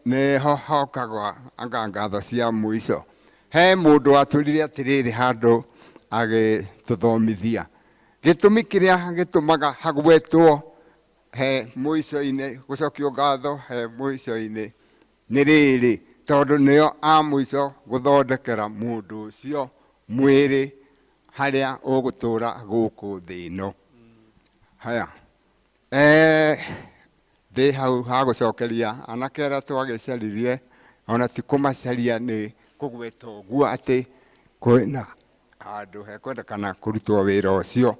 nĩho hokagwa anga ngatho cia mũico. He mũndũ watwĩrire atĩrĩrĩ handũ agĩtũthomithia gĩtũmi kĩrĩa gĩtũmaga hagwetwo he mũico-inĩ, gũcokio ngatho he mũico-inĩ nĩ rĩrĩ, tondũ nĩo a mũico gũthondekera mũndũ ũcio mwĩrĩ harĩa ũgũtũra gũkũ thĩ ĩno. Haya, ndĩ hau ha gũcokeria anake arĩa twagĩcaririe, ona ti kũmacaria nĩ kũgweta ũguo atĩ kwĩna handũ hekwendekana kũrutwo wĩra ũcio.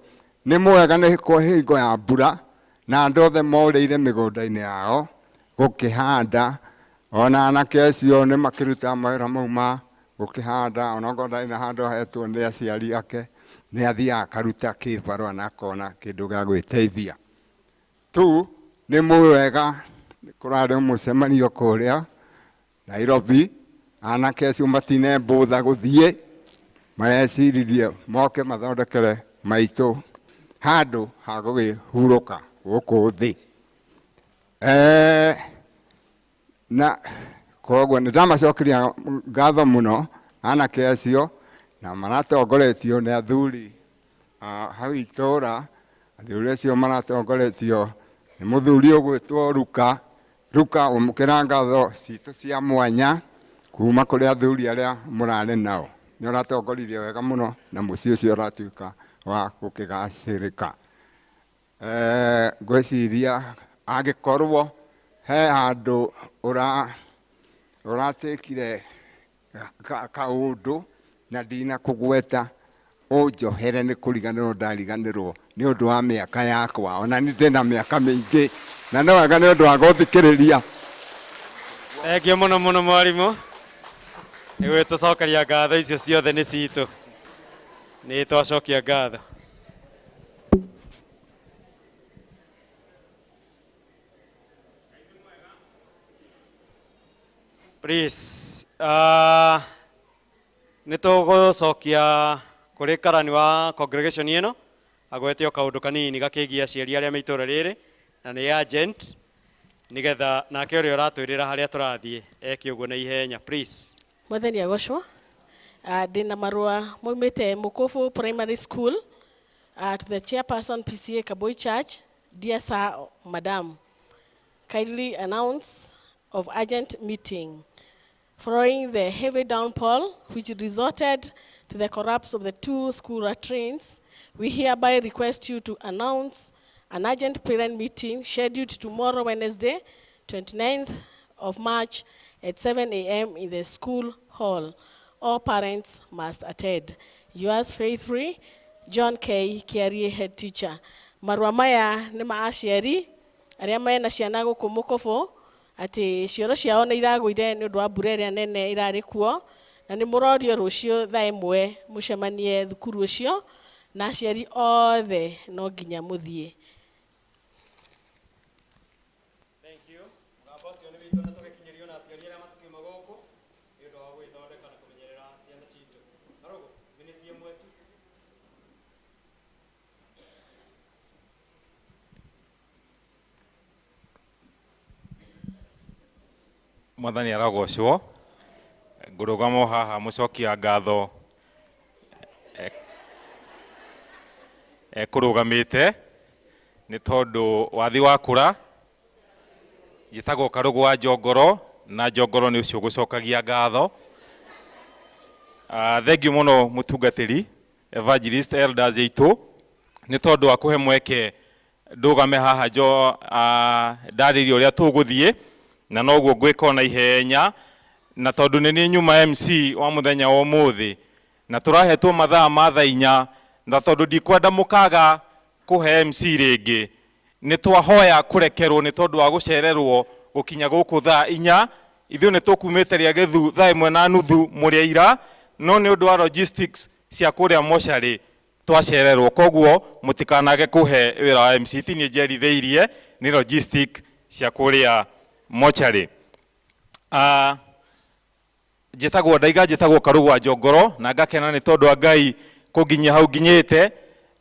Nĩ mwega nĩ kwa hingo ya mbura na andũ othe morĩire mĩgũnda-inĩ yao gũkĩhanda, ona anake acio nĩ makĩrutaga mawĩra mau ma gũkĩhanda, ona okorwo ndarĩ na handũ ahetwo nĩ aciari ake, nĩ athiaga akaruta kĩbarũa na akona kĩndũ gĩa gwĩteithia. Tu nĩ mũĩ wega kũrarĩ mũcemanio kũrĩa Nairobi, anake acio matine mbũtha gũthiĩ, mareciririe moke mathondekere maitũ handũ ha gũkĩhurũka gũkũ thĩ. Na koguo nĩ ndamacokeria ngatho mũno anake acio, na maratongoretio nĩ athuri a hau itũra. Athuri acio maratongoretio nĩ mũthuri ũgwĩtwo Ruka. Ruka, ũmũkĩra ngatho citũ cia mwanya kuma kũrĩ athuri arĩa mũrarĩ nao. Nĩ ũratongoririe wega mũno na mũciĩ ũcio ũratuĩka wa gũkĩgacĩrĩka. Ngwĩciria angĩkorwo he handũ ũratĩkire kaũndũ na ndinakũgweta, ũnjohere nĩ kũriganĩrwo ndariganĩrwo nĩ ũndũ wa mĩaka yakwa, ona nĩ ndĩna mĩaka mĩingĩ na nĩ wega nĩ ũndũ wa gũthikĩrĩria. Thengiũ mũno mũno mwarimũ nĩ gwĩtũcokeria ngatho icio ciothe nĩ citũ, nĩ twacokia ngatho. Please, nĩ tũgũcokia kũrĩ karani wa congregation ĩno agwete o kaũndũ kanini gakĩgiĩ aciari arĩa me itũũra rĩrĩ na nĩ agent, nĩgetha nake ũrĩa ũratwĩrĩra harĩa tũrathiĩ eke ũguo na ihenya, please. Mwathani agocwo. Ndĩna marũa maumĩte Mukubu Primary School, to the chairperson PCA Kaboi Church. Dear sir, madam, kindly announce of urgent meeting following the heavy downpour which resulted to the collapse of the 2 school latrines. We hereby request you to announce an urgent parent meeting scheduled tomorrow, Wednesday, 29th of March at 7 a.m. in the school hall. All parents must attend. Yours faithfully, John K. Kiarie, head teacher. Marũa maya nĩ ma aciari arĩa mena ciana gũkũ Mũkobo, atĩ cioro ciao nĩ iragũire nĩ ũndũ wa mbura ĩrĩa nene ĩrarĩ kuo, Na nĩ mũrorio rũciũ thaa 1 mũcemanie thukuru ũcio, na aciari othe no nginya mũthiĩ. Thank you. Mũgambo ũcio nĩ witũ na tũgĩkinyĩrio na aciari arĩa matukiuma gũkũ nĩ ũndũ wa gwĩthondeka na kũmenyerera ciana citũ. Karũgũ, miniti ĩmwe tu. Mwathani arogocwo. Ngũrũgama o haha mũcokia ngatho ekũrũgamĩte nĩ tondũ wathi wakũra. Njĩtagwo Karũgũ wa Njongoro na Njongoro nĩ ũcio ũgũcokagia ngatho. Thengiũ mũno mũtungatĩri evangelist elders aitũ nĩ tondũ wa kũhe mweke ndũgame haha njo ndarĩrie ũrĩa tũgũthiĩ na noguo ngwĩka ona ihenya, na tondũ nĩ niĩ nyuma MC wa mũthenya wa ũmũthĩ na tũrahetwo mathaa ma thaa 4, na tondũ ndikwenda mũkaga kũhe MC rĩngĩ, nĩ twahoya kũrekerwo nĩ tondũ wa gũcererwo gũkinya gũkũ thaa 4. Ithuĩ nĩ tũkumĩte rĩa gĩthu thaa 1:30 mũrĩa ira, no nĩ ũndũ wa logistics cia kũrĩa mocarĩ twacererwo, koguo mũtikanage kũhe wĩra wa MC, ti niĩ njerithĩirie, nĩ logistic cia kũrĩa mocarĩ. Njĩtagwo Ndaiga, njĩtagwo Karũgũ wa Njongoro, na ngakena nĩ tondũ wa Ngai kũnginyia hau nginyĩte.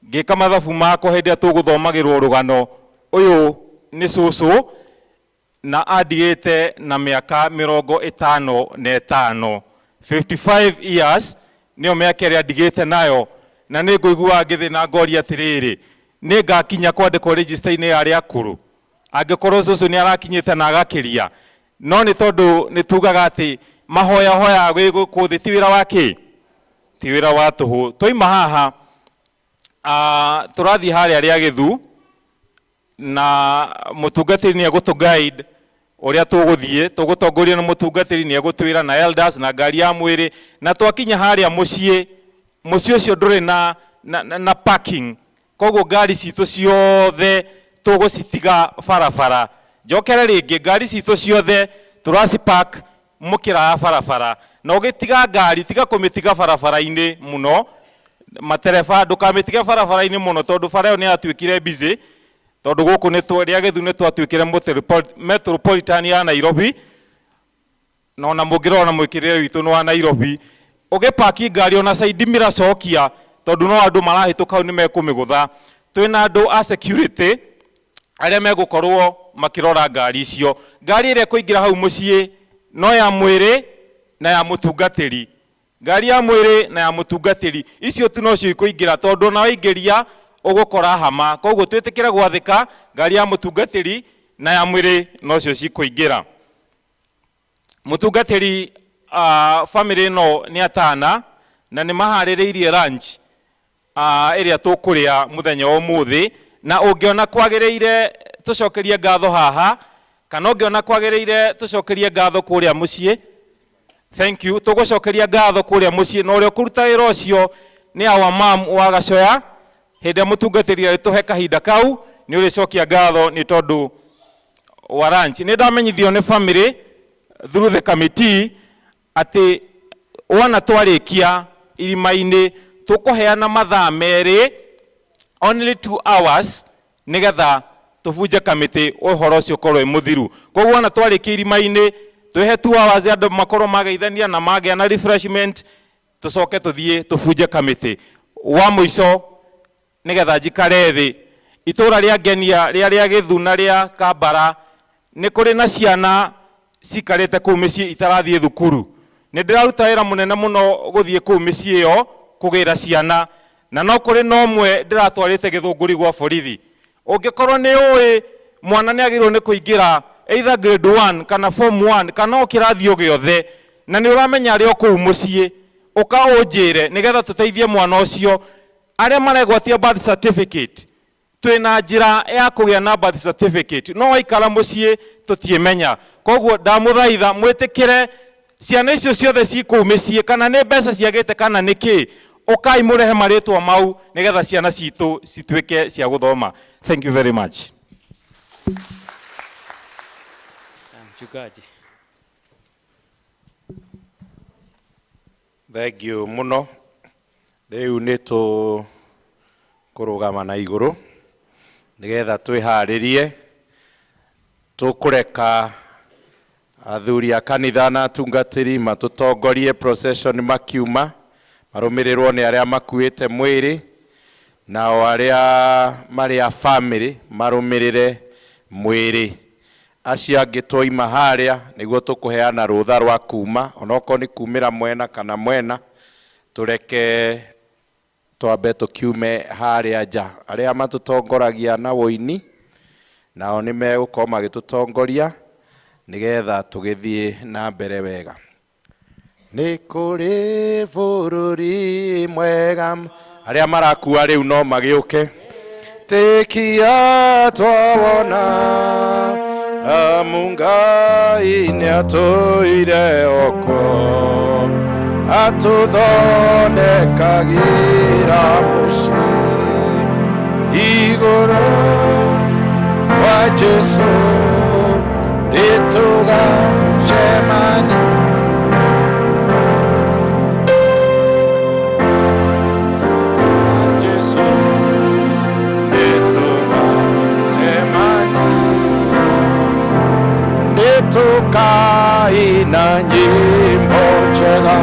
Ngĩka mathabu makwa hĩndĩ ĩrĩa tũgũthomagĩrwo rũgano ũyũ nĩ cũcũ, na andigĩte na mĩaka 55, 55 years nĩyo mĩaka ĩrĩa andigĩte nayo, na nĩ ngũiguaga ngĩthĩ na ngoria atĩrĩrĩ, nĩ ngakinya kwandĩkwo register-inĩ ya arĩa akũrũ angĩkorwo cũcũ nĩ arakinyĩte na agakĩria. No nĩ tondũ nĩ tugaga atĩ mahoyahoya gwĩ gũkũ thĩ ti wĩra wa kĩ, ti wĩra wa tũhũ. Twaima haha, tũrathiĩ harĩa rĩa gĩthu na mũtungatĩri nĩ egũtũ guide ũrĩa tũgũthiĩ, tũgũtongorio nĩ mũtungatĩri nĩ egũtwĩra na elders na ngari ya mwĩrĩ, na twakinya harĩa mũciĩ, mũciĩ ũcio ndũrĩ na parking, koguo ngari citũ ciothe tũgũcitiga barabara. Njokere rĩngĩ, ngari citũ ciothe tũracipark mũkĩra wa barabara, na ũgĩtiga ngari tiga kũmĩtiga barabara-inĩ mũno, matereba ndũkamĩtige barabara-inĩ mũno tondũ bara ĩyo nĩ yatuĩkire busy, tondũ gũkũ nĩ rĩa gĩthu nĩ twatuĩkire metropolitan ya Nairobi, na ona mũngĩrora mwĩkĩrĩre witũ nĩ wa Nairobi. Ũgĩpaki ngari ona side mirror cokia, tondũ no andũ marahĩtũka hau nĩ mekũmĩgũtha. Twĩna andũ a security arĩa megũkorwo makĩrora ngari icio. Ngari ĩrĩa ĩkũingĩra hau mũciĩ no ya mwĩrĩ na ya mũtungatĩri, ngari ya mwĩrĩ na ya mũtungatĩri, icio tu nocio ikũingĩra, tondũ ona waingĩria ũgũkora hama. Koguo twĩtĩkĩre gwathĩka, ngari ya mũtungatĩri na ya mwĩrĩ nocio cikũingĩra. Mũtungatĩri, family ĩno nĩ atana na nĩ maharĩrĩirie lunch ĩrĩa tũkũrĩa mũthenya wa ũmũthĩ, na ũngĩona kwagĩrĩire tũcokerie ngatho haha, kana ũngĩona kwagĩrĩire tũcokerie ngatho kũrĩa mũciĩ, thank you, tũgũcokeria ngatho kũrĩa mũciĩ. Na ũrĩa ũkũruta wĩra ũcio nĩ our mom wa Gacoya. Hĩndĩ ĩrĩa mũtungatĩri agĩtũhe kahinda kau nĩ ũrĩcokia ngatho nĩ tondũ wa lunch. Nĩ ndamenyithio nĩ family through the committee atĩ wona twarĩkia irima-inĩ tũkũheana mathaa 2, only 2 hours, nĩgetha tũbunje kamĩtĩ ũhoro ũcio ũkorwo wĩ mũthiru. Koguo wona twarĩkia irima-inĩ twĩhe 2 hours andũ makorwo mageithania na magĩa na refreshment, tũcoke tũthiĩ tũbunje kamĩtĩ. Wa mũico nĩgetha njikare thĩ, itũra rĩa Ngenia rĩa rĩa Gĩthu na rĩa Kambara nĩ kũrĩ na ciana cikarĩte kũu mĩciĩ itarathiĩ thukuru. Nĩ ndĩraruta wĩra mũnene mũno gũthiĩ kũu mĩciĩ ĩyo kũgĩra ciana, na no kũrĩ na ũmwe ndĩratwarĩte gĩthũngũri gwa borithi. Ũngĩkorwo nĩ ũĩ mwana nĩ agĩrĩirwo nĩ kũingĩra either grade 1 kana form 1 kana o kĩrathi o gĩothe, na nĩ ũramenya arĩ o kũu mũciĩ, ũka ũnjĩre nĩgetha tũteithie mwana ũcio. Arĩa maregwatia birth certificate, twĩna njĩra ya kũgĩa na birth certificate, no waikara mũciĩ tũtiĩmenya. Koguo ndamũthaitha mwĩtĩkĩre ciana icio ciothe ci kũu mĩciĩ, kana nĩ mbeca ciagĩte kana nĩ kĩ, ũkai mũrehe marĩtwa mau nĩgetha ciana citũ cituĩke cia gũthoma. Thank you very much. Mchungaji. Thank you mũno. Rĩu nĩ tũkũrũgama na igũrũ nĩgetha twĩharĩrie. Tũkũreka athuri a kanitha na atungatĩri matũtongorie procession makiuma, marũmĩrĩrwo nĩ arĩa makuĩte mwĩrĩ, nao arĩa marĩ a family marũmĩrĩre mwĩrĩ. Acio angĩ twoima harĩa nĩguo tũkũheana rũtha rwa kuma, onokorwo nĩ kumĩra mwena kana mwena, tũreke twambe tũkiume harĩa nja. Arĩa matũtongoragia na wũini nao nĩ megũkorwo magĩtũtongoria nĩgetha tũgĩthiĩ na mbere wega. Nĩ kũrĩ bũrũri mwega. Arĩa marakua rĩu no magĩũke. Tĩkia twawona amu Ngai nĩatũire oko, atũthondekagĩra mũciĩ igũrũ kwa Jesu, nĩtũgacemania. Kwa Jesu nĩtũgacemania, nĩtũkaina nyĩmbo njega.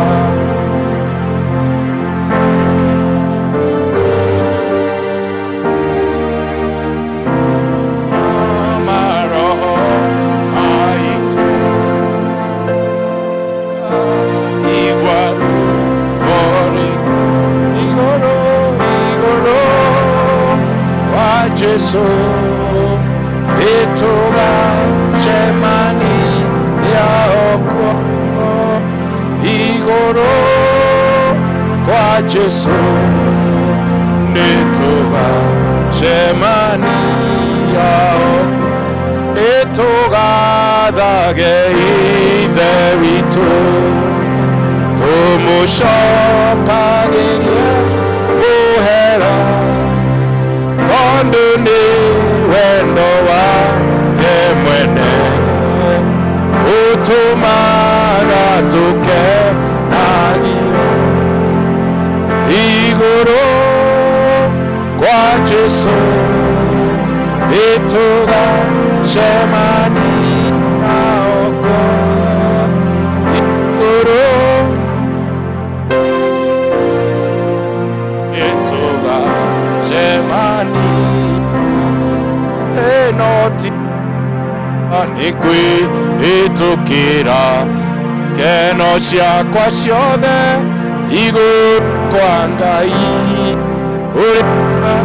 Maroho maitũ igua ruo rĩingĩ igũrũ, igũrũ kwa Jesu, nĩtũgacemania okuo igũrũ kwa Jesu, nĩtũgacemania okuo, nĩtũgathage Ithe witũ, tũmũcokagĩrie mũhera, tondũ nĩ wendo wake mwene ũtũmaga tũkenagio igũrũ kwa Jesu, nĩtũgacemania okuo igũrũ, nĩtũgacemania ĩno ti nĩ kwĩhĩtũkĩra keno ciakwa ciothe igũrũ kwa Ngai, kũrĩa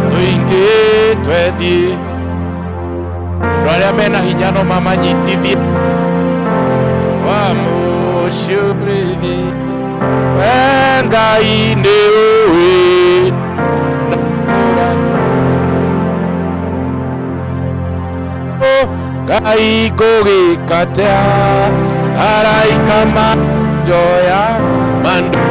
tũingĩ twethiĩ. Andũ arĩa mena hinya no mamanyitithie wa mũciĩ ũrĩthi. We Ngai nĩ ũĩ Ngai ngũgĩka atĩa, araika manjoya mandu